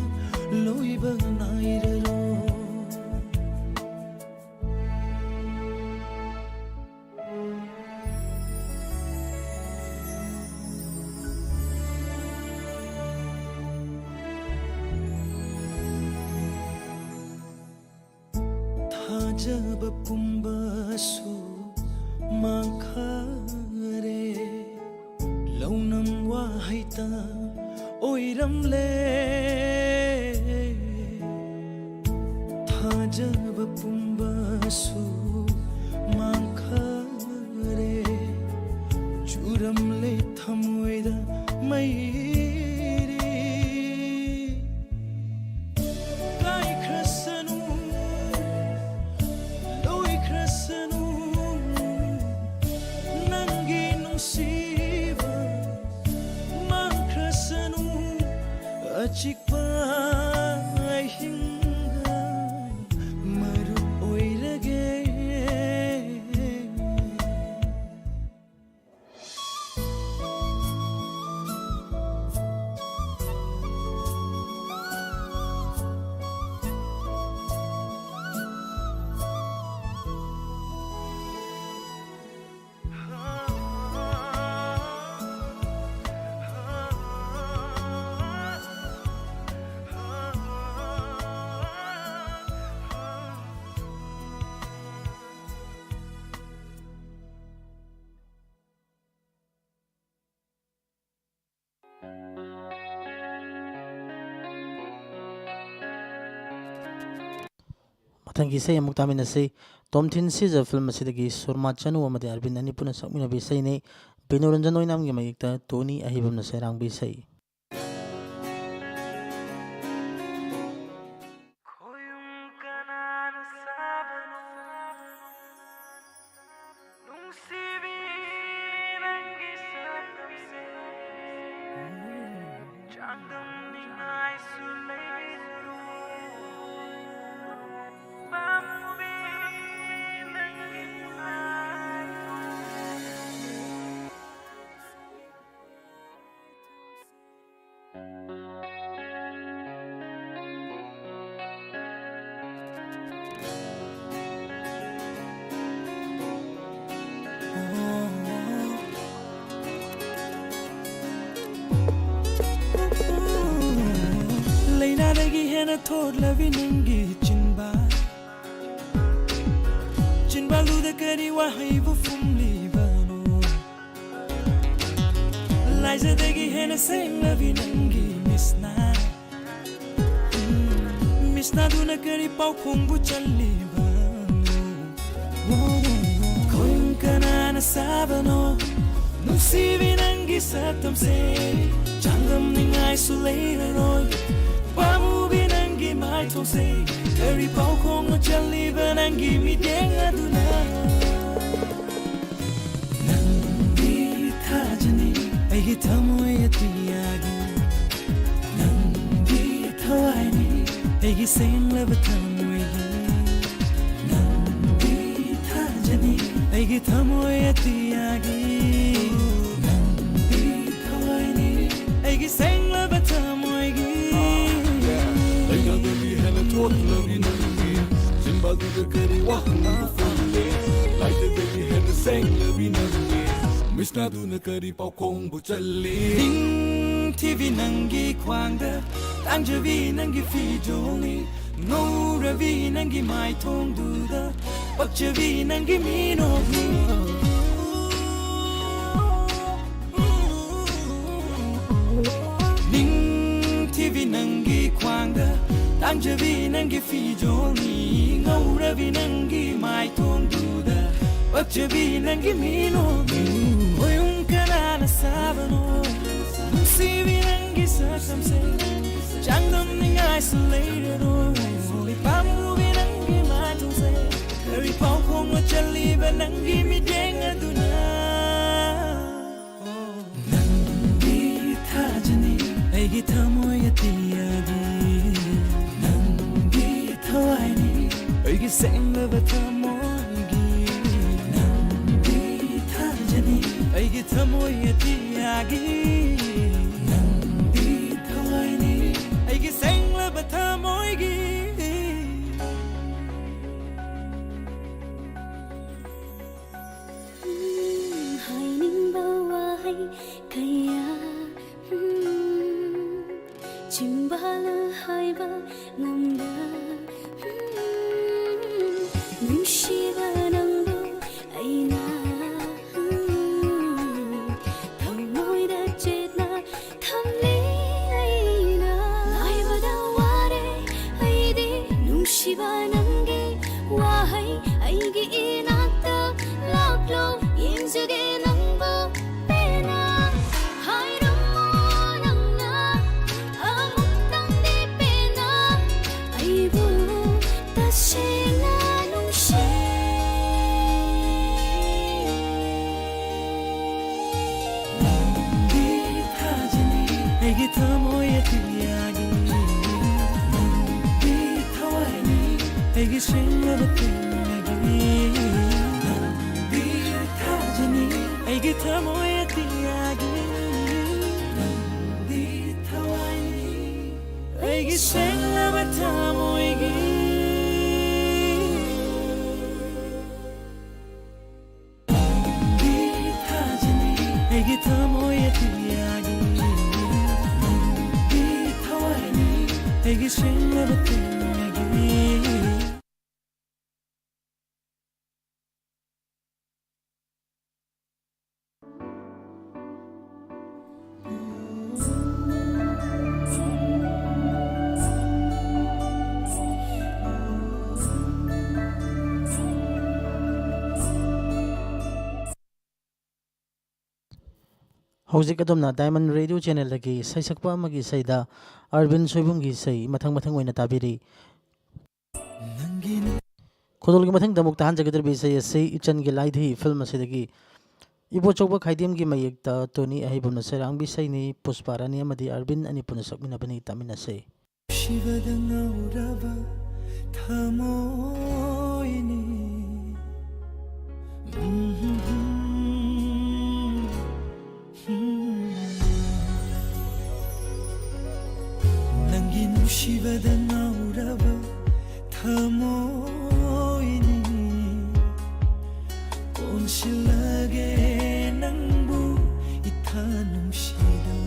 ꯂꯣꯏꯕ ꯅꯥꯏꯔꯔꯣꯏ꯫ ꯊꯥꯖꯕ ꯄꯨꯝꯕꯁꯨ ꯃꯥꯡꯈꯔꯦ꯫ ꯂꯧꯅꯝ ꯋꯥꯍꯩꯇ ꯑꯣꯏꯔꯝꯂꯦ꯫ ꯊꯥꯖꯕ ꯄꯨꯝꯕꯁꯨ ꯃꯥꯡꯈꯔꯦ꯫ ꯆꯨꯔꯝꯂꯦ ꯊꯃꯣꯏꯗ ꯃꯩꯔꯤ꯫ ꯀꯥꯏꯈ꯭ꯔꯁꯅꯨ, ꯂꯣꯏꯈ꯭ꯔꯁꯅꯨ, ꯅꯪꯒꯤ ꯅꯨꯡꯁꯤꯕ ꯃꯥꯡꯈ꯭ꯔꯁꯅꯨ꯫ ꯑꯆꯤꯛꯄ ꯑꯍꯤꯡꯗ ꯃꯔꯨꯞ ꯑꯣꯏꯔꯒꯦ꯫ ꯃꯊꯪꯒꯤ ꯏꯁꯩ ꯑꯃꯨꯛ ꯇꯥꯃꯤꯟꯅꯁꯤ꯫ ꯇꯣꯝꯊꯤꯟ ꯁꯤꯖ ꯐꯤꯂꯝ ꯑꯁꯤꯗꯒꯤ ꯁꯨꯔꯃꯥ ꯆꯅꯨ ꯑꯃꯗꯤ ꯑꯔꯕꯤꯟ ꯑꯅꯤ ꯄꯨꯟꯅ ꯁꯛꯃꯤꯟꯅꯕ ꯏꯁꯩꯅꯤ꯫ ꯕꯤꯅꯨꯔꯟꯖꯟ ꯑꯣꯏꯅꯥꯝꯒꯤ ꯃꯌꯦꯛꯇ ꯇꯣꯅꯤ ꯑꯍꯩꯕꯝꯅ ꯁꯩꯔꯥꯡꯕ ꯏꯁꯩ꯫ ꯈꯣꯏꯌꯨꯝ ꯀꯅꯥꯅ ꯁꯥꯕꯅꯣ? ꯅꯨꯡꯁꯤꯕꯤ, ꯅꯪꯒꯤ ꯁꯛꯇꯝꯁꯦ ꯆꯥꯡꯗꯝꯅꯤꯡꯉꯥꯏꯁꯨ ꯂꯩꯔꯔꯣꯏ꯫ ꯄꯥꯝꯃꯨꯕꯤ, ꯅꯪꯒꯤ ꯃꯥꯏꯊꯣꯡꯁꯦ ꯂꯥꯏꯅꯥꯗꯒꯤ ꯍꯦꯟꯅ ꯊꯣꯠꯂꯕꯤ ꯅꯪꯒꯤ ꯆꯤꯟꯕꯥꯟ꯫ ꯀꯔꯤ ꯋꯥꯍꯩꯕꯨ ꯐꯨꯝꯂꯤꯕꯅꯣ? ꯂꯥꯏꯖꯗꯒꯤ ꯍꯦꯟꯅ ꯁꯦꯡꯂꯕꯤ ꯅꯪꯒꯤ ꯃꯤꯠꯁꯅ꯫ ꯎꯝ, ꯃꯤꯠꯁꯅꯥꯗꯨꯅ ꯀꯔꯤ ꯄꯥꯎꯈꯣꯡꯕꯨ ꯆꯜꯂꯤꯕꯅꯣ? ꯈꯣꯏ ꯀꯅꯥꯅ ꯁꯥꯕꯅꯣ? ꯅꯨꯡꯁꯤꯕꯤ ꯅꯪꯒꯤ ꯁꯛꯇꯝꯁꯦ ꯆꯥꯡꯗꯝꯅꯤꯡꯉꯥꯏꯁꯨ ꯂꯩꯔꯔꯣꯏ꯫ ꯄꯥꯝꯃꯨꯕꯤ ꯅꯪꯒꯤ ꯃꯥꯏꯊꯣꯡꯁꯦ ꯀꯔꯤ ꯄꯥꯎꯈꯣꯡꯅꯣ ꯆꯜꯂꯤꯕ ꯅꯪꯒꯤ ꯃꯤꯠꯌꯦꯡ ꯑꯗꯨꯅ? ꯅꯪꯗꯤ ꯊꯥꯖꯅꯤ ꯑꯩꯒꯤ ꯊꯃꯣꯏ ꯑꯇꯤꯌꯥꯒꯤ, ꯅꯪꯗꯤ ꯊꯋꯥꯏꯅꯤ ꯑꯩꯒꯤ ꯁꯦꯡꯂꯕ ꯊꯃꯣꯏꯒꯤ, ꯅꯪꯗꯤ ꯊꯥꯖꯅꯤ ꯑꯩꯒꯤ ꯊꯃꯣꯏ ꯑꯇꯤꯌꯥꯒꯤ, ꯅꯪꯗꯤ ꯊꯋꯥꯏꯅꯤ ꯑꯩꯒꯤ ꯁꯦꯡꯂꯕ ꯊꯃꯣꯏꯒꯤ꯫ ꯂꯩꯅꯥꯗꯒꯤ ꯍꯦꯟꯅ ꯊꯣꯠꯂꯕꯤ ꯅꯪꯒꯤ ꯆꯤꯟꯕꯥꯜꯗꯨꯗ ꯀꯔꯤ ꯋꯥꯍꯪ ꯐꯣꯡꯂꯤ? ꯂꯥꯏꯗꯒꯤ ꯍꯦꯟꯅ ꯁꯦꯡꯂꯕꯤ ꯅꯪꯒꯤ ꯃꯤꯠꯁꯅꯥꯗꯨꯅ ꯀꯔꯤ ꯄꯥꯎꯈꯣꯡꯕꯨ ꯆꯜꯂꯤ? ꯅꯤꯡꯊꯤꯕꯤ ꯅꯪꯒꯤ ꯈ꯭ꯋꯥꯡꯗ ꯇꯥꯡꯖꯕꯤ ꯅꯪꯒꯤ ꯐꯤꯖꯣꯜꯅꯤ, ꯉꯧꯔꯕꯤ ꯅꯪꯒꯤ ꯃꯥꯏꯊꯣꯡꯗꯨꯗ ꯄꯛꯆꯕꯤ ꯅꯪꯒꯤ ꯃꯤꯅꯣꯛꯅꯤ꯫ ꯅꯤꯡꯊꯤꯕꯤ ꯅꯪꯒꯤ ꯈ꯭ꯋꯥꯡꯗ ꯇꯥꯡꯖꯕꯤ ꯅꯪꯒꯤ ꯐꯤꯖꯣꯜꯅꯤ, ꯉꯧꯔꯕꯤ ꯅꯪꯒꯤ ꯃꯥꯏꯊꯣꯡꯗꯨꯗ ꯄꯛꯆꯕꯤ ꯅꯪꯒꯤ ꯃꯤꯅꯣꯛꯅꯤ꯫ ꯈꯣꯏ ꯀꯅꯥꯅ ꯁꯥꯕꯅꯣ? ꯅꯨꯡꯁꯤꯕꯤ ꯅꯪꯒꯤ ꯁꯛꯇꯝꯁꯦ ꯆꯥꯡꯗꯝꯅꯤꯡꯉꯥꯏꯁꯨ ꯂꯩꯔꯔꯣꯏ꯫ ꯄꯥꯝꯃꯨꯕꯤ ꯅꯪꯒꯤ ꯃꯥꯏꯊꯣꯡꯁꯦ ꯀꯔꯤ ꯄꯥꯎꯈꯣꯡꯅꯣ ꯆꯜꯂꯤꯕ ꯅꯪꯒꯤ ꯃꯤꯠꯌꯦꯡ ꯑꯗꯨꯅ? ꯅꯪꯗꯤ ꯊꯥꯖꯅꯤ ꯑꯩꯒꯤ ꯊꯃꯣꯏ ꯑꯇꯤꯌꯥꯒꯤ, ꯅꯪꯗꯤ ꯊꯋꯥꯏꯅꯤ ꯑꯩꯒꯤ ꯁꯦꯡꯂꯕ ꯊꯃꯣꯏꯒꯤ, ꯅꯪꯗꯤ ꯊꯥꯖꯅꯤ ꯑꯩꯒꯤ ꯊꯃꯣꯏ ꯑꯇꯤꯌꯥꯒꯤ, ꯅꯪꯗꯤ ꯊꯋꯥꯏꯅꯤ ꯑꯩꯒꯤ ꯁꯦꯡꯂꯕ ꯊꯃꯣꯏꯒꯤ꯫ ꯎꯝ, ꯍꯥꯏꯅꯤꯡꯕ ꯋꯥꯍꯩ ꯀꯌꯥ, ꯎꯝ, ꯆꯤꯝꯕꯥꯜꯅ ꯍꯥꯏꯕ ꯉꯝꯗ, ꯎꯝ, ꯅꯨꯡꯁꯤꯕ ꯅꯪꯕꯨ ꯊꯃꯣꯏ ꯑꯇꯤꯌꯥꯒꯤ ꯅꯪꯗꯤ ꯊꯋꯥꯏꯅꯤ, ꯑꯩꯒꯤ ꯁꯦꯡꯂꯕ ꯇꯤꯌꯥꯒꯤ ꯅꯪꯗꯤ ꯊꯥꯖꯅꯤ, ꯑꯩꯒꯤ ꯊꯃꯣꯏ ꯑꯇꯤꯌꯥꯒꯤ ꯅꯪꯗꯤ ꯊꯋꯥꯏꯅꯤ, ꯑꯩꯒꯤ ꯁꯦꯡꯂꯕ ꯊꯃꯣꯏꯒꯤ ꯅꯪꯗꯤ ꯊꯥꯖꯅꯤ, ꯑꯩꯒꯤ ꯊꯃꯣꯏ ꯑꯇꯤꯌꯥꯒꯤ ꯅꯪꯗꯤ ꯊꯋꯥꯏꯅꯤ, ꯑꯩꯒꯤ ꯁꯦꯡꯂꯕ ꯇꯤꯌꯥꯒꯤ ꯍꯧꯖꯤꯛ ꯑꯗꯣꯝꯅ Diamond Radio Channelꯗꯒꯤ ꯁꯩꯁꯛꯄ ꯑꯃꯒꯤ ꯏꯁꯩꯗ ꯑꯔꯕꯤꯟ ꯁꯣꯏꯕꯨꯝꯒꯤ ꯏꯁꯩ ꯃꯊꯪ ꯃꯊꯪ ꯑꯣꯏꯅ ꯇꯥꯕꯤꯔꯤ꯫ ꯈꯨꯗꯣꯜꯒꯤ ꯃꯊꯪꯗ ꯑꯃꯨꯛ ꯇꯥꯍꯟꯖꯒꯗꯧꯔꯤꯕ ꯏꯁꯩ ꯑꯁꯤ ꯏꯆꯟꯒꯤ ꯂꯥꯏꯙꯤ ꯐꯤꯂꯝ ꯑꯁꯤꯗꯒꯤ ꯏꯕꯣꯆꯧꯕ ꯈꯥꯏꯗꯦꯝꯒꯤ ꯃꯌꯦꯛꯇ ꯇꯣꯅꯤ ꯑꯍꯩꯕꯝꯅ ꯁꯩꯔꯥꯡꯕꯤ ꯏꯁꯩꯅꯤ꯫ ꯄꯨꯁꯄꯥ ꯔꯥꯅꯤ ꯑꯃꯗꯤ ꯑꯔꯕꯤꯟ ꯑꯅꯤ ꯄꯨꯟꯅ ꯁꯛꯃꯤꯟꯅꯕꯅꯤ, ꯇꯥꯃꯤꯟꯅꯁꯦ꯫ ꯅꯨꯡꯁꯤꯕꯗ ꯉꯥꯎꯔꯕ ꯊꯃꯣꯏꯅꯤ꯫ ꯅꯪꯒꯤ ꯅꯨꯡꯁꯤꯕꯗ ꯉꯥꯎꯔꯕ ꯊꯃꯣꯏꯅꯤ꯫ ꯀꯣꯟꯁꯤꯜꯂꯒꯦ ꯅꯪꯕꯨ ꯏꯊꯥ ꯅꯨꯡꯁꯤꯗ꯫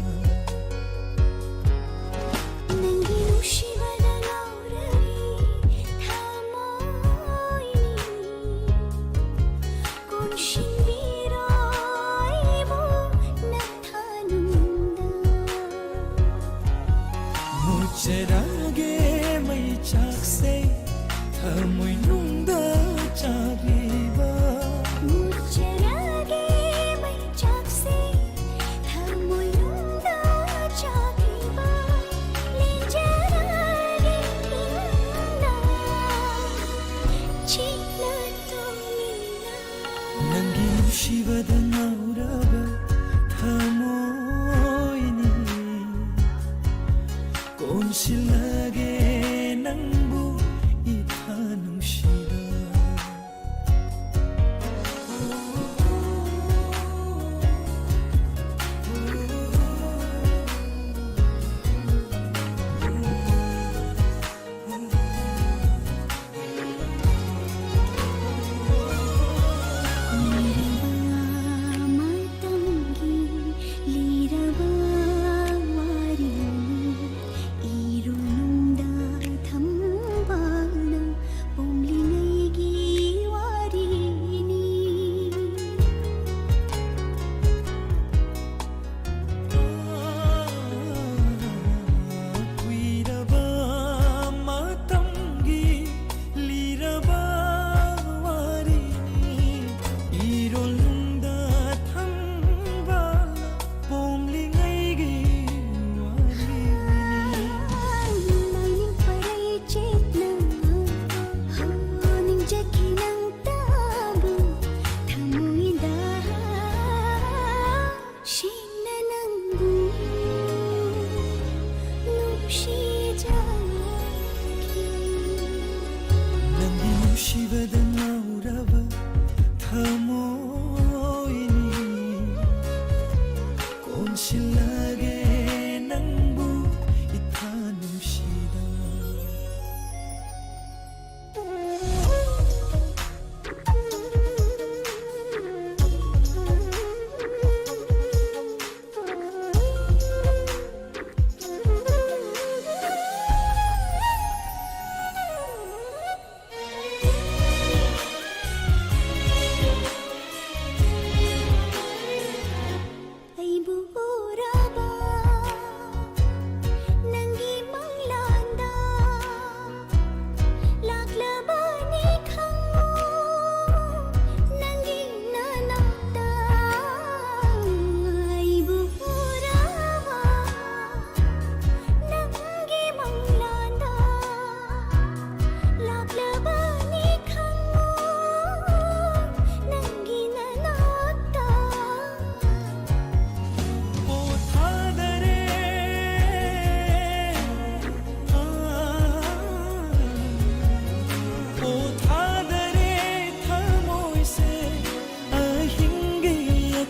ꯅꯪꯒꯤ ꯅꯨꯡꯁꯤꯕꯗ ꯉꯥꯎꯔꯕꯤ ꯊꯃꯣꯏꯅꯤ꯫ ꯀꯣꯟꯁꯤꯟꯕꯤꯔꯣ ꯑꯩꯕꯨ ꯅꯊꯥꯅꯨꯡꯗ꯫ ꯃꯨꯠꯆꯔꯒꯦ ꯃꯩ ꯆꯥꯛꯁꯦ ꯊꯃꯣꯏꯅꯨꯡꯗ ꯆꯥꯛꯂꯤꯕ꯫ ꯃꯨꯠꯆꯔꯒꯦ ꯃꯩ ꯆꯥꯛꯁꯦ ꯊꯃꯣꯏꯅꯨꯡꯗ ꯆꯥꯛꯂꯤꯕ꯫ ꯂꯦꯟꯖꯔꯒꯦ ꯏꯅꯨꯡꯗ ꯆꯤꯛꯂ ꯇꯨꯝꯃꯤꯅ꯫ ꯅꯪꯒꯤ ꯅꯨꯡꯁꯤꯕꯗ ꯉꯥꯎꯔꯕ ꯊꯃꯣꯏꯅꯤ꯫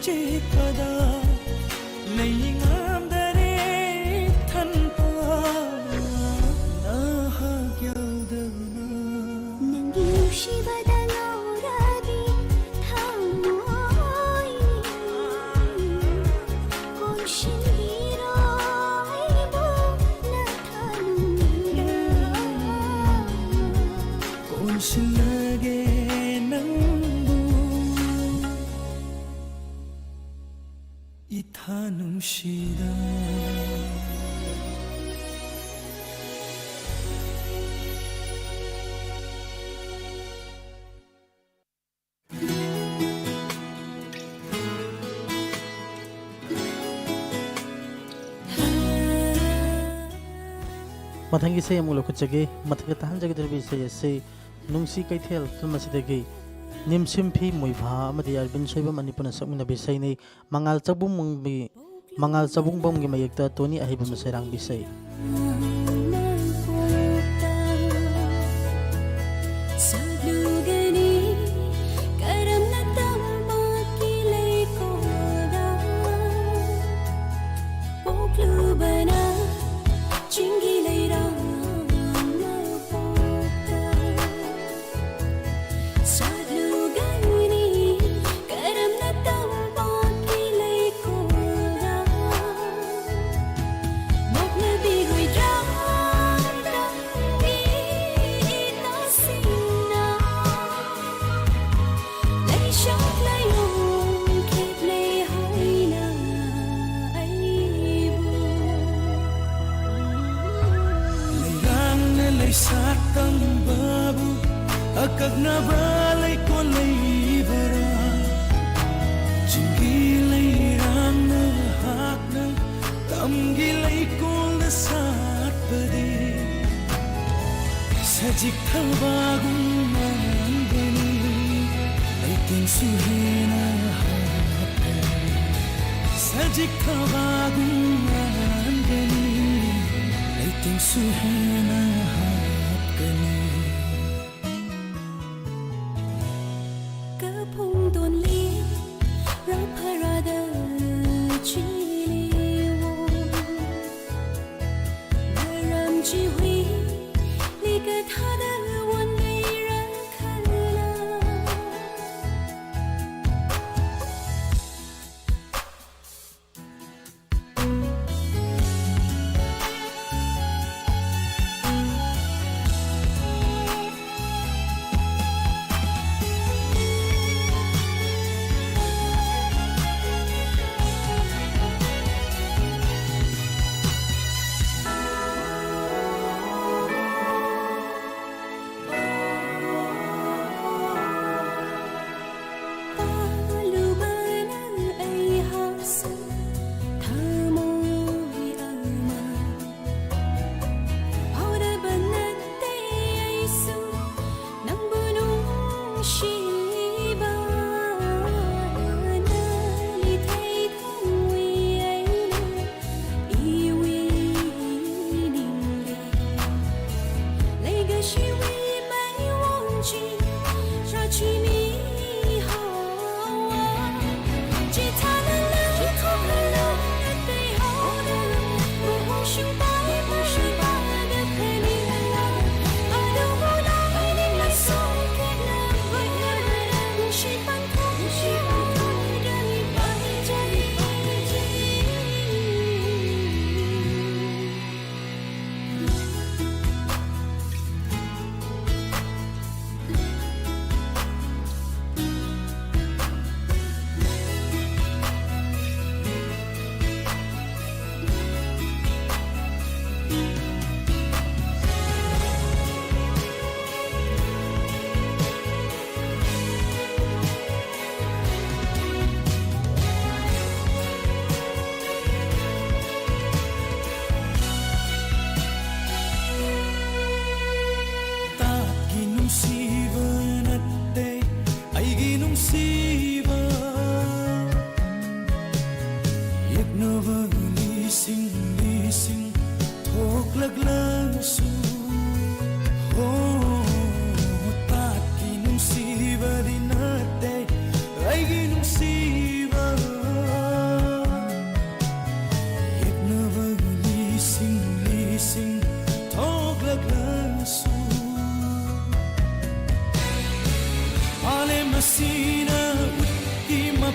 ꯆꯦꯛꯄꯗ ꯂꯩꯉꯝꯗꯔꯦ ꯏꯊꯟꯇ ꯅꯍꯥꯛ ꯌꯥꯎꯗꯅ꯫ ꯅꯪꯒꯤ ꯅꯨꯡꯁꯤꯕꯗ ꯉꯥꯎꯔꯕꯤ ꯊꯃꯣꯏ ꯀꯣꯟꯁꯤꯟꯕꯤꯔꯣ ꯑꯩꯕꯨ ꯅꯊꯟꯗ꯫ ꯀꯣꯟꯁꯤꯜꯂꯒꯦ ꯅꯪꯕꯨ ꯏꯊꯥ ꯅꯨꯡꯁꯤꯗ꯫ ꯃꯊꯪꯒꯤ ꯏꯁꯩ ꯑꯃꯨꯛ ꯂꯧꯈꯠꯆꯒꯦ꯫ ꯃꯊꯪꯗ ꯇꯥꯍꯟꯖꯒꯗꯧꯔꯤꯕ ꯏꯁꯩ ꯑꯁꯤ ꯅꯨꯡꯁꯤ ꯀꯩꯊꯦꯜ ꯐꯤꯂꯝ ꯑꯁꯤꯗꯒꯤ ꯅꯤꯝꯁꯤꯝꯐꯤ ꯃꯣꯏꯚꯥ ꯑꯃꯗꯤ ꯑꯔꯕꯤꯟ ꯁꯣꯏꯕꯝ ꯑꯅꯤ ꯄꯨꯟꯅ ꯁꯛꯃꯤꯟꯅꯕ ꯏꯁꯩꯅꯤ꯫ ꯃꯉꯥꯜ ꯆꯕꯨꯡꯕꯝꯒꯤ, ꯃꯉꯥꯜ ꯆꯕꯨꯡꯕꯝꯒꯤ ꯃꯌꯦꯛꯇ ꯇꯣꯅꯤ ꯑꯍꯩꯕꯝꯅ ꯁꯩꯔꯥꯡꯕ ꯏꯁꯩ꯫ ꯁꯥꯠꯂꯨꯒꯅꯤ ꯀꯔꯝꯅ ꯇꯝꯄꯥꯛꯀꯤ ꯂꯩꯀꯣꯜꯗ? ꯄꯣꯛꯂꯨꯕꯅ ꯆꯤꯡꯒꯤ ꯂꯩꯔꯥꯡ ꯃꯄꯣꯛꯇ꯫ ꯁꯥꯠꯂꯨꯒꯅꯤ ꯀꯔꯝꯅ ꯇꯝꯄꯥꯛꯀꯤ ꯂꯩꯀꯣꯜꯗ? ꯅꯣꯛꯅꯕꯤꯔꯣꯏꯗ꯭ꯔꯥ ꯇꯝꯕꯤ ꯏꯇꯥꯁꯤꯡꯅ? ꯂꯩꯁꯥ ꯂꯩꯌꯣꯡ ꯈꯦꯠꯅꯩ ꯍꯥꯏꯅ ꯑꯩꯕꯨ꯫ ꯂꯩꯔꯥꯡꯅ ꯂꯩꯁꯥ ꯇꯝꯕꯕꯨ ꯑꯀꯛꯅꯕ ꯂꯩꯀꯣꯜ ꯂꯩꯕꯔꯥ? ꯆꯤꯡꯒꯤ ꯂꯩꯔꯥꯡꯅ ꯍꯥꯠꯅ ꯇꯝꯒꯤ ꯂꯩꯀꯣꯜꯗ ꯁꯥꯠꯄꯗꯤ ꯁꯖꯤꯛ ꯊꯕꯥꯒꯨꯝ ꯉꯥꯟꯒꯅꯤ, ꯂꯩꯇꯦꯡꯁꯨ ꯍꯦꯟꯅ ꯍꯥꯞꯀꯅꯤ꯫ ꯁꯖꯤꯛ ꯊꯕꯥꯒꯨꯝ ꯉꯥꯟꯒꯅꯤ, ꯂꯩꯇꯦꯡꯁꯨ ꯍꯦꯟꯅ ꯍꯥꯞꯀꯅꯤ꯫ ꯀꯐꯨꯡ ꯗꯣꯟꯂꯤ ꯔꯥꯐꯔ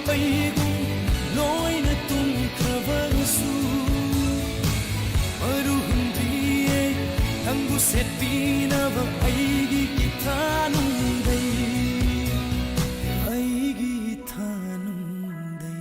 ꯃꯩꯒꯨꯝ ꯂꯣꯏꯅ ꯇꯨꯝꯈ꯭ꯔꯕꯁꯨ, ꯃꯔꯨ ꯍꯨꯟꯗ꯭ꯔꯤꯌꯦ ꯅꯪꯕꯨ ꯁꯦꯠꯄꯤꯅꯕ ꯑꯩꯒꯤ ꯏꯊꯥ ꯅꯨꯡꯗꯩ, ꯑꯩꯒꯤ ꯏꯊꯥ ꯅꯨꯡꯗꯩ꯫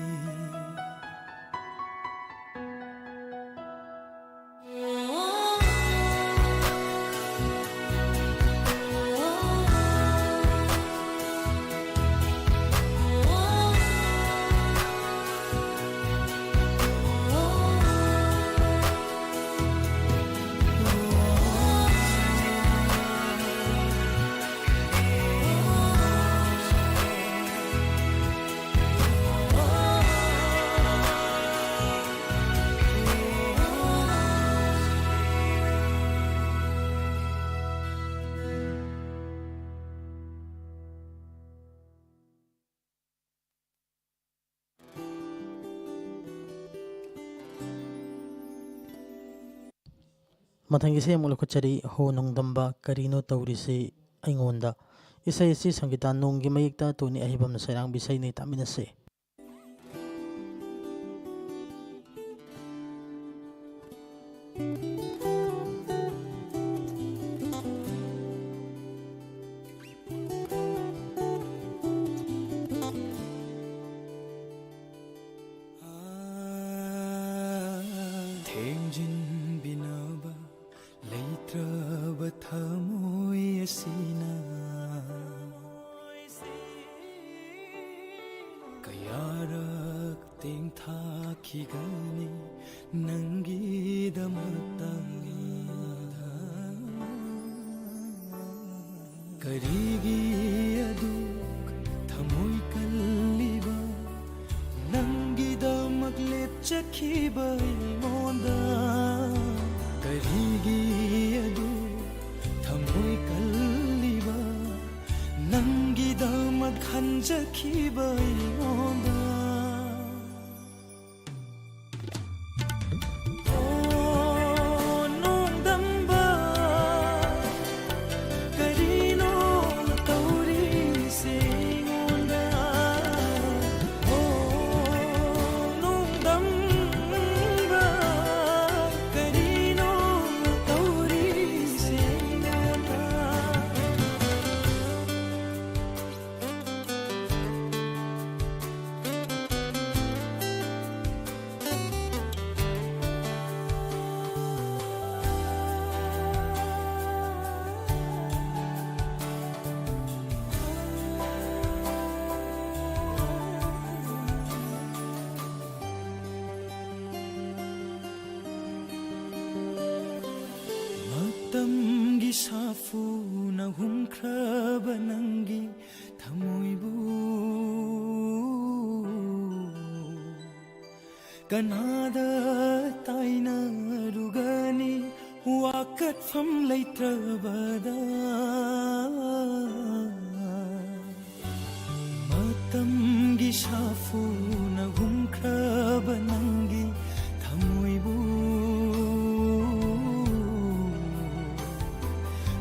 ꯃꯊꯪꯒꯤꯁꯦ ꯑꯃꯨꯛ ꯂꯧꯈꯠꯆꯔꯤ, ꯍꯣ ꯅꯣꯡꯗꯝꯕ ꯀꯔꯤꯅꯣ ꯇꯧꯔꯤꯁꯤ ꯑꯩꯉꯣꯟꯗ꯫ ꯏꯁꯩ ꯑꯁꯤ ꯁꯪꯒꯤꯇꯥ ꯅꯣꯡꯒꯤ ꯃꯌꯦꯛꯇ ꯇꯣꯅꯤ ꯑꯍꯩꯕꯝꯅ ꯁꯩꯔꯥꯡꯕ ꯏꯁꯩꯅꯤ, ꯇꯥꯃꯤꯟꯅꯁꯤ꯫ ꯊꯦꯝꯖꯤꯟꯕꯤꯅꯕ ꯂꯩꯇ꯭ꯔꯕ ꯊꯃꯣꯏ ꯑꯁꯤꯅ ꯀꯌꯥꯔꯛ ꯇꯦꯡꯊꯥꯈꯤꯒꯅꯤ ꯅꯪꯒꯤꯗꯃꯛꯇ꯫ ꯀꯔꯤꯒꯤ ꯑꯗꯨꯛ ꯊꯃꯣꯏ ꯀꯜꯂꯤꯕ? ꯅꯪꯒꯤꯗꯃꯛ ꯂꯦꯞꯆꯈꯤꯕ ꯑꯩꯉꯣꯟꯗ ꯀꯔꯤꯒꯤ ꯑꯗꯨꯛ ꯊꯃꯣꯏ ꯀꯜꯂꯤꯕ? ꯅꯪꯒꯤꯗꯃꯛ ꯈꯟꯖꯈꯤꯕ ꯑꯩꯉꯣꯟꯗ꯫ ꯑꯣ ꯅꯣꯡꯗꯝꯕ, ꯀꯔꯤꯅꯣ ꯇꯧꯔꯤꯁꯦ ꯑꯩꯉꯣꯟꯗ? ꯃꯇꯝꯒꯤ ꯁꯥꯐꯨꯅ ꯍꯨꯝꯈ꯭ꯔꯕ ꯅꯪꯒꯤ ꯊꯃꯣꯏꯕꯨ ꯀꯅꯥꯗ ꯇꯥꯏꯅꯔꯨꯒꯅꯤ ꯋꯥꯀꯠꯐꯝ ꯂꯩꯇ꯭ꯔꯕꯗ? ꯃꯇꯝꯒꯤ ꯁꯥꯐꯨꯅ ꯍꯨꯝꯈ꯭ꯔꯕ ꯅꯪꯒꯤ ꯊꯃꯣꯏꯕꯨ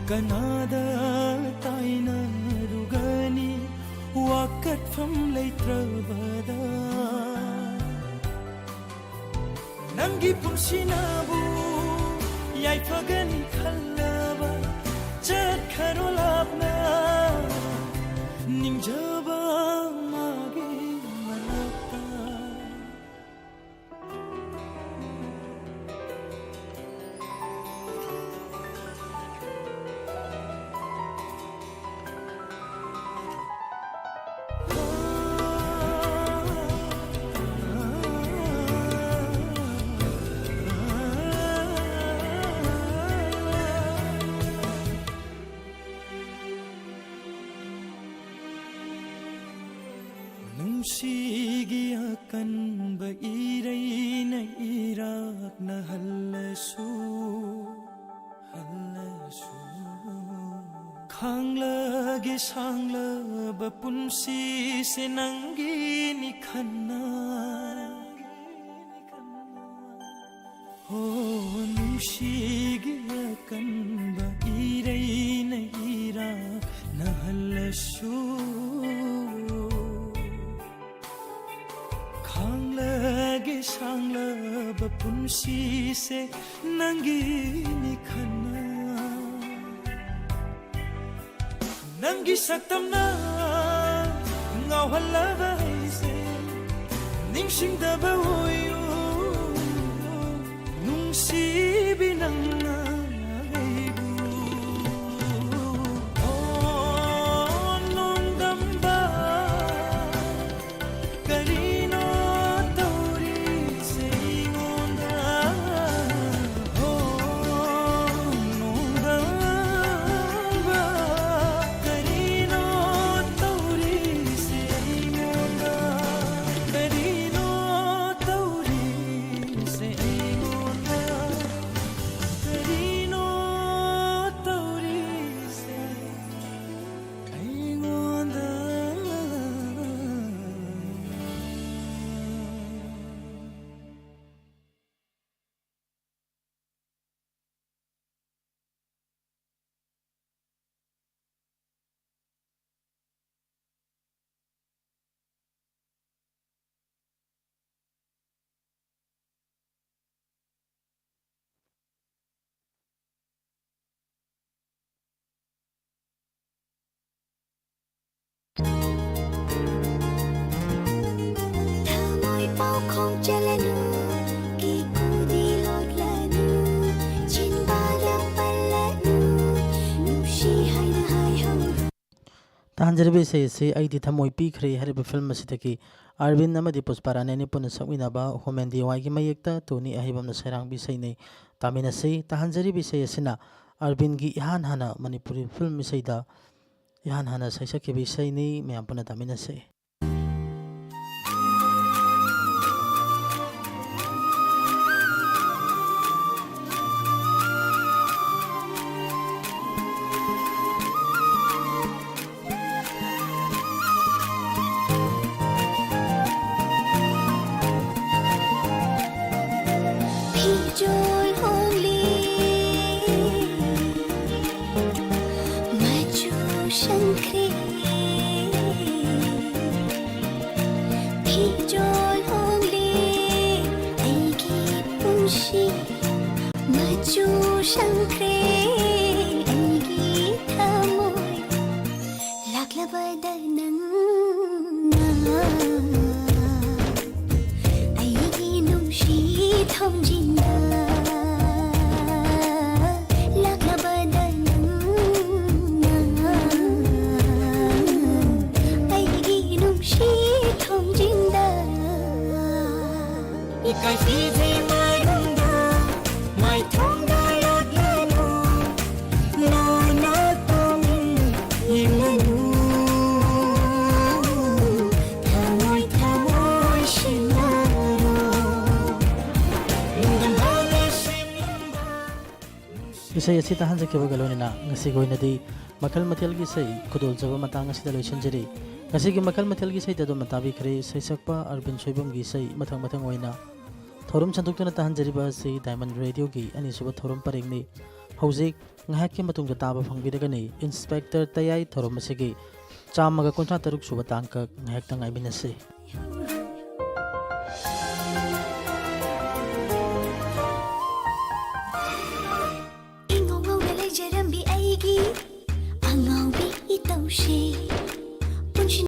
ꯀꯅꯥꯗ ꯇꯥꯏꯅꯔꯨꯒꯅꯤ ꯋꯥꯀꯠꯐꯝ ꯂꯩꯇ꯭ꯔꯕꯗ? ꯅꯪꯒꯤ ꯄꯨꯟꯁꯤꯅꯕꯨ ꯌꯥꯏꯐꯒꯅꯤ ꯈꯜꯂꯕ ꯆꯠꯈ꯭ꯔꯣ ꯂꯥꯞꯅ ꯅꯤꯡꯖꯕ ꯃꯥꯒꯤ ꯃꯅꯥꯛꯇ꯫ ꯅꯨꯡꯁꯤꯒꯤ ꯑꯀꯟꯕ ꯏꯔꯩꯅ ꯏꯔꯥꯛꯅ ꯍꯜꯂꯁꯨ, ꯍꯜꯂꯁꯨ, ꯈꯥꯡꯂꯒꯦ ꯁꯥꯡꯂꯕ ꯄꯨꯟꯁꯤꯁꯦ ꯅꯪꯒꯤꯅꯤ ꯈꯟꯅ꯫ ꯍꯣ, ꯅꯨꯡꯁꯤꯒꯤ ꯑꯀꯟꯕ ꯏꯔꯩꯅ ꯏꯔꯥꯛꯅ ꯍꯜꯂꯁꯨ, ꯈꯥꯡꯂꯒꯦ ꯁꯥꯡꯂꯕ ꯄꯨꯟꯁꯤꯁꯦ ꯅꯪꯒꯤꯅꯤ ꯈꯟꯅ꯫ ꯅꯪꯒꯤ ꯁꯛꯇꯝꯅ ꯉꯥꯎꯍꯜꯂꯕ ꯑꯩꯁꯦ ꯅꯤꯡꯁꯤꯡꯗꯕ ꯑꯣꯏꯌꯨ, ꯅꯨꯡꯁꯤꯕꯤ ꯅꯪꯅ ꯑꯩꯕꯨ꯫ ꯑꯣ ꯅꯣꯡꯗꯝꯕ, ꯀꯔꯤꯅꯣ ꯇꯧꯔꯤꯁꯦ ꯑꯩꯉꯣꯟꯗ? ꯑꯣ ꯅꯣꯡ ꯈꯣꯡ ꯆꯠꯂꯅꯨ, ꯀꯤꯀꯨꯗꯤ ꯂꯣꯠꯂꯅꯨ, ꯆꯤꯟꯕꯥꯗ ꯄꯜꯂꯅꯨ, ꯅꯨꯡꯁꯤ ꯍꯥꯏꯅ ꯍꯥꯏꯍꯧꯔꯣ꯫ ꯇꯥꯍꯟꯖꯔꯤꯕ ꯏꯁꯩ ꯑꯁꯤ ꯑꯩꯗꯤ ꯊꯃꯣꯏ ꯄꯤꯈ꯭ꯔꯦ ꯍꯥꯏꯔꯤꯕ ꯐꯤꯂꯝ ꯑꯁꯤꯗꯒꯤ ꯑꯔꯕꯤꯟ ꯑꯃꯗꯤ ꯄꯨꯁꯄꯥꯔꯥꯅꯤ ꯑꯅꯤ ꯄꯨꯟꯅ ꯁꯛꯃꯤꯟꯅꯕ ꯍꯣꯃꯦꯟ ꯗꯤ ꯋꯥꯏꯒꯤ ꯃꯌꯦꯛꯇ ꯇꯣꯅꯤ ꯑꯍꯩꯕꯝꯅ ꯁꯩꯔꯥꯡꯕꯤ ꯏꯁꯩꯅꯤ꯫ ꯇꯥꯃꯤꯟꯅꯁꯤ꯫ ꯇꯥꯍꯟꯖꯔꯤꯕ ꯏꯁꯩ ꯑꯁꯤꯅ ꯑꯔꯕꯤꯟꯒꯤ ꯏꯍꯥꯟ ꯍꯥꯟꯅ ꯃꯅꯤꯄꯨꯔꯤ ꯐꯤꯂꯝ ꯏꯁꯩꯗ ꯏꯍꯥꯟ ꯍꯥꯟꯅ ꯁꯩꯁꯛꯈꯤꯕ ꯏꯁꯩꯅꯤ꯫ ꯃꯌꯥꯝ ꯄꯨꯟꯅ ꯇꯥꯃꯤꯟꯅꯁꯤ꯫ ꯐꯤꯖꯣꯜ ꯍꯣꯡꯂꯦ, ꯃꯆꯨ ꯁꯪꯈ꯭ꯔꯦ꯫ ꯐꯤꯖꯣꯜ ꯍꯣꯡꯂꯦ, ꯑꯩꯒꯤ ꯄꯨꯟꯁꯤ ꯃꯆꯨ ꯁꯪꯈ꯭ꯔꯦ꯫ ꯑꯩꯒꯤ ꯊꯃꯣꯏ ꯂꯥꯛꯂꯕꯗ ꯅꯪꯅ ꯑꯩꯒꯤ ꯅꯨꯡꯁꯤ ꯊꯣꯡꯖꯤꯟꯗ ꯂꯥꯛꯂꯕꯗ ꯅꯪꯅ ꯑꯩꯒꯤ ꯅꯨꯡꯁꯤ ꯊꯣꯡꯖꯤꯟꯗ ꯏꯀꯥꯏ ꯐꯤꯖꯤ ꯃꯥꯏꯔꯣꯡꯗ ꯃꯥꯏꯊꯣꯡꯗ ꯂꯥꯛꯂꯅꯨ꯫ ꯅꯣꯏꯅ ꯇꯣꯡ ꯌꯦꯡꯂꯅꯨ꯫ ꯊꯃꯣꯏ ꯊꯃꯣꯏ ꯁꯤꯟꯅꯔꯣ꯫ ꯅꯨꯡꯗꯝꯕ ꯂꯩꯁꯤꯡꯂꯝꯕ꯫ ꯏꯁꯩ ꯑꯁꯤ ꯇꯥꯍꯟꯖꯈꯤꯕꯒ ꯂꯣꯏꯅꯅ ꯉꯁꯤꯒꯤ ꯑꯣꯏꯅꯗꯤ ꯃꯈꯜ ꯃꯊꯦꯜꯒꯤ ꯏꯁꯩ ꯈꯨꯗꯣꯜꯖꯕ ꯃꯇꯥꯡ ꯑꯁꯤꯗ ꯂꯣꯏꯁꯤꯟꯖꯔꯤ꯫ ꯉꯁꯤꯒꯤ ꯃꯈꯜ ꯃꯊꯦꯜꯒꯤ ꯏꯁꯩꯗ ꯑꯗꯣꯝꯅ ꯇꯥꯕꯤꯈ꯭ꯔꯦ ꯁꯩꯁꯛꯄ ꯑꯔꯕꯤꯟ ꯁꯣꯏꯕꯝꯒꯤ ꯏꯁꯩ꯫ ꯃꯊꯪ ꯃꯊꯪ ꯑꯣꯏꯅ ꯊꯧꯔꯝ ꯁꯟꯗꯣꯛꯇꯨꯅ ꯇꯥꯍꯟꯖꯔꯤꯕ ꯑꯁꯤ ꯗꯥꯏꯃꯟ ꯔꯦꯗꯤꯑꯣꯒꯤ ꯑꯅꯤꯁꯨꯕ ꯊꯧꯔꯝ ꯄꯔꯦꯡꯅꯤ꯫ ꯍꯧꯖꯤꯛ ꯉꯥꯏꯍꯥꯛꯀꯤ ꯃꯇꯨꯡꯗ ꯇꯥꯕ ꯐꯪꯕꯤꯔꯒꯅꯤ ꯏꯟꯁꯄꯦꯛꯇꯔ ꯇꯌꯥꯏ ꯊꯧꯔꯝ ꯑꯁꯤꯒꯤ ꯆꯥꯝꯃꯒ ꯀꯨꯟꯊ꯭ꯔꯥ ꯇꯔꯨꯛ ꯁꯨꯕ ꯇꯥꯡꯀꯛ꯫ ꯉꯥꯏꯍꯥꯛꯇꯪ ꯉꯥꯏꯃꯤꯟꯅꯁꯤ꯫